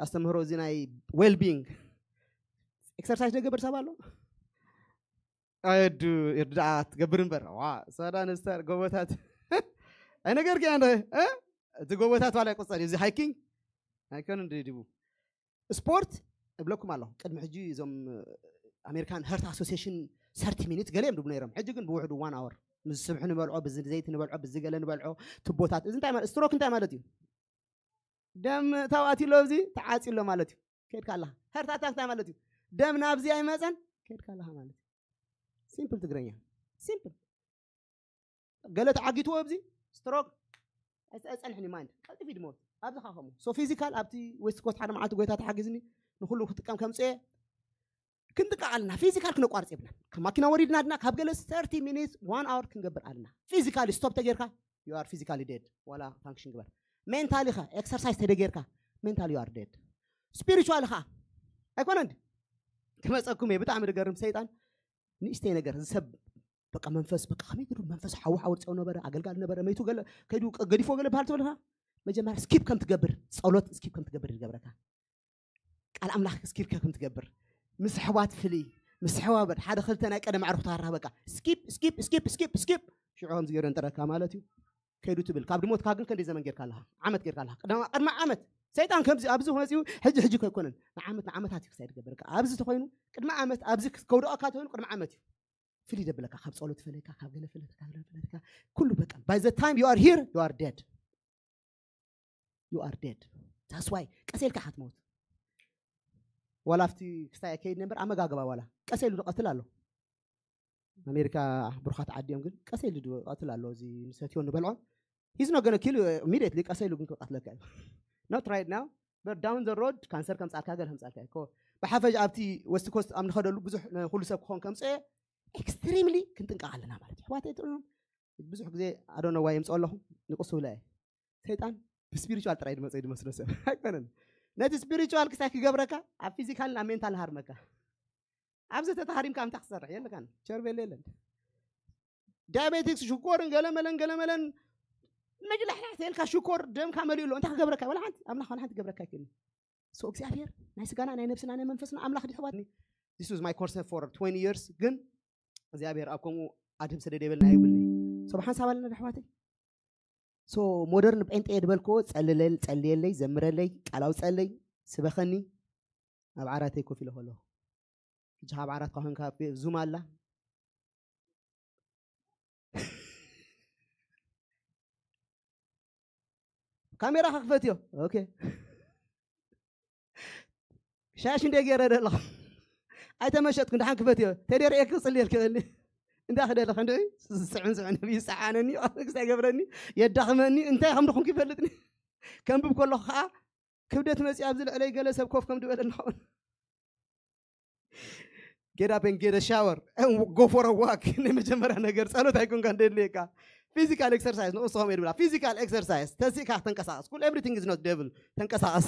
ኣስተምህሮ እዚ ናይ ዌልቢንግ ኤክሰርሳይዝ ደገብር ሰብ ኣሎ። ኣየዱ እርዳኣ ትገብር እምበር ዋ ሰዳ ነስተር ጎቦታት ኣይነገር ያ እቲ ጎቦታት ዋላ ይቁፀር እዚ ሃይኪንግ ኣይኮን እንዲ ድቡ ስፖርት እብለኩም ኣለኹ። ቅድሚ ሕጂ እዞም ኣሜሪካን ሀርት ኣሶሲሽን ሰርቲ ሚኒት ገለ እዮም ድብሉ ነይሮም። ሕጂ ግን ብውሕዱ ዋን ኣወር ምስ ስብሒ ንበልዖ ብዚ ዘይቲ ንበልዖ ብዚ ገለ ንበልዖ ትቦታት እዚ እንታይ ማለት ስትሮክ እንታይ ማለት እዩ? ደም ታዋት ኣሎ ኣብዚ ተዓፂ ኣሎ ማለት እዩ። ከድካ ኣለኻ ሀርት ኣታክ እንታይ ማለት እዩ? ደም ናብዚ ኣይመፀን ከድካ ኣለኻ ማለት እዩ። ሲምፕል ትግረኛ ሲምፕል። ገለ ተዓጊትዎ ኣብዚ ስትሮክ ኣይፀንሕን ማይንድ ቀልጢፍ ድሞት ኣብዚ ካ ከምኡ ሶ ፊዚካል ኣብቲ ዌስት ኮስት ሓደ መዓልቲ ጎይታ ተሓጊዝኒ ንኩሉ ክጥቀም ከምፅኤ ክንጥቀቕ ኣለና። ፊዚካል ክነቋርፅ የብለን። ካብ ማኪና ወሪድና ድና ካብ ገለ ሰርቲ ሚኒት ዋን ኣወር ክንገብር ኣለና። ፊዚካሊ ስቶፕ ተጌርካ you are physically dead ዋላ ፋንክሽን ግበር። ሜንታሊ ኸ ኤክሰርሳይዝ ተደጌርካ ሜንታሊ you are dead። ስፒሪቹዋሊ ኸ ኣይኮነን ክመፀኩም እየ። ብጣዕሚ ዝገርም ሰይጣን ንእሽተይ ነገር ዝሰብ በቃ መንፈስ በቃ ከመይ ገይሩ መንፈስ ሓዊ ሓወርፀው ነበረ ኣገልጋሊ ነበረ መይቱ ገለ ከይዱ ገዲፎ ገለ ባህል ትበልካ መጀመርያ ስኪፕ ከም ትገብር ጸሎት ስኪፕ ከም ትገብር ይገብረካ። ቃል ኣምላኽ ስኪፕ ከም ትገብር ምስ ኣሕዋት ፍልይ ምስ ኣሕዋበር ሓደ ክልተ ናይ ቀደም ኣዕሩኽ ታራ በቃ ስኪፕ ስኪፕ ስኪፕ ስኪፕ ስኪፕ ሽዑ ከም ዝገይሩ እንጠረካ ማለት እዩ። ከይዱ ትብል ካብ ድሞትካ ግን ከንደይ ዘመን ጌርካ ኣለኻ ዓመት ጌርካ ኣለኻ ቅድሚ ዓመት ሰይጣን ከምዚ ኣብዚ መፂኡ ሕጂ ሕጂ ከይኮነን ንዓመት ንዓመታት እዩ ክሳይ ትገብር ኣብዚ ተኮይኑ ቅድሚ ዓመት ኣብዚ ከውደቐካ ተኮይኑ ቅድሚ ዓመት እዩ ፍልይ ደብለካ ካብ ጸሎት ፈለካ ካብ ገለ ፈለካ ካብ ገለ ፈለካ ኩሉ በቃ by the time you are here you are dead you are dead that's why ቀስ ኢልካ ኢኻ ትመውት ዋላ ኣብቲ ክስታይ ከይድ ነበር ኣመጋግባ ዋላ ቀስ ኢሉ ዝቐትል ኣሎ ኣሜሪካ ብሩኻት ዓዲ እዮም ግን ቀስ ኢሉ ዝቐትል ኣሎ እዚ ንሰትዮ ንበልዖ he's not gonna kill you immediately ቀስ ኢሉ ግን ክቐትለካ እዩ not right now but down the road ካንሰር ከምፃልካ ገለ ከምፃልካ እዩ ብሓፈሻ ኣብቲ ወስት ኮስት ኣብ ንኸደሉ ብዙሕ ንኩሉ ሰብ ክኾን ከምፅኦ ኤክስትሪምሊ ክንጥንቀቕ ኣለና ማለት እዩ ኣሕዋተይ ጥዑም ብዙሕ ግዜ ኣዶነ ዋይ የምፅኦ ኣለኹ ንቁስ ብለ ሰይጣን ብስፒሪቹዋል ጥራይ ድመፀ ድመስሎ ሰብ ኣይኮነን ነቲ ስፒሪቹዋል ክሳይ ክገብረካ ኣብ ፊዚካልን ኣብ ሜንታል ሃርመካ ኣብዚ ተተሃሪምካ ምታ ክሰርሕ የለካን ቸርቤል የለን ዳያቤቲክስ ሽኮርን ገለመለን ገለመለን መጅላሕላሕ ተልካ ሽኮር ደምካ መሊኡ ኣሎ እንታይ ክገብረካ ወላ ሓንቲ ኣምላኽ ወላ ሓንቲ ክገብረካ ይክእል so እግዚኣብሔር ናይ ስጋና ናይ ነብስና ናይ መንፈስና ኣምላኽ ድሕዋት this was my concern for twenty years ግን እግዚኣብሔር ኣብ ከምኡ ኣድህም ሰደድ የበልና ይብልኒ so ብሓንሳብ ኣለና ድሕዋተይ so ሞደርን ጴንጤ ድበልክዎ ጸልለል ጸልየለይ ዘምረለይ ቃል ኣውጸለይ ስበኸኒ ኣብ ዓራተይ ኮፍ ኢለ ከለኹ ሕጂ ካብ ዓራት ኮንካ ዙም ኣላ ካሜራ ክፈትዮ ኦኬ ሻሽ እንደ ገይረ ደለኹ ኣይተመሸጥኩ እንዳሓን ክፈትዮ ተደርኤ ክፅልየል ክእልኒ እንዳ ክደለኹ እንደ ስዕን ስዕን ነብዩ ይሰዓነኒ ክስታይ ገብረኒ የዳኽመኒ እንታይ ከም ድኹም ክፈልጥኒ ከንብብ ከለኹ ከዓ ክብደት መፂ ኣብዚ ልዕለይ ገለ ሰብ ኮፍ ከም ድበለ እናኸውን get up and get a shower and go for a walk ናይ መጀመርያ ነገር ጸሎት ኣይኮንካ እንደድልየካ ፊዚካል ኤክሰርሳይዝ ንቕስኹም የድብላ ፊዚካል ኤክሰርሳይዝ ተሲእካ ተንቀሳቀስ ኩል everything is not devil ተንቀሳቀስ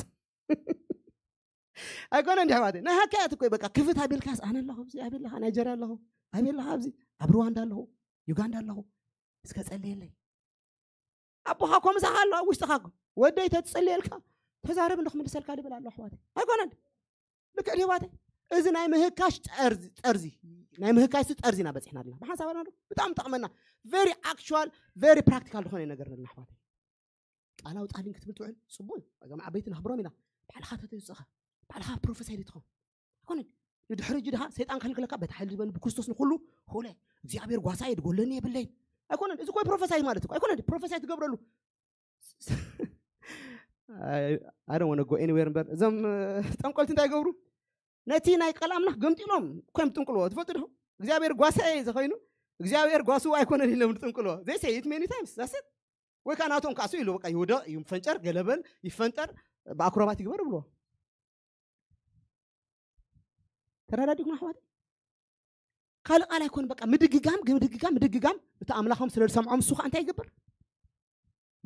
ኣይኮነ እንዲ ኣሕዋተይ ናይ ሃካያት እኮ በቃ ክፍት ኣቢልካስ ኣነ ኣለኹ ኣብዚ ኣቤለኻ ናይጀርያ ኣለኹ ኣቤለኻ ኣብዚ ኣብ ሩዋንዳ ኣለኹ ዩጋንዳ ኣለኹ እስከ ጸልየለይ ኣቦኻ ኮምሳኻ ኣሎ ኣብ ውሽጥኻ ወደይ ተትጸልየልካ ተዛረብ እንዶ ክምልሰልካ ድብል ኣሎ ኣሕዋተይ ኣይኮነን ልክዕ ድባተይ እዚ ናይ ምህካሽ ጠርዚ ጠርዚ ናይ ምህካሽ ጠርዚ ኢና በፂሕና ኣለና ብሓንሳብ ኣለና ብጣዕሚ ጠቕመና very actual very practical ዝኾነ ነገር ኣለና ኣሕዋተይ ቃል ኣውፃልኝ ክትብል ትውዕል ፅቡቅ እዩ እዞም ዓበይቲ ነኽብሮም ኢና ባዕልኻ ተተውፅኻ ባዕልኻ ፕሮፌሳይ ትኸውን ኣይኮነን ንድሕሪ እጅ ድኻ ሰይጣን ከልክለካ በታ ሓይሊ ዝበኒ ብክርስቶስ ንኩሉ ሆለ እግዚኣብሔር ጓሳ እየ ድጎለኒ የብለይን ኣይኮነን እዚ ኮይ ፕሮፌሳይ ማለት እኮ ኣይኮነን ፕሮፌሳይ ትገብረሉ I don't want to go anywhere እምበር እዞም ጠንቆልቲ እንታይ ይገብሩ ነቲ ናይ ቃል ኣምላኽ ገምጢሎም ኮይም ጥንቅልዎ ትፈልጡ ዶ እግዚኣብሔር ጓሳየ ዝኾይኑ እግዚኣብሔር ጓስኡ ኣይኮነን ኢሎም ጥንቅልዎ they say it many times that's it ወይ ከዓ ናቶም ካሱ ኢሉ በቃ ይውደቕ ይፈንጨር ገለበል ይፈንጠር ብኣክሮባት ይግበር ብልዎ ተረዳዲኩም ኣሕዋት ካልእ ቃል ኣይኮን በቃ ምድግጋም ምድግጋም ምድግጋም እቲ ኣምላኾም ስለ ዝሰምዖም እሱ ከዓ እንታይ ይገብር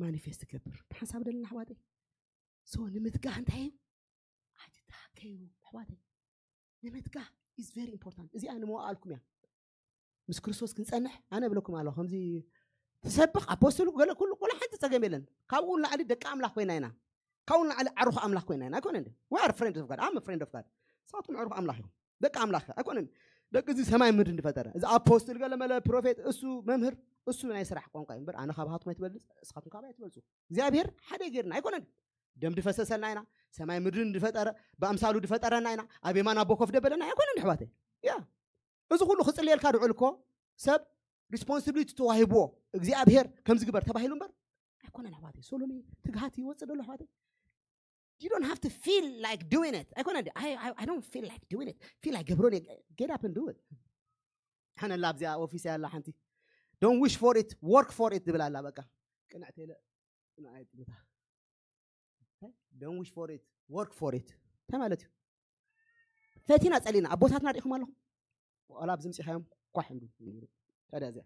ማኒፌስት ይገብር ብሓንሳብ ደለና ኣሕዋተይ so ንምትጋህ እንታይ እዩ ኣይትተሃከዩ ኣሕዋተይ ንምትጋህ is very important እዚኣ ንምወኣልኩም እያ ምስ ክርስቶስ ክንጸንሕ ኣነ እብለኩም ኣለኹ ከምዚ ትሰብኽ ኣፖስትል ገለ ኩሉ ኩሉ ሓንቲ ጸገም የለን። ካብኡ ንላዕሊ ደቂ ኣምላኽ ኮይና ኢና። ካብኡ ንላዕሊ ኣዕሩኽ ኣምላኽ ኮይና ኢና ኣይኮነ እንዴ? We are friend of God. I'm a friend of God. ንስኻትኩም ኣዕሩኽ ኣምላኽ ኢኹም። ደቂ ኣምላኽ ኣይኮነን። ደቂ እዚ ሰማይ ምድሪ ዝፈጠረ እዚ ኣፖስትል ገለ መለ ፕሮፌት እሱ መምህር እሱ ናይ ስራሕ ቋንቋ እዩ እምበር ኣነ ካብ ሃትኩም ኣይትበልጽ እስኻትኩም ካብ ኣይትበልጹ። እግዚኣብሔር ሓደ ጌርና ኣይኮነን። ደም ድፈሰሰልና ኢና። ሰማይ ምድርን ድፈጠረ ብኣምሳሉ ድፈጠረና ኢና። ኣብ የማን ኣቦ ኮፍ ደበለና ኣይኮነን ኣሕዋተይ። ያ እዚ ኩሉ ክጽልየልካ ድውዕል እኮ ሰብ ሪስፖንሲቢሊቲ ተዋሂብዎ እግዚኣብሔር ከምዚ ግበር ተባሂሉ እምበር ኣይኮነን ኣሕዋተይ። ሶሎሜ ትግሃት ይወጽእ ደሎ ኣሕዋተይ። You don't have to feel like doing it ኣይኮነ I, I, I don't feel like doing it feel like ገብሮን get up and do it ሓነ ላ ኣብዚኣ ኦፊስ ያላ ሓንቲ don't wish for it work for it ዝብል ኣላ በቃ ቅንዕቲ ኢለ ንኣይ ትምታ don't wish for it work for it እንታይ ማለት እዩ ፈቲና ጸሊና ኣቦታትና ሪኢኹም ኣለኹም ዋላ ኣብዚ ምጽኻዮም ኳሕ እንዱ ታዲያ እዚኣ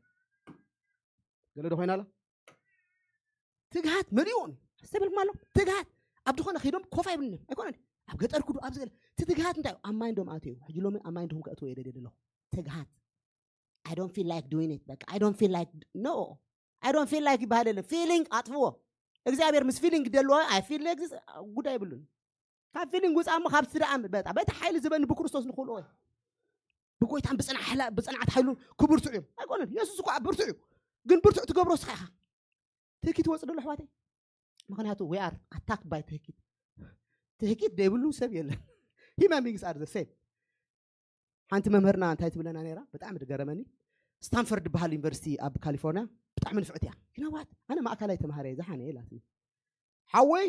ገለ ዶ ኮይና ኣላ ትግሃት መሊኦም ዝተበልኩም ኣሎ ትግሃት ኣብ ዝኾነ ከይዶም ኮፍ ኣይብልንም ኣይኮነን ኣብ ገጠር ክዱ ኣብዚ ገለ እቲ ትግሃት እንታይ ኣብ ማይንዶም ኣትዩ ሕጂ ሎሚ ኣብ ማይንድኹም ከእትዎ የደልየ ኣለኹ ትግሃት I don't feel like doing it በቃ I don't feel like no I don't feel like ይበሃል የለን feeling ኣጥፍዎ እግዚኣብሔር ምስ feeling ደልዎ I feel like ጉዳይ ይብሉን ካብ feeling ውፃእ እሞ ካብ ስደኣ በጣ በቲ ሓይሊ ዝበኒ ብክርስቶስ ንክእልዎ ብጎይታን ብፅንዓት ሓይሉ ክብርትዑ እዮም ኣይኮነን የሱስ እኳ ብርትዑ እዩ ግን ብርትዑ ትገብሮ ስኻ ኢኻ ትህኪት ወፅ ደሎ ኣሕዋተይ ምክንያቱ we are attacked by ትህኪት ትህኪት ዘይብሉ ሰብ የለን human beings are the same ሓንቲ መምህርና እንታይ ትብለና ነራ ብጣዕሚ ትገረመኒ ስታንፈርድ ዝበሃል ዩኒቨርሲቲ ኣብ ካሊፎርኒያ ብጣዕሚ ንፍዕት እያ you know what ኣነ ማእከላይ ተምሃረ ዝሓነ ኢላትኒ ሓወይ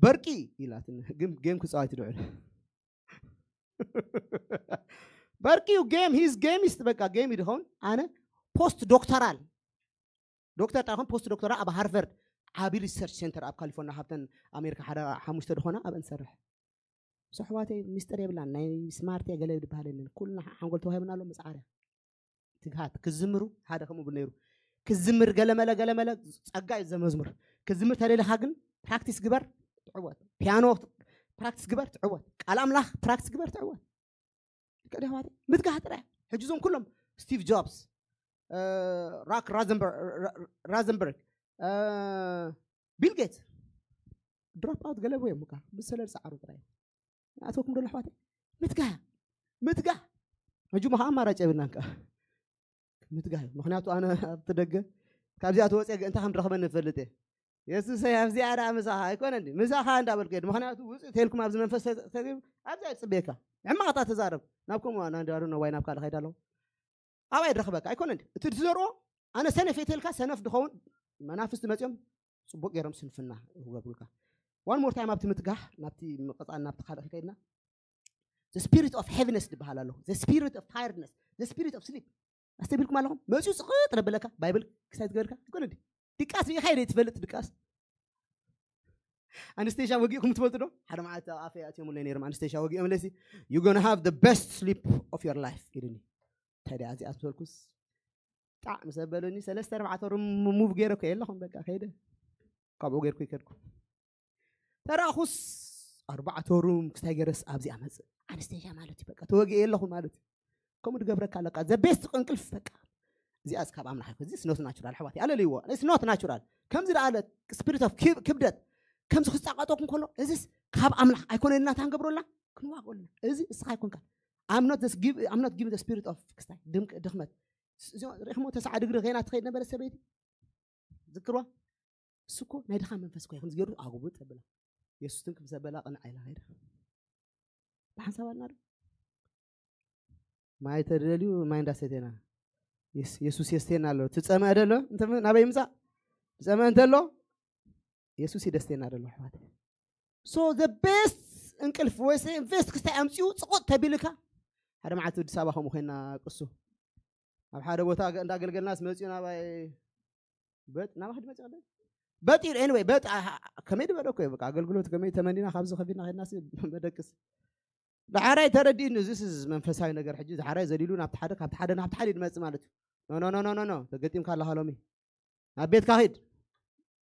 በርቂ ኢላትኒ ግን ጌም ክፃወት ይድዕል በርቂ ዩ ጌም ሂዝ ጌሚስት በቃ ጌም እዩ ድኸውን ኣነ ፖስት ዶክተራል ዶክተር ጣይኹም ፖስት ዶክተራ ኣብ ሃርቨርድ ዓቢ ሪሰርች ሴንተር ኣብ ካሊፎርኒያ ካብተን ኣሜሪካ ሓደ ሓሙሽተ ዝኾና ኣብአን ሰርሕ ሶሕዋተይ ሚስጥር የብላን ናይ ስማርት እየ ገለ ዝበሃል የለን ኩልና ሓንጎል ተዋሂብና ኣሎ መፅዓርያ ትግሃት ክዝምሩ ሓደ ከምኡ ብል ነይሩ ክዝምር ገለመለ ገለመለ ፀጋ እዩ ዘመዝሙር ክዝምር ተደሊኻ ግን ፕራክቲስ ግበር ትዕወት ፒያኖ ፕራክቲስ ግበር ትዕወት ቃል ኣምላኽ ፕራክቲስ ግበር ትዕወት ደቂ ኣሕዋተይ ምትጋህ ጥራይ ሕጂ እዞም ኩሎም ስቲቭ ጆብስ ራክ ራዘንበርግ ቢል ጌት ድሮፕ ኣውት ገለቡ እዮም ካ ብሰለል ሰዓሩ ጥራይ ኣቶኩም ደሎ ኣሕዋተይ ምትጋህ ምትጋህ ሕጂ ሞ ከዓ ኣማራጭ የብልናን ከዓ ምትጋህ እዩ ምክንያቱ ኣነ ኣብቲ ደገ ካብዚኣ ተወፅአ እንታይ ከም ድረኽበኒ እፈልጥ እየ የሱሰይ ኣብዚኣ ደኣ ምሳኻ ኣይኮነ እንዲ ምሳኻ እንዳበልኩ እየ ምክንያቱ ውፅእ ተልኩም ኣብዚ መንፈስ ተገይሩ ኣብዚኣ ይፅበየካ ሕማቕታ ተዛረብ ናብ ከምኡ ናንዳሩ ነዋይ ናብ ካልእ ከይዳ ኣለኹ ኣብኣ ይድረኽበካ ኣይኮነ እንዲ እቲ ትዘርኦ ኣነ ሰነፍ እየ ተልካ ሰነፍ ድኸውን መናፍስቲ መፅኦም ፅቡቅ ገይሮም ስንፍና ይገብሩልካ one more time ኣብቲ ምትጋህ ናብቲ ምቅፃል ናብቲ ካልእ ከይድና the spirit of heaviness ዝበሃል ኣሎ the spirit of tiredness the spirit of sleep ኣስተቢልኩም ኣለኹም መፅኡ ፅቕጥ ለበለካ ባይብል ክሳይ ትገብርካ ይኮነ ድቃስ ሪኢኻ ኢለ ትፈልጥ ድቃስ ኣንስቴሻ ወጊእኩም ትፈልጡ ዶ ሓደ መዓልቲ ኣብ ኣፈይ ኣትዮምለይ ነይሮም ኣንስቴሻ ወጊኦም ለሲ you gonna have the best sleep of your life ኢሉኒ እንታይ ዲኣ እዚኣ ዝበልኩስ ጣዕ ምስ ኣበሉኒ ሰለስተ ኣርባዕተ ሩም ሙቭ ገይረ እኮ የለኹም በቃ ከይደ ካብኡ ገይርኩ ይከድኩ ተራእኹስ ኣርባዕተ ሩም ክስታይ ገይረስ ኣብዚኣ መፅእ ኣንስቴሻ ማለት እዩ በቃ ተወጊአ የለኹ ማለት እዩ ከምኡ ትገብረካ ኣለካ the best እንቅልፍ በቃ እዚኣስ ካብ ኣምላኽ ይኮ እዚስ not natural ኣሕዋት ኣለልይዎ it's not natural ከምዚ ደኣለ spirit of ክብደት ከምዚ ክፃቀጠኩም ከሎ እዚስ ካብ ኣምላኽ ኣይኮነ ኢልና ታንገብረልና ክንዋግኦ ኣለና እዚ እስኻ ኣይኮንካ I'm not giving the spirit of ክስታይ ድኽመት ሪእኹሞ ተስዓ ድግሪ ከይና ትኸይድ ነበረ ሰበይቲ ዝክርዋ እሱ እኮ ናይ ድኻ መንፈስ እኮ ይኹን ዝገሩ ኣጉቡ ተብላ የሱስ ትንክፍ ዘበላ ቅንዓ ኢላ ከይዳ ብሓንሳብ ኣልና ዶ ማይ ተደልዩ ማይ እንዳሰተና የሱስ የስተና ኣሎ ትፀመአ ደሎ እንተ ናበይ ምፃእ ትፀመአ እንተሎ የሱስ ይደስተና ደሎ ኣሕዋት so the best እንቅልፍ ወይ ኢንቨስት ክስታይ ኣምፅኡ ፅቁጥ ተቢልካ ሓደ መዓልቲ ኣዲስ ኣበባ ከምኡ ኮይና ቅሱ ኣብ ሓደ ቦታ እንዳገልገልናስ መፅኡ ናባይ በጥ ናባህ ድመፅእ በጥ ኢሉ anyway በጥ ከመይ ድበለ እኮ በቃ ኣገልግሎት ከመይ ተመኒና ካብዚ ከቢድና ከድናስ መደቅስ ዳሓራይ ተረዲእኒ እዚስ መንፈሳዊ ነገር ሕጂ ዳሓራይ ዘሊሉ ናብቲ ሓደ ካብቲ ሓደ ናብቲ ሓደ ድመፅእ ማለት እዩ no no no no no ተገጢምካ ኣለኻ ሎሚ ናብ ቤትካ ኺድ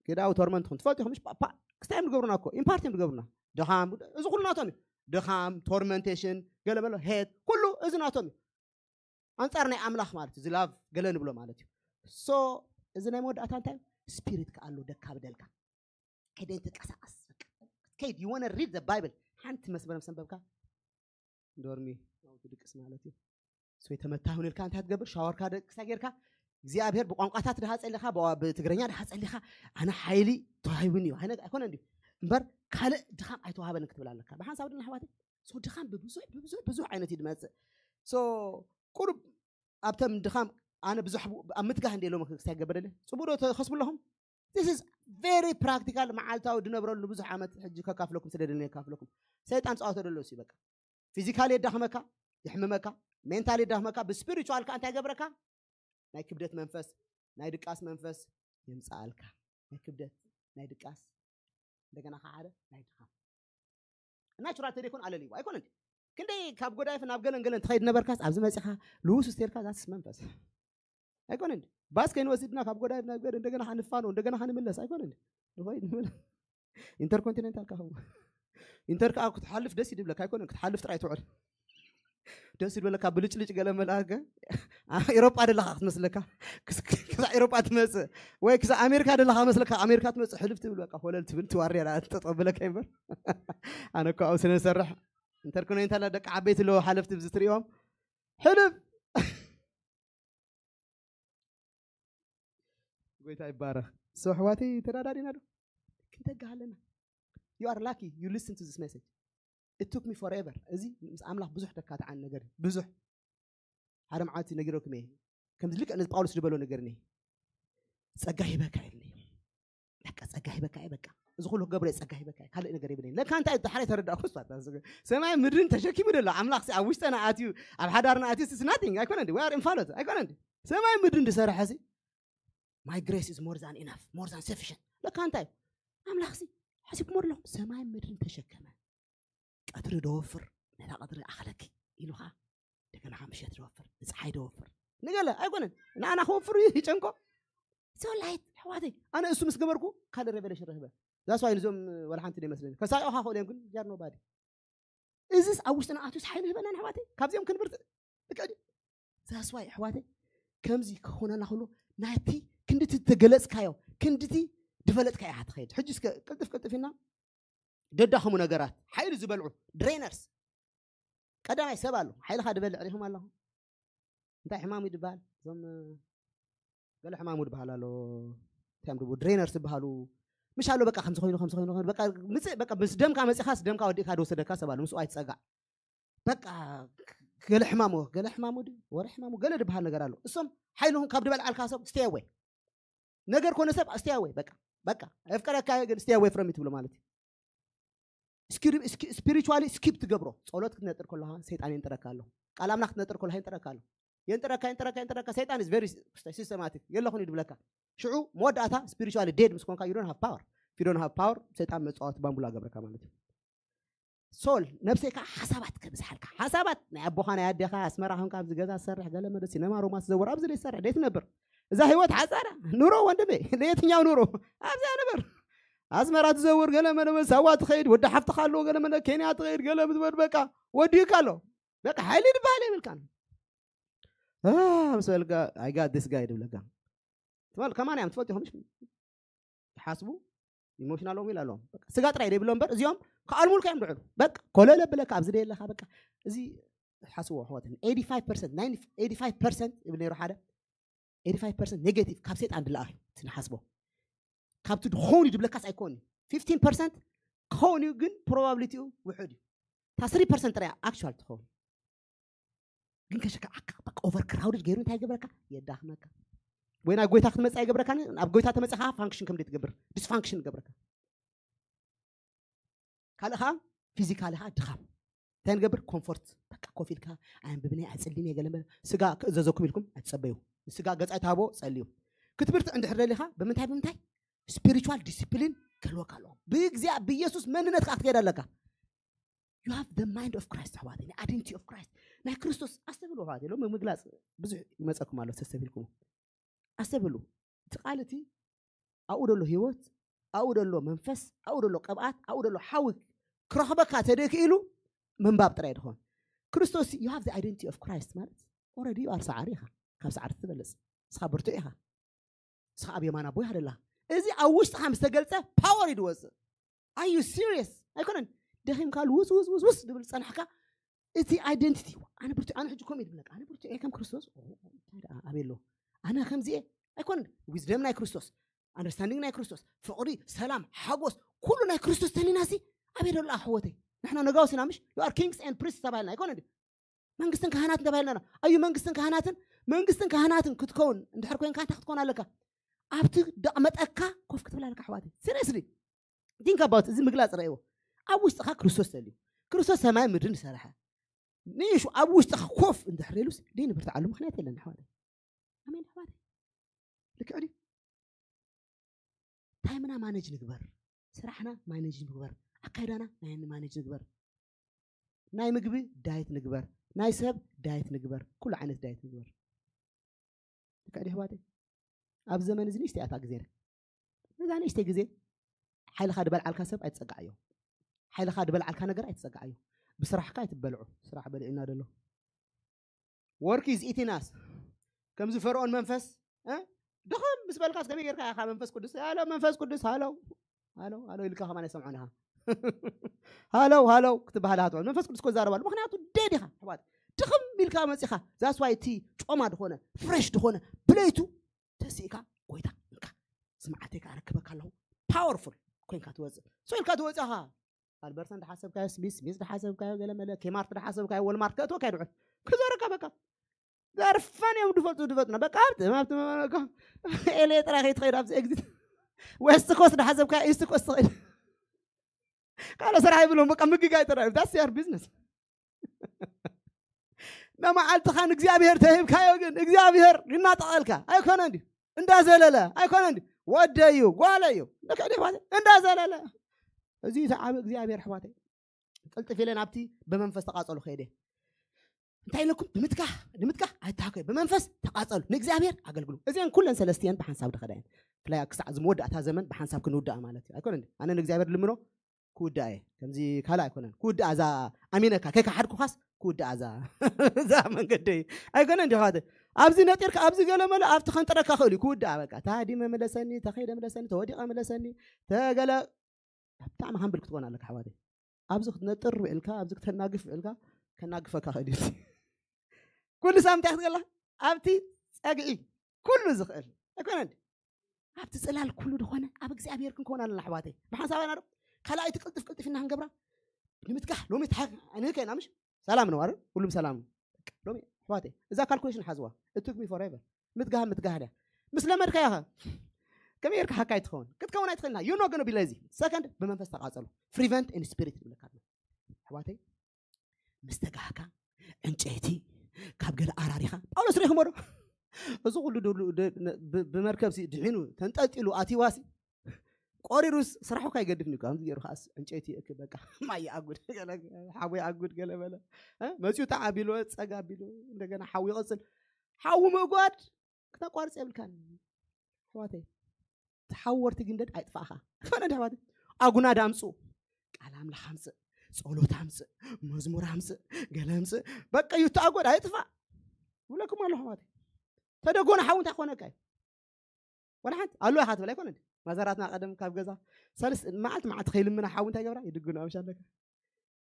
ኪዳዊ ቶርመንት ኹን ትፈልጡ ኢኹም ፓ ክስታይ እዮም ዝገብሩና እኮ ኢምፓርቲ እዮም ዝገብሩና ድኻም እዚ ኩሉ ናቶም እዩ ድኻም ቶርመንቴሽን ገለበሎ ሄት ኩሉ እዚ ናቶም እዩ ኣንጻር ናይ ኣምላኽ ማለት እዩ። እዚ love ገለ ንብሎ ማለት እዩ። So እዚ ናይ መወዳእታ እንታይ? ስፒሪት ከኣሉ ደካ ብደልካ ከይደ ትንቀሳቀስ። ከይድ you want read the Bible ሓንቲ መስመር ምስ ኣንበብካ ዶርሚ ትድቅስ ማለት እዩ። ሶ የተመታ ሁን ኢልካ እንታይ ትገብር? ሻወርካ ደቅሳ ጌርካ እግዚኣብሔር ብቋንቋታት ድሃ ጸሊኻ፣ ብዋ- ብትግርኛ ድሃ ጸሊኻ፣ ኣነ ሓይሊ ተዋሂቡኒ እዩ ኣይነ- ኣይኮነ እንዲ እምበር ካልእ ድኻም ኣይተዋሃበን ክትብል ኣለካ። ብሓንሳብ ድና ኣሕዋተይ ሶ ድኻም ብብዙሕ ብብዙሕ ብዙሕ ዓይነት እዩ ድመጽእ። ሶ ቁሩብ ኣብተም ድኻም ኣነ ብዙሕ ብ- ኣብ ምትጋህ እንደ ኢሎም ክስታይ ገበረለ ጽቡቅ ዶ ተኸስቡ ኣለኹም? This is very practical መዓልታዊ ድነብረሉ ብዙሕ ዓመት ሕጂ ከካፍለኩም ስለ ደለኒ ከካፍለኩም። ሰይጣን ጸዋቶ ደሎ ሲ በቃ ፊዚካል የዳኽመካ፣ የሕምመካ፣ ሜንታል የዳኽመካ፣ ብስፒሪቹዋል ከኣ እንታይ ገብረካ? ናይ ክብደት መንፈስ፣ ናይ ድቃስ መንፈስ የምጽኣልካ። ናይ ክብደት፣ ናይ ድቃስ፣ እንደገና ከዓደ ናይ ድኻም ናቹራል ተደይኮን ኣለልይዎ ኣይኮነ እንዲ ክንደይ ካብ ጎዳይፍ ናብ ገለን ገለን ትኸይድ ነበርካስ ኣብዚ መፂኻ ልውስ ስቴልካ ዛትስ መንፈስ ኣይኮነ እንዲ ባስ ከይንወስድና ካብ ጎዳይፍ ናብ ገለን እንደገና ንፋኖ እንደገና ንምለስ ኣይኮነ እንዲ ንኸይድ ንብል ኢንተርኮንቲኔንታል ካኸው ኢንተር ከዓ ክትሓልፍ ደስ ይድብለካ ኣይኮነ ክትሓልፍ ጥራይ ትውዕል ደስ ይድበለካ ብልጭልጭ ገለ መልኣከ ኤሮጳ ደለኻ ክትመስለካ ክሳዕ ኤሮጳ ትመፅእ ወይ ክሳዕ ኣሜሪካ ደለኻ መስለካ ኣሜሪካ ትመፅእ ሕልፍ ትብል በቃ ኮለል ትብል ትዋርያ ጠጠው ብለካ ይበር ኣነ እኮ ኣብኡ ስለ ዝሰርሕ ኢንተርኮኔንታል ደቂ ዓበይቲ ኣለዎ ሓለፍቲ ብዚ ትሪኦም ሕልፍ ጎይታ ይባረኽ ሶ ኣሕዋተይ ተዳዳዲና ዶ ክንተጋ ኣለና you are lucky you listen to this message it took me forever እዚ ምስ ኣምላኽ ብዙሕ ደካትዓን ነገር እዩ ብዙሕ ሓደ መዓልቲ ነጊረኩም እየ ከምዚ ልክዕ ነዚ ጳውሎስ ዝበሎ ነገር እኒ ጸጋ ሂበካ ኢልኒ በቃ ጸጋ ሂበካ እየ በቃ እዚ ኩሉ ክገብሮ እየ ጸጋ ሂበካ እየ ካልእ ነገር የብለኝ ለካ እንታይ ድሓር የተረዳእኩ ስባት ሰማይ ምድርን ተሸኪሙ ደሎ ኣምላኽ ኣብ ውሽጠና ኣትዩ ኣብ ሓዳርና ኣትዩ ስ ናቲንግ ኣይኮነ እንዲ we are እንፋሎት ኣይኮነ እንዲ ሰማይ ምድርን ዝሰርሐ ሲ my grace is more than enough more than sufficient ለካ እንታይ ኣምላኽ ሲ ሓሲብኩሞ ኣለኹም ሰማይ ምድርን ተሸከመ ቀትሪ ደወፍር ነታ ቀትሪ ኣኸለኪ ኢሉ ከዓ እንደገና ምሸት ደወፍር ንፀሓይ ደወፍር ንገለ ኣይኮነን ንኣና ክወፍር ይጨንቆ ሰው ላይት ኣሕዋተይ ኣነ እሱ ምስ ገበርኩ ካልእ ሬቨሌሽን ረህበ ዛስዋይ ንዞም ወላ ሓንቲ ይመስለኒ ከሳቂኻ ክእሉ እዮም ግን ጃር ኖባዲ እዚስ ኣብ ውሽጥና ኣትዩስ ሓይሊ ህበና ኣሕዋተይ ካብዚኦም ክንብርት ፍቀድ ዛስዋይ ኣሕዋተይ ከምዚ ክኾነና ክሎ ናይቲ ክንድቲ ተገለፅካዮ ክንድቲ ድፈለጥካ ኢኻ ትኸይድ ሕጂ እስከ ቅልጥፍ ቅልጥፍ ኢልና ደዳኸሙ ነገራት ሓይሊ ዝበልዑ ድሬነርስ ቀዳማይ ሰብ ኣሎ ሓይልኻ ድበልዕ ሪኹም ኣለኹ እንታይ ሕማሙ ድበሃል እዞም ገለ ሕማሙ ድበሃል ኣሎ እንታይ ድቡ ድሬነርስ ዝበሃሉ ምሽ ኣሎ በቃ ከምዚ ኮይኑ ከምዚ ኮይኑ ኮይኑ በቃ ምፅእ በቃ ምስ ደምካ መፂኻስ ደምካ ወዲእካ ድወሰደካ ሰብ ኣሎ ምስኡ ኣይትፀጋዕ በቃ ገለ ሕማሙ ገለ ሕማሙ ድዩ ወረ ሕማሙ ገለ ድበሃል ነገር ኣሎ እሶም ሓይልኹም ካብ ድበልዓልካ ሰብ stay away ነገር ኮነ ሰብ stay away በቃ በቃ የፍቀረካ ግን stay away from ትብሎ ማለት እዩ ስፒሪቹዋሊ ስኪፕ ትገብሮ ጸሎት ክትነጥር ከለኻ ሰይጣን የንጥረካ ኣሎ ቃል ኣምላኽ ክትነጥር ከለኻ የንጥረካ ኣሎ የንጥረካ የንጥረካ የንጥረካ ሰይጣን is very systematic የለኹን ይድብለካ ሽዑ መወዳእታ ስፒሪቹዋሊ ዴድ ምስ ኮንካ you don't have power if you don't have power ሰይጣን መጻወቲ ባምቡላ ገብረካ ማለት እዩ ሶል ነብሰይ ከዓ ሓሳባት ከብዝሓልካ ሓሳባት ናይ ኣቦኻ ናይ ኣዴኻ ኣስመራ ኮንካ ኣብዚ ገዛ ዝሰርሕ ገለ መለ ሲነማ ሮማ ትዘውር ኣብዚ ዘይትሰርሕ ዘይትነብር እዛ ህይወት ሓፃራ ኑሮ ወንድመይ ለየትኛው ኑሮ ኣብዚኣ ንበር ኣስመራ ትዘውር ገለ መለ ሳዋ ትኸይድ ወዲ ሓፍትኻ ኣለዎ ገለ መለ ኬንያ ትኸይድ ገለ ምዝበል በቃ ወዲእካ ኣሎ በቃ ሓይሊ ድበሃል የብልካን ምስ በልካ I got this guy ድብለካ ትበል ከማን እያም ትፈልጥ ይኹምሽ ትሓስቡ ኢሞሽናል ኦም ኢል ኣለዎም ስጋ ጥራይ ደይብሎ እምበር እዚኦም ከኣልሙልካ እዮም ድዕሉ በቃ ኮለለ ብለካ ኣብዚ ደየለካ በቃ እዚ ሓስቦ ኣሕዋትን 85 ይብል ነይሩ ሓደ 85 ኔጌቲቭ ካብ ሰይጣን ድለኣኽ እዩ ትንሓስቦ ካብቲ ድኸውን እዩ ድብለካስ ኣይኮን እዩ 15 ክኸውን እዩ ግን ፕሮባብሊቲኡ ውሑድ እዩ እታ 3 ፐርሰንት ጥራይ ኣክቹዋል ትኸውን ግን ከሸከዓካ በቃ ኦቨር ክራውድድ ገይሩ እንታይ ይገብረካ የዳኽመካ ወይ ናብ ጎይታ ክትመፅእ ኣይገብረካን ኣብ ጎይታ ተመፅኻ ፋንክሽን ከም ትገብር ዲስፋንክሽን ይገብረካ ካልእ ከዓ ፊዚካሊ ከዓ ድኻም እንታይ ንገብር ኮንፎርት በቃ ኮፍ ኢልካ ኣየንብብን ኣፅልን የገለመ ስጋ ክእዘዘኩም ኢልኩም ኣይትፀበዩ ንስጋ ገፃ ይትሃቦ ፀልዩ ክትብርትዕ እንድሕር ደሊኻ ብምንታይ ብምንታይ ስፒሪቹዋል ዲስፕሊን ክህልወካ ኣለዎ ብእግዚኣ ብኢየሱስ መንነት ከዓ ክትከይድ ኣለካ you have the mind of Christ ኣሕዋት ናይ identity of Christ ናይ ክርስቶስ ኣስተብሉ ኣሕዋት ሎ ምግላፅ ብዙሕ ይመፀኩም ኣሎ ተስተብልኩም ኣስተብሉ እቲ ቃል እቲ ኣብኡ ደሎ ህይወት ኣብኡ ደሎ መንፈስ ኣብኡ ደሎ ቅብኣት ኣብኡ ደሎ ሓዊ ክረኽበካ ተደይክኢሉ ምንባብ ጥራይ ድኾን ክርስቶስ you have the identity of Christ ማለት ኦረዲ ኣር ሰዓሪ ኢኻ። ካብ ሰዓርቲ ትበልፅ። እስኻ ብርቱዕ ኢኻ። እስኻ ኣብ የማን ኣቦይ ኣለኻ። እዚ ኣብ ውሽጥኻ ምስ ተገልፀ ፓወር እዩ ዝወፅእ። ኣዩ ሲሪየስ ኣይኮነን። ደኺምካ ውስ ውስ ውስ ውስ ድብል ዝፀናሕካ እቲ ኣይደንቲቲ፣ ኣነ ብርቱዕ፣ ኣነ ሕጂ ኮም ድብለካ፣ ኣነ ብርቱዕ እየ ከም ክርስቶስ። ኦ፣ እንታይ ደኣ ኣበይ ኣሎ? ኣነ ከምዚ እየ ኣይኮነን። ዊዝደም ናይ ክርስቶስ፣ ኣንደርስታንዲንግ ናይ ክርስቶስ፣ ፍቕሪ፣ ሰላም፣ ሓጎስ፣ ኩሉ ናይ ክርስቶስ ተኒናሲ ኣበይ ደሎ ኣሕወተይ? ንሕና ነጋውስ ኢና ምሽ? You are kings and priests ተባሂልና ኣይኮነ ድዩ? መንግስትን ካህናትን ተባሂልና። ኣዩ መንግስትን ካህናትን? መንግስትን ካህናትን ክትከውን እንድሕር ኮይንካ እንታይ ክትከውን ኣለካ? ኣብቲ ደቕመጠካ ኮፍ ክትብል ኣለካ ኣሕዋተይ። ሲሪየስሊ፣ ቲንክ ኣባውት እዚ ምግላፅ ረእይዎ። ኣብ ውሽጥኻ ክርስቶስ ተልዩ፣ ክርስቶስ ሰማይ ምድርን ዝሰርሐ ንይሹ ኣብ ውሽጥኻ ኮፍ እንድሕር ኢሉስ ደይ ንብርትዓሉ ምክንያት የለን ኣሕዋተይ። ኣሜን ኣሕዋተይ። ልክዕ ድዩ? ታይምና ማነጅ ንግበር፣ ስራሕና ማነጅ ንግበር፣ ኣካይዳና ናይ ማነጅ ንግበር። ናይ ምግቢ ዳየት ንግበር፣ ናይ ሰብ ዳየት ንግበር፣ ኩሉ ዓይነት ዳየት ንግበር። ልክዕ ድዩ ኣሕዋተይ? ኣብ ዘመን እዚ ንእሽተይ ኣታ ግዜ፣ ነዛ ንእሽተይ ግዜ ሓይልኻ ድበልዓልካ ሰብ ኣይትፀጋዓዮ። ሓይልኻ ድበልዓልካ ነገር ኣይትፀጋዓዮ። ብስራሕካ ኣይትበልዑ። ስራሕ በሊዑና ደሎ። Work is eating us። ከምዚ ፈርዖን መንፈስ፣ እ? ድኽም ምስ በልካስ ከመይ ጌርካ ኢኻ መንፈስ ቅዱስ? ሃሎ መንፈስ ቅዱስ፣ ሃሎ፣ ሃሎ፣ ሃሎ ኢልካ ከማን ኣይሰምዖን ኢኻ። ሃሎ፣ ሃሎ ክትበሃል ኢኻ ትውዕል። መንፈስ ቅዱስ እኮ ይዛረብ ኣሎ። ምኽንያቱ ዴድ ኢኻ ኣሕዋት። ድኽም ኢልካ መጺኻ። That's why እቲ ጮማ ዝኾነ፣ ፍሬሽ ዝኾነ፣ ብለይቱ ተሲእካ፣ ጎይታ፣ እንካ፣ ስምዓተይ ከኣ ረክበካ ኣለኹ። ፓወርፉል ኮይንካ ትወጽእ። So ኢልካ ትወጽእ ኢኻ። ኣልበርሰን ድሓሰብካዮ፣ ስሚዝ፣ ስሚዝ ድሓሰብካዮ፣ ገለ መለ፣ ኬማርት ድሓሰብካዮ፣ ወልማርት ከእትወካ ይድዑ። ክዘረካ በቃ። ዘርፈን እዮም ድፈልጡ፣ ድፈጥና። በቃ ኣብቲ፣ ኣብቲ፣ ኤሌ ጥራይ ከይትኸይድ ኣብዚ ኤግዚት። ዌስት ኮስት ድሓሰብካዮ፣ ኢስት ኮስት ትኸይድ። ካልእ ስራሕ ይብሎም፣ በቃ ምግጋይ ጥራይ እዩ። That's your business። መዓልትኻ ንእግዚኣብሔር ተሂብካዮ ግን እግዚኣብሔር ይናጠቐልካ ኣይኮነን ድዩ? እንዳዘለለ ኣይኮነን ድዩ? ወደይ እዩ፣ ጓለይ እዩ። ልክዕ ድዩ ኣሕዋተይ? እንዳዘለለ። እዚ እዩ እቲ ዓቢ እግዚኣብሔር ኣሕዋተይ። ቅልጥፍ ኢለ ናብቲ ብመንፈስ ተቓጸሉ ከይደ። እንታይ ኢለኩም? ብምትጋህ፣ ንምትጋህ ኣይተሃከዩ። ብመንፈስ ተቓጸሉ፣ ንእግዚኣብሔር ኣገልግሉ። እዚአን ኩለን ሰለስቲአን ብሓንሳብ ድኸዳ እየን። ብፍላይ ክሳዕ እዚ መወዳእታ ዘመን ብሓንሳብ ክንውዳእ ማለት እዩ። ኣይኮነን ድዩ? ኣነ ንእግዚኣብሔር ልምኖ ክውዳእ እየ። ከምዚ ካልእ ኣይኮነን። ክውዳእ እዛ ኣሚነካ ከይከሓድኩኻስ ክውዳእ እዛ፣ እዛ መንገደይ ኣይኮነን ድዩ ኣሕዋተይ? ኣብዚ ነጢርካ ኣብዚ ገለ መለ ኣብቲ ከንጥረካ ክእል እዩ። ክውዳእ በቃ። ታዲመ ምለሰኒ፣ ተኸይደ ምለሰኒ፣ ተወዲቐ ምለሰኒ፣ ተገለ ብጣዕሚ ሃምብል ክትኮን ኣለካ ኣሕዋተይ። ኣብዚ ክትነጥር ውዒልካ፣ ኣብዚ ክተናግፍ ውዒልካ፣ ከናግፈካ ክእል እዩ። ኩሉ ሳብ እንታይ ክትገላ? ኣብቲ ጸግዒ ኩሉ ዝኽእል ኣይኮነን። ኣብቲ ጽላል ኩሉ ዝኾነ ኣብ እግዚኣብሔር ክንከውን ኣለና ኣሕዋተይ። ብሓንሳብ ኢና ዶ? ካልኣይቲ ቅልጥፍ ቅልጥፍ ኢና ክንገብራ ንምትጋህ። ሎሚ ተሓ-፣ ንህከ ኢና ምሽ? ሰላም ነው አይደል? ሁሉም ሰላም ነው። በቃ ሎሚ ኣሕዋተይ፣ እዛ ካልኩሌሽን ሓዝዋ። It took me forever። ምትጋህ ምትጋህ ድያ? ምስ ለመድካዮ ኸ? ከመይ ጌርካ ሃካይ ትኸውን? ክትከውን ኣይትኽእልና። You not gonna be lazy። ሰከንድ ብመንፈስ ተቓጸሉ። Fervent in spirit ንብለካ ኣለና። ኣሕዋተይ፣ ምስ ተጋህካ ዕንጨይቲ ካብ ገለ ኣራሪኻ፣ ጳውሎስ ርኢኹሞ ዶ? እዚ ኩሉ ዶ-፣ ዶ-፣ ነ-፣ ብ-፣ ብመርከብ ሲ ድሒኑ ተንጠልጢሉ ኣትዩዋ ሲ፣ ቆሪሩስ ስራሑ እኳ ኣይገድፍን እዩ። ከምዚ ገይሩ ከኣስ ዕንጨይቲ ይእክብ፣ በቃ ማይ ይኣጉድ፣ ገለ ሓዊ ይኣጉድ፣ ገለ በለ። እ? መጺኡ ጣዕ ኣቢሉ፣ ጸግ ኣቢሉ፣ እንደገና ሓዊ ይቕጽል። ሓዊ ምእጓድ ክተቋርጽ የብልካን። ኣሕዋተይ፣ ተሓወርቲ ግንደድ ኣይጥፋእኻ። ኮነ እንዲ ኣሕዋተይ፣ ኣጉናድ ኣምጽኡ፣ ቃል ኣምላኽ ኣምጽእ፣ ጸሎት ኣምጽእ፣ መዝሙር ኣምጽእ፣ ገለ ኣምጽእ። በቃ ይተኣጎድ ኣይጥፋእ። ይብለኩም ኣለኹ ኣሕዋተይ። ተደጎነ ሓዊ እንታይ ክኾነካ እዩ? ዋላ ሓንቲ ኣሎ ኢኻ ትብል ኣይኮነን። ማዘራትና ቀደም ካብ ገዛ ሰለስተ መዓልቲ መዓልቲ ከይልምና ሓዊ እንታይ ገብራ? ይድግኑ ኣብ ሻለካ።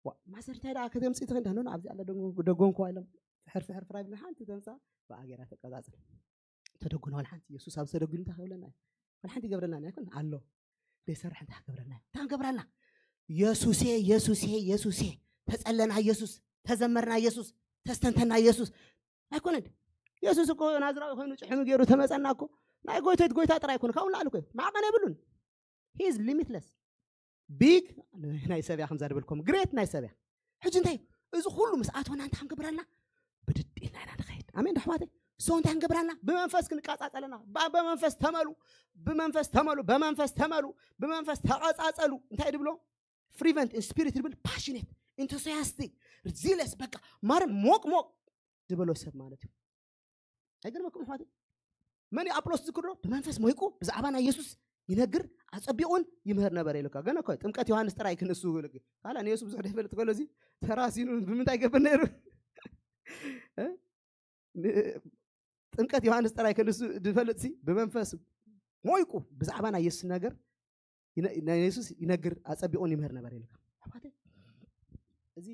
ዋ፣ ማዘር እንታይ ደኣ ከተምጽኢ ትኽእል? ደህኖ ኣብዚ ኣለ ደጎ-፣ ደጎንኩዋ ኢሎም ፍሕር ፍሕር ፍራይ ብለን ሓንቲ ተምጻ ብኣ ጌራ ተቀጻጽል። ተደጉና ዋላ ሓንቲ የሱስ ኣብ ተደጉኑ እንታይ ክብለና እዩ? ዋላ ሓንቲ ይገብረልና ኣይኮን ኣሎ። ዘይሰርሕ እንታይ ክገብረልና እዩ? እንታይ ክገብረልና? የሱሴ፣ የሱሴ፣ የሱሴ። ተጸለና የሱስ፣ ተዘመርና የሱስ፣ ተስተንተና የሱስ። ኣይኮነን። የሱስ እኮ ናዝራዊ ኮይኑ ጭሕሚ ገይሩ ተመጸና እኮ። ናይ ጎይቶት ጎይታ ጥራይ ኣይኮነ፣ ካብኡ ንላዕሊ እኮ እዩ። ማዕቐን የብሉን። He is limitless። ቢግ ናይ ሰብያ ከምዛ ድበልኩም፣ ግሬት ናይ ሰብያ። ሕጂ እንታይ እዩ? እዚ ኩሉ ምስ ኣተወና እንታይ ክንገብረልና? ብድድ ኢልና ኢና ንኸይድ። ኣሜን ዶ ኣሕዋተይ? So እንታይ ክንገብረልና? ብመንፈስ ክንቃጻጸለና። ባ-፣ ብመንፈስ ተመሉ፣ ብመንፈስ ተመሉ፣ ብመንፈስ ተመሉ፣ ብመንፈስ ተቐጻጸሉ። እንታይ ድብሎ? Fervent in spirit ድብል፣ ፓሽኔት፣ ኢንቱሲያስቲ፣ ዚለስ፣ በቃ ማርያም ሞቅ ሞቅ ዝበሎ ሰብ ማለት እዩ። ኣይገርመኩም ኣሕዋተይ? መን እዩ ኣጵሎስ ዝክሮ? ብመንፈስ ሞይቁ ብዛዕባ ናይ የሱስ ይነግር፣ ኣጸቢቑን ይምህር ነበረ ኢልካ። ገና እኮ ጥምቀት ዮሃንስ ጥራይ ክንሱ ይብለኪ። ካልእ ንየሱስ ብዙሕ ደይፈልጥ ከሎ እዚ ተራሲኑ ብምንታይ ይገብር ነይሩ? እ? ጥምቀት ዮሃንስ ጥራይ ከንሱ ዝፈልጥ ሲ ብመንፈስ ሞይቁ ብዛዕባ ናይ የሱስ ነገር ናይ የሱስ ይነግር ኣጸቢቑን ይምህር ነበር ኢልካ ኣሕዋተይ። እዚ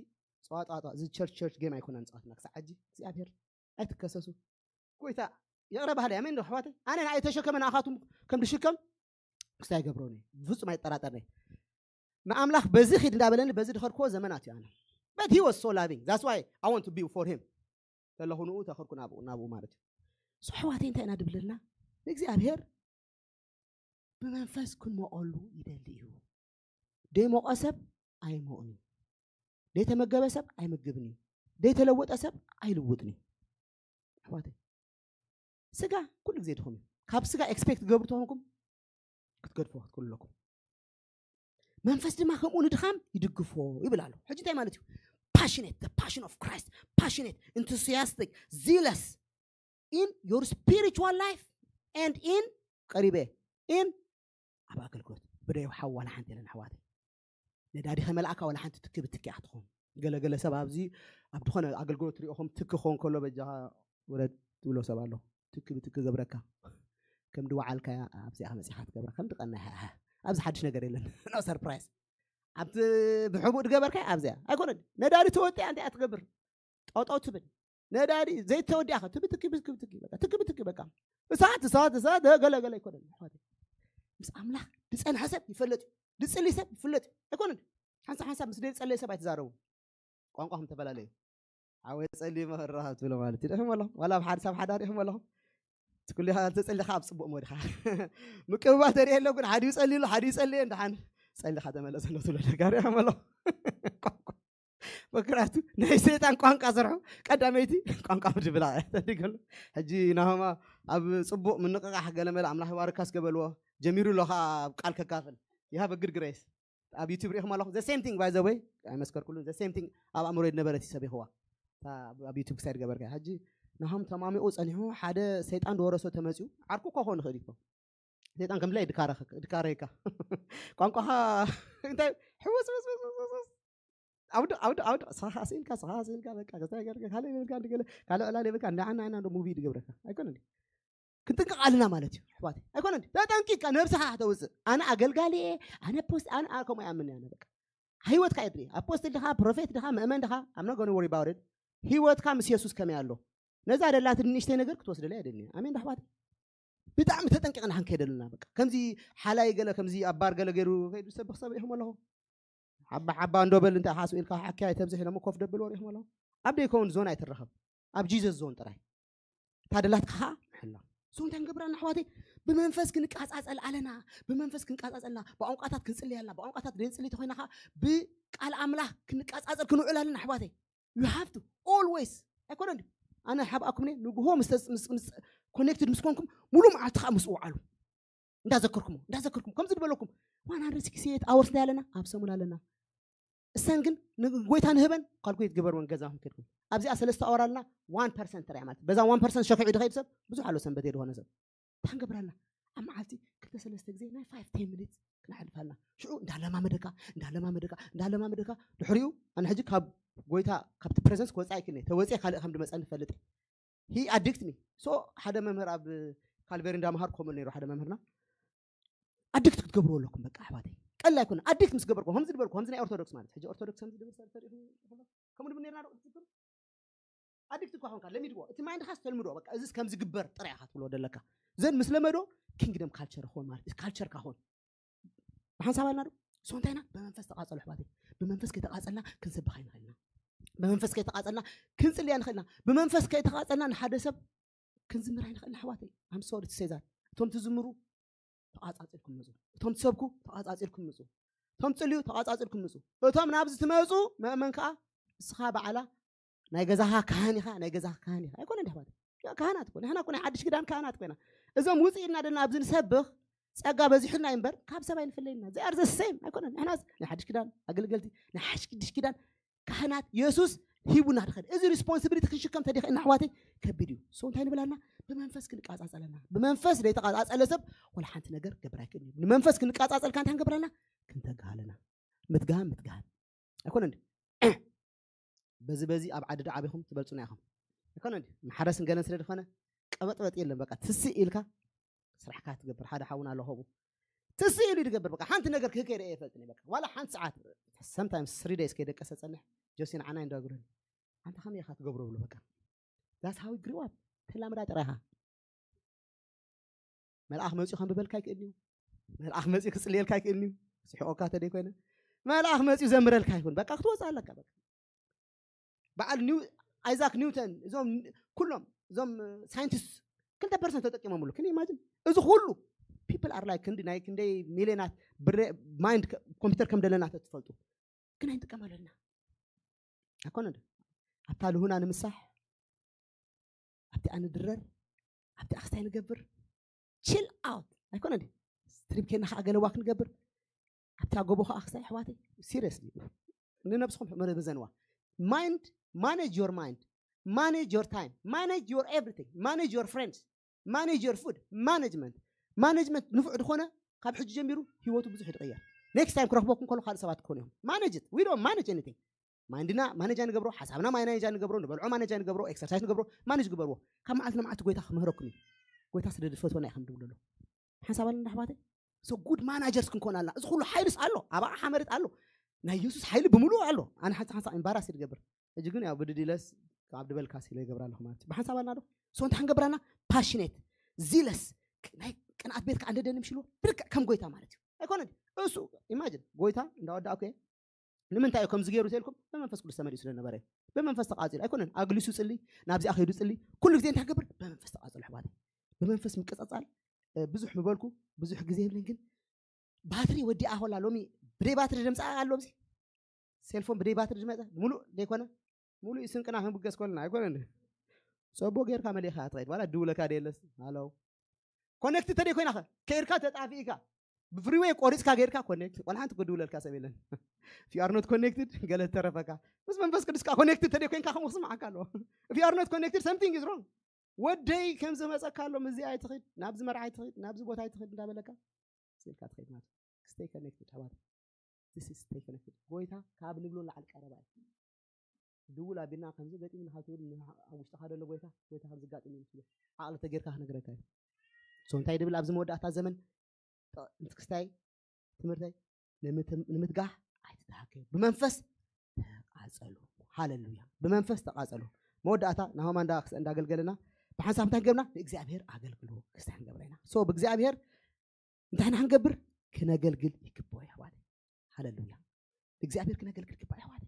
ጸዋጣዋጣ እዚ ቸርች ቸርች ጌም ኣይኮነን ጸዋትና ክሳዕ ሕጂ እግዚኣብሔር ኣይትከሰሱ። ጎይታ ይቕረ ባህሊ ኣሜን ዶ ኣሕዋተይ? ኣነ ንኣይ ተሸከመ ንኣኻቱም ከም ድሽከም ክስታይ ይገብሮኒ ብፍጹም ኣይጠራጠርኒ። ንኣምላኽ በዚ ኺድ እንዳበለኒ በዚ ድኸድክዎ ዘመናት እዩ ኣነ but he was so loving that's why I want to be for him ከለኹ ንኡ ተኸድኩ ናብኡ ናብኡ ማለት እዩ። ሶ ኣሕዋተይ እንታይ ኢና ድብለልና ንእግዚኣብሔር ብመንፈስ ክንመቐሉ ይደሊ እዩ። ደይሞቐ ሰብ ኣይሞቕን እዩ። ደይተመገበ ሰብ ኣይምግብን እዩ። ደይተለወጠ ሰብ ኣይልውጥን እዩ። ኣሕዋተይ ስጋ ኩሉ ግዜ ድኹም እዩ። ካብ ስጋ ኤክስፔክት ትገብሩ ተኾንኩም ክትገድፎ ክትክእሉ ኣለኩም። መንፈስ ድማ ከምኡ ንድኻም ይድግፎ ይብል ኣሎ። ሕጂ እንታይ ማለት እዩ? Passionate, the passion of Christ, passionate, enthusiastic, zealous in your spiritual life and in ቀሪበ in ኣብ ኣገልግሎት ብደይ ሓው ዋላ ሓንቲ የለን ኣሕዋተይ። ነዳዲ ከመልኣካ ዋላ ሓንቲ ትኪ ብትኪ ኣትኾን። ገለገለ ሰብ ኣብዚ ኣብ ዝኾነ ኣገልግሎት ሪኦኹም ትኪ ክኾን ከሎ በጃኻ ውረድ ትብሎ ሰብ ኣሎ። ትኪ ብትኪ ገብረካ ከም ድወዓልካያ ኣብዚኣ ከመፂኻ ትገብራ ከም ድቀና ኣብዚ ሓድሽ ነገር የለን። No surprise ኣብቲ ብሕቡእ ድገበርካያ ኣብዚኣ ኣይኮነን። ነዳዲ ተወጢኣ እንታይ እያ ትገብር? ጠጠው ትብል ነዳዲ ዘይተወዲኣኸ ትብትኪ ብትኪ በቃ ትኪ ብትኪ በቃ እሳት እሳት እሳት ገለ ገለ ኣይኮነን ኣሕዋተይ። ምስ ኣምላኽ ዝጸንሐ ሰብ ይፈለጥ እዩ። ዝጽሊ ሰብ ይፍለጥ እዩ ኣይኮነን። ሓንሳብ ሓንሳብ ምስ ዘይጸለየ ሰብ ኣይትዛረቡ። ቋንቋኹም ተፈላለዩ። ሓወይ ጸልዩ መኸራ ትብሎ ማለት እዩ። ርኢኹም ኣለኹም ዋላ ኣብ ሓንሳብ ሓዳር ርኢኹም ኣለኹም። ትኩሊኻ ተጸሊኻ ኣብ ጽቡቕ ሞድኻ ምቅብባ ተርእየ ኣሎ ግን ሓዲኡ ጸልዩ ኣሎ ሓዲኡ ጸልየ እንደሓን ጸሊኻ ተመለሰ ነው ትብሎ ደጋ ርኢኹም ኣለኹም። ምክንያቱ ናይ ሰይጣን ቋንቋ ስርሑ ቀዳመይቲ ቋንቋ ምድብላ ተዲገሉ። ሕጂ ናሆማ ኣብ ጽቡቕ ምንቕቃሕ ገለመለ ኣምላኽ ይባርካ ስገበልዎ ጀሚሩ ኣሎ ከዓ ኣብ ቃል ከካፍል you have a good grace። ኣብ ዩቱብ ሪኢኹም ኣለኹም the same thing by the way ኣይመስከርኩሉን the same thing ኣብ ኣእምሮ ዝነበረት ይሰቢኽዋ ኣብ ዩቱብ ክሳይ ገበርካ ሕጂ ናሆም ተማሚቑ ጸኒሑ ሓደ ሰይጣን ዝወረሶ ተመፅኡ ዓርኩ እኳ ክኾን ይኽእል ይኮ ሰይጣን ከም ድላይ ድካረካ ቋንቋኻ እንታይ ሕወስ ወስ ወስ ወስ ወስ ኣውዶ ኣውዶ ኣውዶ ስኻ ስኢልካ ስኻ ስኢልካ በቃ ገዛ ገርገ ካልእ ይብልካ እንድገለ ካልእ ዕላል ይብልካ እንዳዓና ኢና እንዶ ሙቪ ድገብረካ ኣይኮነ እንዲ ክንጥንቀቕ ኣለና ማለት እዩ ኣሕዋት ኣይኮነ እንዲ ተጠንቂቅካ ነብስኻ ከተውፅእ ኣነ ኣገልጋሊ እየ ኣነ ፖስት ኣነ ከምኡ ይኣምን እየ በቃ ህይወትካ የድሪ ኣፖስትል ድኻ ፕሮፌት ድኻ ምእመን ድኻ I'm not gonna worry about it ህይወትካ ምስ የሱስ ከመይ ኣሎ ነዛ ደላትኒ ንእሽተይ ነገር ክትወስደለይ ኣይደልን ኣሜን ኣሕዋት ብጣዕሚ ተጠንቂቕና ክንከይደልና በቃ ከምዚ ሓላይ ገለ ከምዚ ኣባር ገለ ገይሩ ከይዱ ሰብኽ ሰብ ሪኹም ኣለኹ ሓባ ሓባ እንዶ በል እንታይ ሓስኡ ኢልካ ሓኪያ ኣይተብዝሕ ኢሎሞ ኮፍ ደብል ወሪኹም ኣለኹ ኣብ ደይከውን ዞን ኣይትረኸብ ኣብ ጂዘስ ዞን ጥራይ እታ ደላትካ ከዓ ምሕላ ሶ እንታይ ንገብራ ኣሕዋተይ ብመንፈስ ክንቃፃፀል ኣለና ብመንፈስ ክንቃፃፀልና ብቋንቋታት ክንፅልይ ኣለና ብቋንቋታት ደንፅሊ ተኮይና ከዓ ብቃል ኣምላኽ ክንቃፃፀል ክንውዕል ኣለና ኣሕዋተይ you have to always ኣይኮነ እንዲ ኣነ ሓብኣኩም ነ ንግሆ ምስ ኮኔክትድ ምስ ኮንኩም ሙሉ መዓልቲ ከዓ ምስ ውዓሉ እንዳዘከርኩም እንዳዘከርኩም ከምዚ ዝበለኩም one hundred sixty eight hours እንታይ ኣለና ኣብ ሰሙን ኣለና እሰን ግን ንጎይታ ንህበን ካልኩሌት ግበርወን ገዛኹም ከድኩም ኣብዚኣ ሰለስተ ኣወር ኣለና one percent ጥራይ ማለት በዛ one percent ሸኪዑ ድኸይድ ሰብ ብዙሕ ኣሎ ሰንበት የድኾነ ሰብ እንታይ ክንገብር ኣለና ኣብ መዓልቲ ክልተ ሰለስተ ግዜ ናይ five ten minutes ክነሕልፍ ኣለና ሽዑ እንዳለማመደካ እንዳለማመደካ እንዳለማመደካ ድሕሪኡ ኣነ ሕጂ ካብ ጎይታ ካብቲ ፕሬዘንስ ክወፃእ ኣይክእልን ተወፅአ ካልእ ከም ድመፀኒ ፈልጥ ሂ ኣዲክት ሚ ሶ ሓደ መምህር ኣብ ካልቬሪ እንዳምሃር ከምኡ ነይሩ ሓደ መምህርና ኣዲክት ክትገብርዎ ኣለኩም በቃ ኣሕዋተይ ቀላ ኣይኮነ ኣዲክት ምስ ገበርኩ ከምዚ ዝበርኩ ከምዚ ናይ ኦርቶዶክስ ማለት ሕጂ ኦርቶዶክስ ከምዚ ድብል ሰብ ተሪኹ ከምኡ ድብል ነርና ዶ ክትገብሩ ኣዲክት እኳ ኾንካ ለሚድዎ እቲ ማይንድኻ ዝተልምዶ በቃ እዚ ከምዚ ግበር ጥራይ ኢኻ ትብሎ ደለካ ዘን ምስ ለመዶ ኪንግደም ካልቸር ኾን ማለት ካልቸርካ ኾን ብሓንሳብ ኣልና ዶ ሶ እንታይ ኢና ብመንፈስ ተቃጸሉ ኣሕዋተይ ብመንፈስ ከይተቃጸልና ክንሰብኽ ኣይንኽእልና ብመንፈስ ከይተቃጸልና ክንጽልይ ኣይንኽእልና ብመንፈስ ከይተቃጸልና ንሓደ ሰብ ክንዝምር ኣይንኽእልና ኣሕዋተይ I'm sorry to say that እቶም ትዝምሩ ተቃጻጺልኩም ምጹ እቶም ትሰብኩ ተቃጻጺልኩም ምጹ እቶም ትጽልዩ ተቃጻጺልኩም ምጹ እቶም ናብዚ ትመጹ መእመን ከኣ እስኻ በዓላ ናይ ገዛኻ ካህን ኢኻ ናይ ገዛኻ ካህን ኢኻ ኣይኮነ እንዲ ኣሕዋት ካህናት እኮ ንሕና እኮ ናይ ሓድሽ ክዳን ካህናት ኮይና እዞም ውፅእ ኢልና ደና ኣብዚ ንሰብኽ ጸጋ በዚሑልና እምበር ካብ ሰብ ኣይንፍለይና they are the same ኣይኮነን ንሕና ናይ ሓድሽ ክዳን ኣገልገልቲ ናይ ሓድሽ ክዳን ካህናት የሱስ ሂቡና ድኸድ እዚ ሪስፖንሲቢሊቲ ክንሽከም ተዲኽእና ኣሕዋተይ ከቢድ እዩ ሰው እንታይ ንብል ኣለና ብመንፈስ ክንቃጻጸለና ብመንፈስ ዘይተቃጻጸለ ሰብ ወላ ሓንቲ ነገር ገብር ኣይክእል እዩ ንመንፈስ ክንቃጻጸልካ እንታይ ክንገብር ኣለና ክንተግህ ኣለና ምትጋህን ምትጋህን ኣይኮነ እንዲ በዚ በዚ ኣብ ዓዲ ዶ ዓቢኹም ትበልጹና ኢኹም ኣይኮነ እንዲ ማሕረስን ገለን ስለ ዝኾነ ቀበጥበጥ የለን። በቃ ትስእ ኢልካ ስራሕካ ትገብር። ሓደ ሓውና ኣሎ ከምኡ ትስእ ኢሉ ይገብር። በቃ ሓንቲ ነገር ክህከይ ርአ ይፈልጥኒ። በቃ ዋላ ሓንቲ ሰዓት sometimes three days ከይደቀሰ ጸንሕ። ጆሲን ዓናይ እንዳግረኒ ኣንተ ከመይ ኢኻ ትገብሮ ብሎ። በቃ that's how you grew up። ተላምዳ ጥራይኻ መልኣኽ መፂኡ ከንብበልካ ይክእል እዩ። መልኣኽ መፂኡ ክፅልየልካ ይክእል እዩ። ስሕቆካ ተደይ ኮይነ መልኣኽ መፂኡ ዘምረልካ ይኹን በቃ ክትወፅእ ኣለካ። በቃ በዓል ኒው ኣይዛክ ኒውተን እዞም ኩሎም እዞም ሳይንቲስት ክልተ ፐርሰንት ተጠቂሞምሉ። ክን ኢማጅን እዚ ኩሉ people are like ክንዲ ናይ ክንደይ ሚሊዮናት ብረ ማይንድ ኮምፒውተር ከም ደለና ተትፈልጡ ግን ኣይንጥቀመሉ ኣለና። ኣይኮነ ዶ ኣብታ ልሁና ንምሳሕ ኣብቲ ኣንድረር ኣብቲ ኣክስታይ ንገብር ችል ኣውት ኣይኮነ ዲ ትሪፕ ኬና ከዓ ገለዋ ክንገብር ኣብታ ጎቦ ከዓ ክስታይ ኣሕዋተይ ሲሪየስሊ ንነብስኹም ሕመረ ብዘንዋ mind manage your mind manage your time manage your everything manage your friends manage your food management management ንፉዕ ዝኾነ ካብ ሕጂ ጀሚሩ ህይወቱ ብዙሕ ይቕየር። ኔክስት ታይም ክረኽበኩም ከሎ ካልእ ሰባት ክኾኑ እዮም። Manage it we don't manage anything mindና ማኔጅ ንገብሮ ሓሳብና ማኔጅ ንገብሮ ንበልዖ ማኔጅ ንገብሮ ኤክሰርሳይዝ ንገብሮ ማኔጅ ግበርዎ። ካብ መዓልቲ ንመዓልቲ ጎይታ ክምህረኩም እዩ። ጎይታ ስለ ዝፈትወና እዩ ከም ድብሎ ሓንሳብ ኣለና ኣሕዋተይ so good managers ክንኮን ኣለና። እዚ ኩሉ ሓይልስ ኣሎ ኣብ ኣቕሓ መሬት ኣሎ ናይ የሱስ ሓይሊ ብምሉእ ኣሎ። ኣነ ሓንሳ ሓንሳ ኢምባራስ ይገብር ሕጂ ግን ያው ብድዲለስ ካብ ድበልካ ሲለ ይገብር ኣለኹ ማለት እዩ። ብሓንሳብ ኣለና ዶ so እንታይ ክንገብር ኣለና passionate zealous ናይ ቅንኣት ቤትካ ኣንደደኒ ምሽልዎ ብልክዕ ከም ጎይታ ማለት እዩ። ኣይኮነን እሱ ኢማጅን ጎይታ እንዳወዳእኩ እየ ንምንታይ እዩ ከምዚ ገይሩ ተልኩም ብመንፈስ ቅዱስ ተመሊኡ ስለ ነበረ እዩ። ብመንፈስ ተቃፂሉ ኣይኮነን ኣግሊሱ ፅሊ ናብዚኣ ከይዱ ፅሊ ኩሉ ግዜ እንታይ ገብር ብመንፈስ ተቃፅሉ ኣሕዋት ብመንፈስ ምቅፅፃል ብዙሕ ምበልኩ ብዙሕ ግዜ የብልን ግን ባትሪ ወዲኣ ኮላ ሎሚ ብደይ ባትሪ ደምፃ ኣሎ ዚ ሴልፎን ብደይ ባትሪ ዝመፀ ሙሉእ ዘይኮነ ሙሉእ ስንቅና ክንብገስ ኮልና ኣይኮነ ፀቦ ጌርካ መሊእካ ትኸይድ ዋላ ድውለካ ደየለስ ሃለው ኮኔክት ተደይ ኮይና ከይርካ ተጣፊእካ ብፍሪወይ ቆሪፅካ ጌርካ ኮኔክት ቆልሓንቲ ክድውለልካ ሰብ የለን if you are not connected ገለ ተረፈካ ምስ መንፈስ ቅዱስ ካ ኮኔክትድ ተደይ ኮይንካ ከምኡ ክስምዓካ ኣለዎ if you are not connected something is wrong ወደይ ከም ዝመፀካ ኣሎ ምዚ ኣይትኽድ ናብዚ መርዓ ኣይትኽድ ናብዚ ቦታ ኣይትኽድ እንዳበለካ ስልካ ትኸይድ ማለት stay connected ኣሕዋት this is stay connected ጎይታ ካብ ንብሎ ላዕሊ ቀረባ እዩ ድውል ኣቢልና ከምዚ ገጢምና ካብ ትብል ኣብ ውሽጥኻ ዘሎ ጎይታ ጎይታ ከም ዝጋጥም እዩ ምስሉ ዓቕሊ ተጌርካ ክነግረካ እዩ so እንታይ ድብል ኣብዚ መወዳእታ ዘመን ጥቕንትክስታይ ትምህርተይ ንምትጋህ ኣይትተሃከዩ ብመንፈስ ተቃጸሉ ሃለሉያ ብመንፈስ ተቃጸሉ መወዳእታ ናሆማ እንዳገልገልና ብሓንሳብ እንታይ ገብና ንእግዚኣብሔር ኣገልግሉ ክስታይ ንገብረ ኢና so ብእግዚኣብሔር እንታይ ንክንገብር ክነገልግል ይግብኦ ኣሕዋት ሃለሉያ ንእግዚኣብሔር ክነገልግል ይግብኦ ኣሕዋት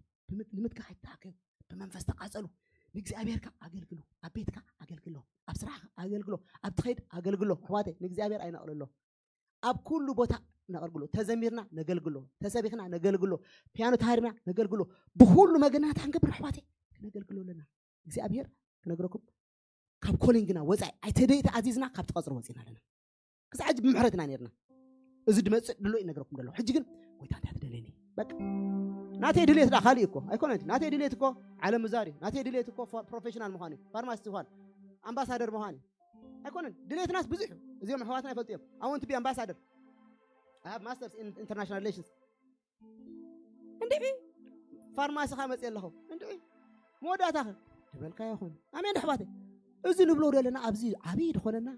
ንምትጋህ ኣይትተሃከዩ ብመንፈስ ተቃጸሉ ንእግዚኣብሔርካ ኣገልግሉ ኣብ ቤትካ ኣገልግሎ ኣብ ስራሕካ ኣገልግሎ ኣብ ትኸይድ ኣገልግሎ ኣሕዋተይ ንእግዚኣብሔር ኣይነቕልሎ ኣብ ኩሉ ቦታ ነቐርግሎ ተዘሚርና ነገልግሎ ተሰቢኽና ነገልግሎ ፒያኖ ተሃሪምና ነገልግሎ ብኩሉ መገድና እንታይ ክንገብር ኣሕዋተይ ክነገልግሎ ኣለና እግዚኣብሔር ክነግረኩም ካብ ኮሊንግና ወፃኢ ኣይተደይ ተኣዚዝና ካብ ትቐፅሮ ወፂና ኣለና ክሳዕ ሕጂ ብምሕረት ኢና ነርና እዚ ድመፅእ ድሎ ይነግረኩም ደሎ ሕጂ ግን ጎይታ እንታይ ትደልየኒ በቃ ናተይ ድሌት ዳ ካሊእ እኮ ኣይኮነ ናተይ ድሌት እኮ ዓለም ምዛር እዩ ናተይ ድሌት እኮ ፕሮፌሽናል ምዃን እዩ ፋርማሲስት ምዃን ኣምባሳደር ምዃን እዩ ኣይኮነን ድሌትናስ ብዙሕ እዩ እዚኦም ኣሕዋትና ይፈልጡ እዮም ኣወንት ቢ ኣምባሳደር I have masters in international relations እንድዒ ፋርማሲኻ መፅእ ኣለኹ እንድዒ መወዳእታኸ ዝበልካ ይኹን ኣሜን ኣሕዋተይ እዚ ንብሎ ዘለና ኣብዚ ዓብዪ ዝኾነና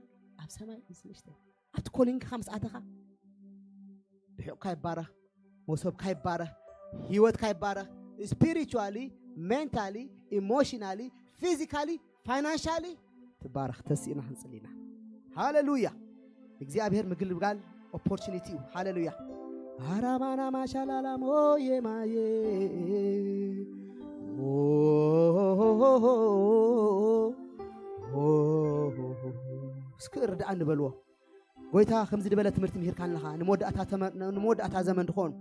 ኣብ ሰማይ ምስ ንእሽተይ ኣብቲ ኮሊንግኻ ምስ ኣተኻ ብሑቕካ ይባረኽ መሶብካ ይባረኽ ህይወትካ ይባረኽ spiritually mentally emotionally physically financially ትባረኽ ተሲእና ክንፅሊ ኢና ሃሌሉያ እግዚኣብሔር ምግልጋል ኦፖርቹኒቲ እዩ ሃሌሉያ ሃራማና ማሻላላ ሞየ ማየ እስኪ ርድኣ ንበልዎ ጎይታ ከምዚ ዝበለ ትምህርቲ ምሂርካ ኣለኻ ንመወዳእታ ዘመን ድኾን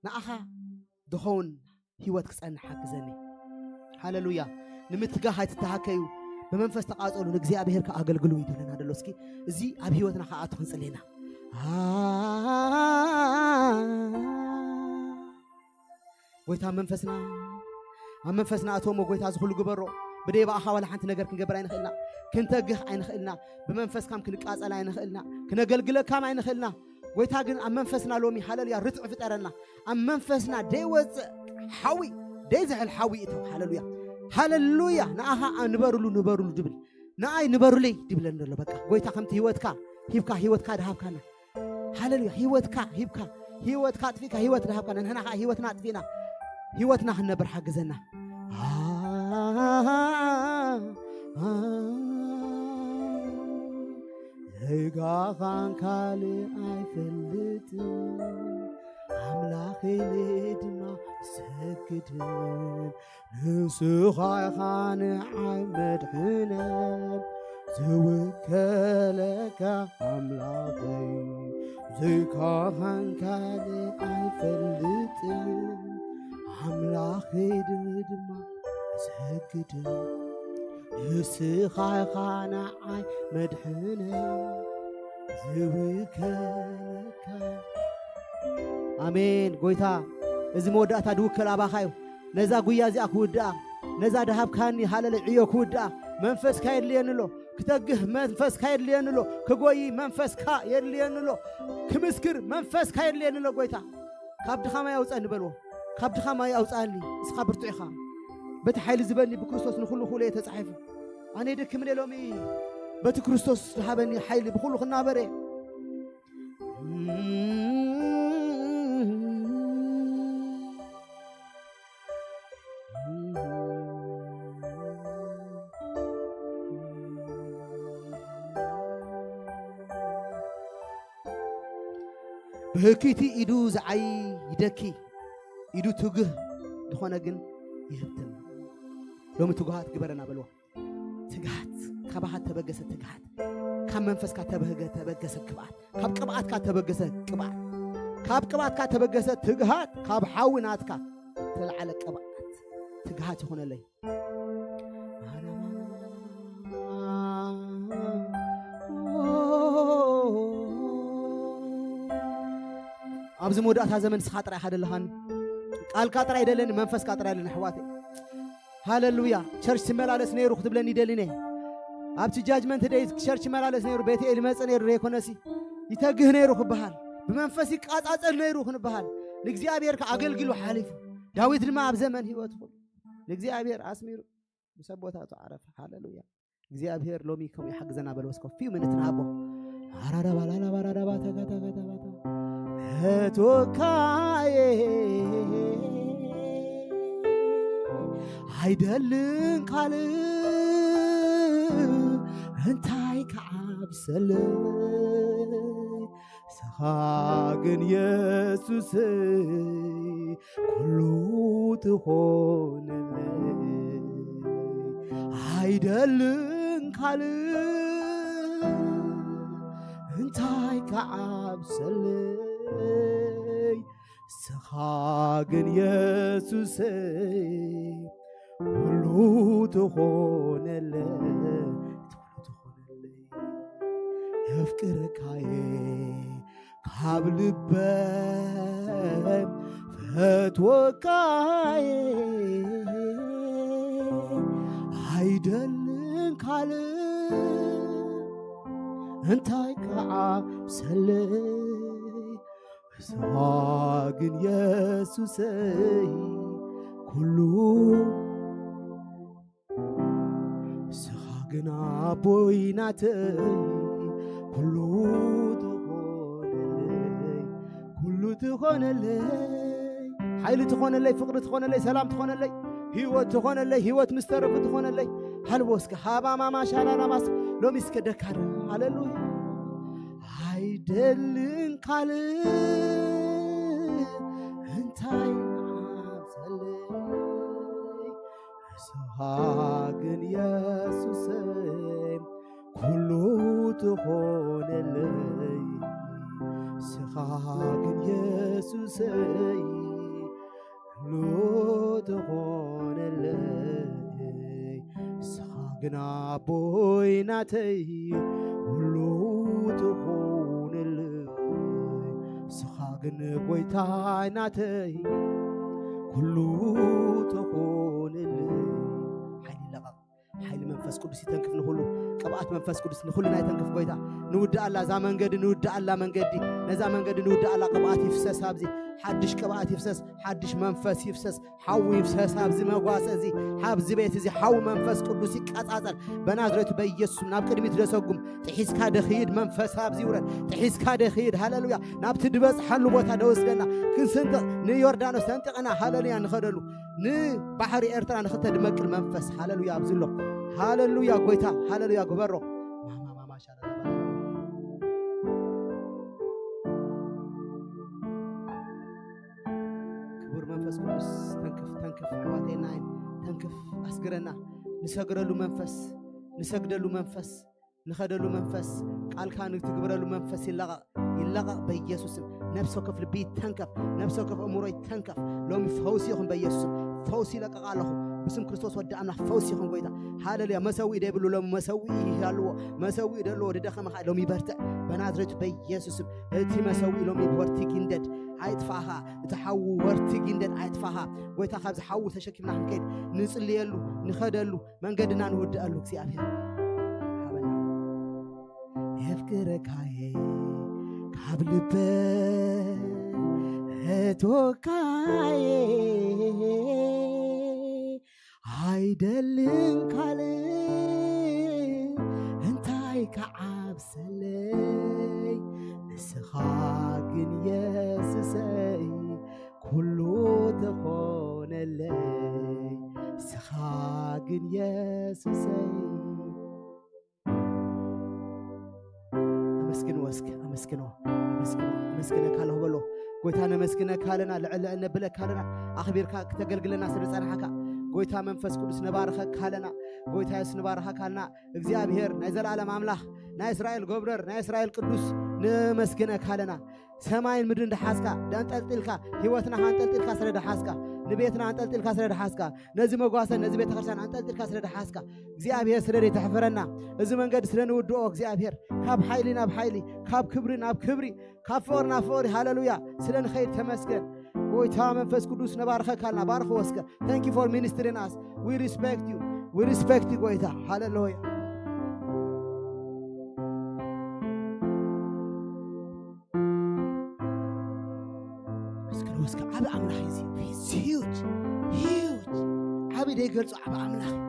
ንኣኻ ድኸውን ህይወት ክጸንሕ ሓግዘኒ ሃሌሉያ ንምትጋህ ኣይትተሃከዩ ብመንፈስ ተቃጸሉ ንእግዚኣብሔር ከኣገልግሉ ይድለና ደሎ እስኪ እዚ ኣብ ህይወትና ከኣቱ ክንጽሌና ጎይታ መንፈስና ኣብ መንፈስና ኣተሞ ጎይታ ዝኩሉ ግበሮ ብደይ ብኣኻ ዋላ ሓንቲ ነገር ክንገብር ኣይንኽእልና ክንተግህ ኣይንኽእልና ብመንፈስካም ክንቃጸል ኣይንኽእልና ክነገልግለካም ኣይንኽእልና ጎይታ ግን ኣብ መንፈስና ሎሚ ሃለሉያ ርትዕ ፍጠረና ኣብ መንፈስና ደይወፅእ ሓዊ ደይዝሕል ሓዊ እተው ሃለሉያ ሃለሉያ። ንኣኻ ንበሩሉ፣ ንበሩሉ ድብል፣ ንኣይ ንበሩለይ ድብለን ዘሎ። በቃ ጎይታ ከምቲ ህይወትካ ሂብካ፣ ህይወትካ ድሃብካና። ሃለሉያ። ህይወትካ ሂብካ፣ ህይወትካ ኣጥፊእካ፣ ህይወት ድሃብካና፣ ንሕና ከዓ ህይወትና ኣጥፊእና ህይወትና ክንነብር ሓግዘና። ዘይጋኻን ካልእ ኣይፈልጥን፣ ኣምላኸይ ድማ ሰግድን። ንስኻ ኢኻ ንዓይ መድሕነይ፣ ዝውከለካ ኣምላኸይ፣ ዘይካኻን ካልእ ኣይፈልጥን፣ ኣምላኸይ ድማ ዝህግድን። ንስኻ ኢኻ ንዓይ መድሕነይ፣ ዝውከለካ። ኣሜን። ጎይታ፣ እዚ መወዳእታ ድውከል ኣባኻ እዩ። ነዛ ጉያ እዚኣ ክውድኣ፣ ነዛ ድሃብካኒ ሃለለ ዕዮ ክውድኣ መንፈስካ የድልየኒ ኣሎ። ክተግህ መንፈስካ የድልየኒ ኣሎ። ክጎይ መንፈስካ የድልየኒ ኣሎ። ክምስክር መንፈስካ የድልየኒ ኣሎ። ጎይታ፣ ካብ ድኻማይ ኣውፀኒ በልዎ። ካብ ድኻማይ ኣውፀኣኒ፣ እስኻ ብርቱዕ ኢኻ። በቲ ሓይሊ ዝበኒ ብክርስቶስ ንኹሉ ክእሎ እየ ተጻሒፉ። ኣነ ደክም እየ ሎሚ፣ በቲ ክርስቶስ ዝሃበኒ ሓይሊ ብኹሉ ክናበር እየ። ብህክይቲ ኢዱ ዝዓይደኪ፣ ኢዱ ትጉህ ዝኾነ ግን ይህብትም። ሎሚ ትጉሃት ግበረና በልዎ። ትግሃት፣ ካባኻ ተበገሰ ትግሃት፣ ካብ መንፈስካ ተበህገ-፣ ተበገሰ ቅብኣት፣ ካብ ቅብኣትካ ተበገሰ ቅብኣት፣ ካብ ቅብኣትካ ተበገሰ ትግሃት፣ ካብ ሓዊ ናትካ ተለዓለ ቅብኣት፣ ትግሃት ይኹነለይ። ኣብዚ መወዳእታ ዘመን ንስኻ ጥራይ ኢኻ ደለኻኒ። ቃልካ ጥራይ ደለኒ፣ መንፈስካ ጥራይ ደለኒ፣ ኣሕዋተይ። ሃለሉያ። ቸርች ትመላለስ ነይሩ ክትብለኒ ይደሊ እየ። ኣብቲ ጃጅመንት ደይ ቸርች ይመላለስ ነይሩ፣ ቤተኤል ይመጽእ ነይሩ ዘይኮነሲ፣ ይተግህ ነይሩ ክበሃል፣ ብመንፈስ ይቃጻጸል ነይሩ ክንበሃል፣ ንእግዚኣብሔር ከኣ ኣገልጊሉ ሓሊፉ። ዳዊት ድማ ኣብ ዘመን ህይወቱ ንእግዚኣብሔር ኣስሚሩ ምስ ኣቦታቱ ዓረፈ። ሃለሉያ። እግዚኣብሔር ሎሚ ከምኡ ይሓግዘና በሎ። እስከ ፊው ሚኒት ንሃቦ። ኣራዳባ ላላባ ራዳባ ተጋታጋታባታ እቶካዬ ኣይደልን ካልእ እንታይ ክዓብሰለይ ንስኻ ግን የሱሰይ ኩሉ ትኾነለይ ኣይደልን ካልእ እንታይ ክዓብሰለይ ንስኻ ግን የሱሰይ ኩሉ ትኾነለይ ኩሉ ትኾነለይ የፍቅረካየ ካብ ልበይ ፈትወካየ ኣይደልን ካልእ እንታይ ክዓብሰለይ ንስኻ ግን የሱሰይ ኩሉ ንስኻ ግን ኣቦይ ናተይ ኩሉ ትኾነለይ ኩሉ ትኾነለይ ሓይሊ ትኾነለይ ፍቕሪ ትኾነለይ ሰላም ትኾነለይ ህይወት ትኾነለይ ህይወት ምስ ተረፉ ትኾነለይ ሃልቦ እስከ ሃባ ማማ ሻራራማስ ሎሚ እስከ ደካረ ሃሌሉያ ኣይደልን ካልእ እንታይ ዓብሰለይ ንስኻ ግን የሱሰይ ኩሉ ትኾነለይ ንስኻ ግን የሱሰይ ኩሉ ትኾነለይ ንስኻ ግን ኣቦይ ናተይ ኩሉ ትኾነለይ ንስኻ ግን ጎይታይ ናተይ ኩሉ ትኾነለይ ሓይሊ ይለቐቕ ሓይሊ መንፈስ መንፈስ ቅዱስ ይተንክፍ ንኹሉ። ቅብኣት መንፈስ ቅዱስ ንኹልና ይተንክፍ ጎይታ። ንውድኣላ እዛ መንገዲ፣ ንውድኣላ መንገዲ፣ ነዛ መንገዲ ንውድኣላ። ቅብኣት ይፍሰስ ኣብዚ። ሓድሽ ቅብኣት ይፍሰስ፣ ሓድሽ መንፈስ ይፍሰስ፣ ሓዊ ይፍሰስ ኣብዚ መጓሰ እዚ፣ ኣብዚ ቤት እዚ ሓዊ መንፈስ ቅዱስ ይቀጻጸል። በናዝሬቱ በኢየሱስ ናብ ቅድሚት ደሰጉም። ጥሒስካ ደኺድ መንፈስ ኣብዚ ይውረድ። ጥሒስካ ደኺድ። ሃሌሉያ። ናብቲ ድበጽሓሉ ቦታ ደወስደና። ክንስንጥቕ ንዮርዳኖስ ሰንጥቕና። ሃሌሉያ። ንኸደሉ ንባሕሪ ኤርትራ ንኽተድመቅል መንፈስ። ሃሌሉያ። ኣብዚ ኣሎ። ሃሌሉያ። ጎይታ ሃሌሉያ። ግበሮ። ማማ ማማ ሻራ ክቡር መንፈስ ቅዱስ ተንክፍ፣ ተንክፍ ኣሕዋተይና፣ ተንክፍ ኣስግረና። ንሰግረሉ መንፈስ፣ ንሰግደሉ መንፈስ፣ ንኸደሉ መንፈስ፣ ቃልካ ንትግብረሉ መንፈስ ይለቐቕ፣ ይለቐቕ በኢየሱስም። ነፍሲ ወከፍ ልቢ ይተንከፍ፣ ነፍሲ ወከፍ እምሮ ይተንከፍ። ሎሚ ፈውሲ ይኹን በኢየሱስም። ፈውሲ ይለቀቕ ኣለኹ። ብስም ክርስቶስ ወዲ ኣምላኽ ፈውሲ ይኹን ጎይታ። ሃሌሉያ። መሰውኢ ደይብሉ ሎሚ መሰውኢ ይሃልዎ። መሰውኢ ደለዎ ድደኸመ ኸዓ ሎሚ ይበርትዕ። በናዝሬቱ በኢየሱስም እቲ መሰውኢ ሎሚ ወርቲ ይንደድ ኣይጥፋኻ። እቲ ሓዊ ወርቲ ይንደድ ኣይጥፋኻ። ጎይታ ካብዚ ሓዊ ተሸኪምና ክንከይድ ንጽልየሉ፣ ንኸደሉ፣ መንገድና ንውድኣሉ እግዚኣብሔር ሃበና። የፍቅረካየ ካብ ልበ እትወካየ ኣይደልን ካልእ እንታይ ክዓብሰለይ ንስኻ ግን የሱሰይ ኩሉ ተኾነለይ ንስኻ ግን የሱሰይ ኣመስግንዎ እስኪ፣ ኣመስግንዎ፣ ኣመስግንዎ፣ ኣመስግነካ ኣለኹ በሎ። ጎይታ ነመስግነካ ኣለና፣ ልዕል ልዕል ነብለካ ኣለና። ኣኽቢርካ ክተገልግለና ስለ ዝጸናሕካ ጎይታ መንፈስ ቅዱስ ነባርኸካ ኣለና። ጎይታ የሱስ ንባርኸካ ኣለና። እግዚኣብሔር ናይ ዘለኣለም ኣምላኽ ናይ እስራኤል ጎብረር ናይ እስራኤል ቅዱስ ነመስግነካ ኣለና። ሰማይን ምድርን ደሓዝካ ደንጠልጢልካ ህይወትና ኣንጠልጢልካ ስለ ደሓዝካ ንቤትና ኣንጠልጢልካ ስለ ደሓዝካ ነዚ መጓሰን ነዚ ቤተክርስትያን ኣንጠልጢልካ ስለ ደሓዝካ እግዚኣብሔር ስለ ዘይተሕፍረና እዚ መንገዲ ስለ ንውድኦ እግዚኣብሔር ካብ ሓይሊ ናብ ሓይሊ ካብ ክብሪ ናብ ክብሪ ካብ ፍቕሪ ናብ ፍቕሪ ሃለሉያ ስለ ንኸይድ ተመስገን። ጎይታ መንፈስ ቅዱስ ነባርኸካ ኣለና። ባርኽዎ እስከ። Thank you for ministering us. We respect you. We respect you ጎይታ ሃለሉያ። እስከ እስከ ዓቢ ኣምላኽ እዩ እዚ። He's huge. Huge. ዓቢ ዘይገልጾ ዓቢ ኣምላኽ እዩ።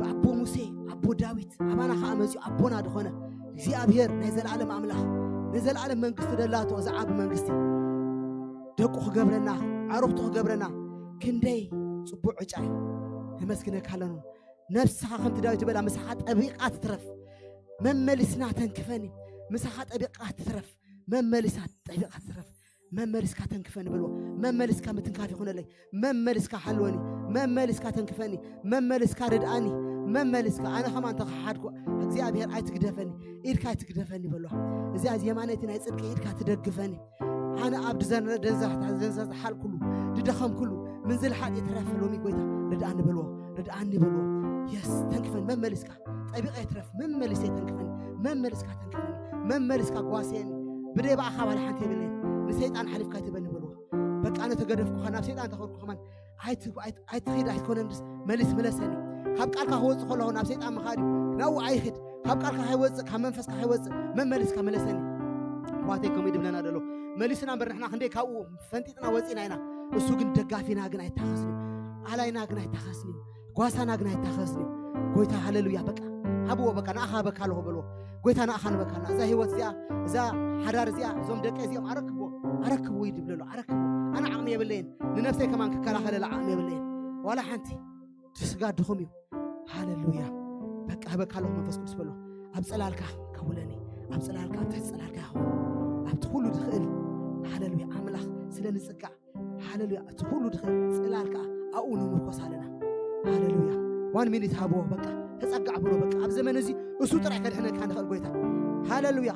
ብኣቦ ሙሴ ኣቦ ዳዊት ኣባና ከኣ መጺኡ ኣቦና ዝኾነ እግዚኣብሔር ናይ ዘለኣለም ኣምላኽ ንዘለኣለም መንግስቲ ደላቶ እዚ ዓቢ መንግስቲ ደቁ ክገብረና ዓረብቱ ክገብረና ክንደይ ጽቡቕ ዕጫ እዩ። ነመስግነካ ኣለና። ነፍስኻ ከምቲ ዳዊት ዝበላ ምሳኻ ጠቢቓ ትትረፍ። መመሊስና ተንክፈኒ ምሳኻ ጠቢቓ ትትረፍ። መመሊሳ ጠቢቓ ትትረፍ። መመሊስካ ተንክፈኒ በልዎ። መመሊስካ ምትንካፍ ይኹነለይ። መመሊስካ ሓልወኒ። መመሊስካ ተንክፈኒ። መመሊስካ ርድኣኒ። መመሊስካ ኣነ ከማን ተኸሓድኩ እግዚኣብሔር ኣይትግደፈኒ። ኢድካ ኣይትግደፈኒ በልዋ። እዚኣ የማነይቲ ናይ ጽድቂ ኢድካ ትደግፈኒ። ኣነ ኣብ ድዘንረ ደንዛ ደንዛ ዝሓልኩሉ ድደኸምኩሉ ምንዝል ሓጢ ትረፈ ሎሚ ጎይታ ርድኣኒ በልዎ። ርድኣኒ በልዎ። የስ ተንክፈኒ መመሊስካ ጠቢቐ ይትረፍ መመሊሰ ተንክፈኒ። መመሊስካ ተንክፈኒ። መመሊስካ ጓስየኒ። ብደይ ብኣኻ ባለ ሓንቲ የብለይ። ንሰይጣን ሓሊፍካ ይትበኒ በልዎ። በቃ ኣነ ተገደፍኩኻ ናብ ሰይጣን ተኸድኩ ከማን ኣይት- ኣይት- ኣይትኺድ ኣይትኮነን ድስ መሊስ ምለሰኒ። ካብ ቃልካ ክወፅእ ከለኹ ናብ ሰይጣን ምኻድ እዩ። ናብኡ ኣይኽድ። ካብ ቃልካ ከይወፅእ ካብ መንፈስካ ከይወፅእ መመሊስካ መለሰኒ። ኣሕዋተይ ከምኡ ድብለና ደሎ መሊስና እምበር ንሕና ክንደይ ካብኡ ፈንጢጥና ወፂና ኢና። እሱ ግን ደጋፊና ግን ኣይታኸስን እዩ። ኣላይና ግን ኣይታኸስን እዩ። ጓሳና ግን ኣይታኸስን እዩ። ጎይታ ሃለሉያ በቃ ሃብዎ በቃ ንኣኻ በካ ኣለኹ በልዎ። ጎይታ ንኣኻ ንበካልና እዛ ህይወት እዚኣ እዛ ሓዳር እዚኣ እዞም ደቀ እዚኦም ኣረክብዎ ኣረክብዎ እዩ ድብለሎ ኣረክብዎ። ኣነ ዓቕሚ የብለይን። ንነፍሰይ ከማን ክከላኸለላ ዓቕሚ የብለይን። ዋላ ሓንቲ ስጋ ድኹም እዩ። ሃለሉያ በቃ ህበካ ኣለኹ መንፈስ ቅዱስ በሎ። ኣብ ጽላልካ ከውለኒ ኣብ ጽላልካ ኣብ ትሕቲ ጽላልካ ይኹን። ኣብቲ ኩሉ ዝኽእል ሃለሉያ ኣምላኽ ስለ ንጽጋዕ ሃለሉያ እቲ ኩሉ ዝኽእል ጽላል ከዓ ኣብኡ ንምርኮስ ኣለና። ሃለሉያ ዋን ሚኒት ሃብዎ በቃ ተጸጋዕ ብሎ በቃ ኣብ ዘመን እዚ እሱ ጥራይ ከድሕነካ ንኽእል ጎይታ። ሃለሉያ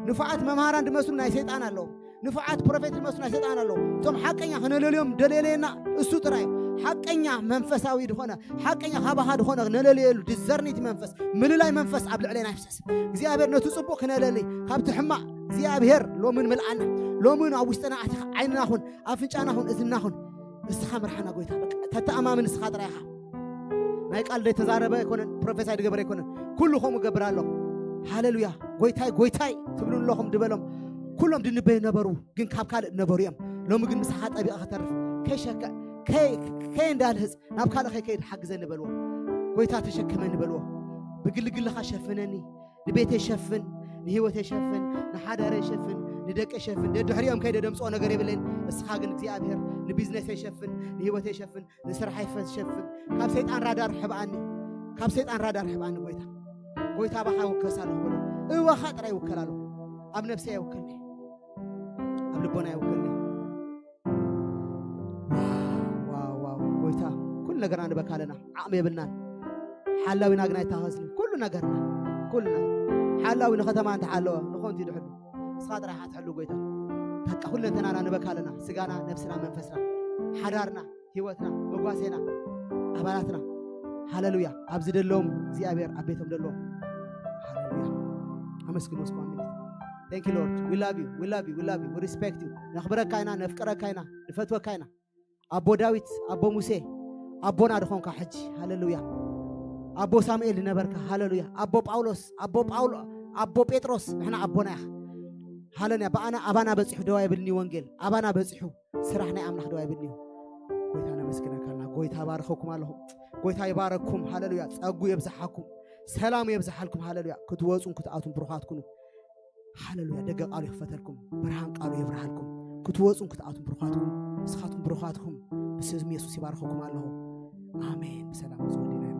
ንፉዓት መምሃራን ድመስሉ ናይ ሰይጣን ኣለዉ። ንፉዓት ፕሮፌት ድመስሉ ናይ ሰይጣን ኣለዉ። እቶም ሓቀኛ ክነለልዮም ደለየለየና እሱ ጥራይ እዩ። ሓቀኛ መንፈሳዊ ዝኾነ ሓቀኛ ካባኻ ዝኾነ ክነለልየሉ ድዘርኒቲ መንፈስ ምልላይ መንፈስ ኣብ ልዕለና ይፍሰስ። እግዚኣብሔር ነቲ ጽቡቕ ክነለሊ ካብቲ ሕማቕ እግዚኣብሔር ሎምን ምልኣና ሎምን ኣብ ውሽጥና ኣቲኻ ዓይንና ኹን ኣፍንጫና ኹን እዝና ኹን እስኻ ምርሓና ጎይታ በቃ ተተኣማምን እስኻ ጥራይ ኢኻ። ናይ ቃል ዘይተዛረበ ኣይኮነን፣ ፕሮፌሳይ ዝገበረ ኣይኮነን። ኩሉ ከምኡ ገብር ኣሎ። ሃሌሉያ። ጎይታይ ጎይታይ ትብሉ ኣለኹም ድበሎም። ኩሎም ድንበዩ ነበሩ፣ ግን ካብ ካልእ ነበሩ እዮም። ሎሚ ግን ምሳኻ ጠቢቐ ከተርፍ ከይሸከ ከይ እንዳልህፅ ናብ ካልእ ከይከይድ ሓግዘ ንበልዎ። ጎይታ ተሸክመ ንበልዎ። ብግልግልኻ ሸፍነኒ፣ ንቤተይ ሸፍን፣ ንህይወተይ ሸፍን፣ ንሓዳረይ ሸፍን፣ ንደቀይ ሸፍን። ደድሕሪኦም ከይደ ደምፅኦ ነገር የብለይን። እስኻ ግን እግዚኣብሔር ንቢዝነሰይ ሸፍን፣ ንህይወተይ ሸፍን፣ ንስራሐይ ፈ- ሸፍን። ካብ ሰይጣን ራዳር ሕብኣኒ፣ ካብ ሰይጣን ራዳር ሕብኣኒ ጎይታ። ጎይታ ባኻ ይውከስ ኣለኹ በሎ። እባኻ ጥራይ ይውከል ኣለኹ። ኣብ ነፍሰይ ኣይውከልኒ፣ ኣብ ልቦና ኣይውከልኒ። ዋው ዋው ዋው። ጎይታ ኩሉ ነገርና ንበካ ኣለና፣ ዓቕሚ የብልናን። ሓላዊና ግን ኣይታኸስኒ። ኩሉ ነገርና፣ ኩሉ ነገር ሓላዊ ንኸተማ እንተሓለወ ንኾንቲ ድሕሉ እስኻ ጥራይ ሓትሕሉ ጎይታ። በቃ ኩለንተናና ንበካ ኣለና፣ ስጋና፣ ነፍስና፣ መንፈስና፣ ሓዳርና፣ ህይወትና፣ መጓሴና፣ ኣባላትና። ሃሌሉያ። ኣብዚ ደለዎም እግዚኣብሔር ኣብ ቤቶም ደለዎም። ሃሌሉያ። ኣመስግን ወስኳን። Thank you Lord, we love you, we love you, we love you, we respect you። ነኽብረካ ኢና፣ ነፍቅረካ ኢና፣ ንፈትወካ ኢና። ኣቦ ዳዊት፣ ኣቦ ሙሴ፣ ኣቦና ድኾንካ ሕጂ። ሃሌሉያ። ኣቦ ሳሙኤል ዝነበርካ። ሃሌሉያ። ኣቦ ጳውሎስ፣ ኣቦ ጳውሎ ኣቦ ጴጥሮስ፣ ንሕና ኣቦና ኢኻ። ሃሌሉያ። ብኣና ኣባና በጺሑ ደዋ ይብልኒ ወንጌል፣ ኣባና በጺሑ ስራሕ ናይ ኣምላኽ ደዋ ይብልኒ። ጎይታ ነመስግነካልና። ጎይታ ባረኸኩም ኣለኹ። ጎይታ ይባረኩም። ሃሌሉያ። ጸጉ የብዝሓኩም፣ ሰላሙ የብዝሓልኩም። ሃሌሉያ። ክትወጹን ክትኣቱን ብሩኻት ኩኑ። ሃሌሉያ። ደገ ቃሉ ይኽፈተልኩም፣ ብርሃን ቃሉ የብርሃልኩም። ክትወጹን ክትኣቱን ብሩኻትኩም። ንስኻትኩም ብሩኻትኩም። ብስም የሱስ ይባርኸኩም ኣለኹ። ኣሜን። ብሰላም ዝወደና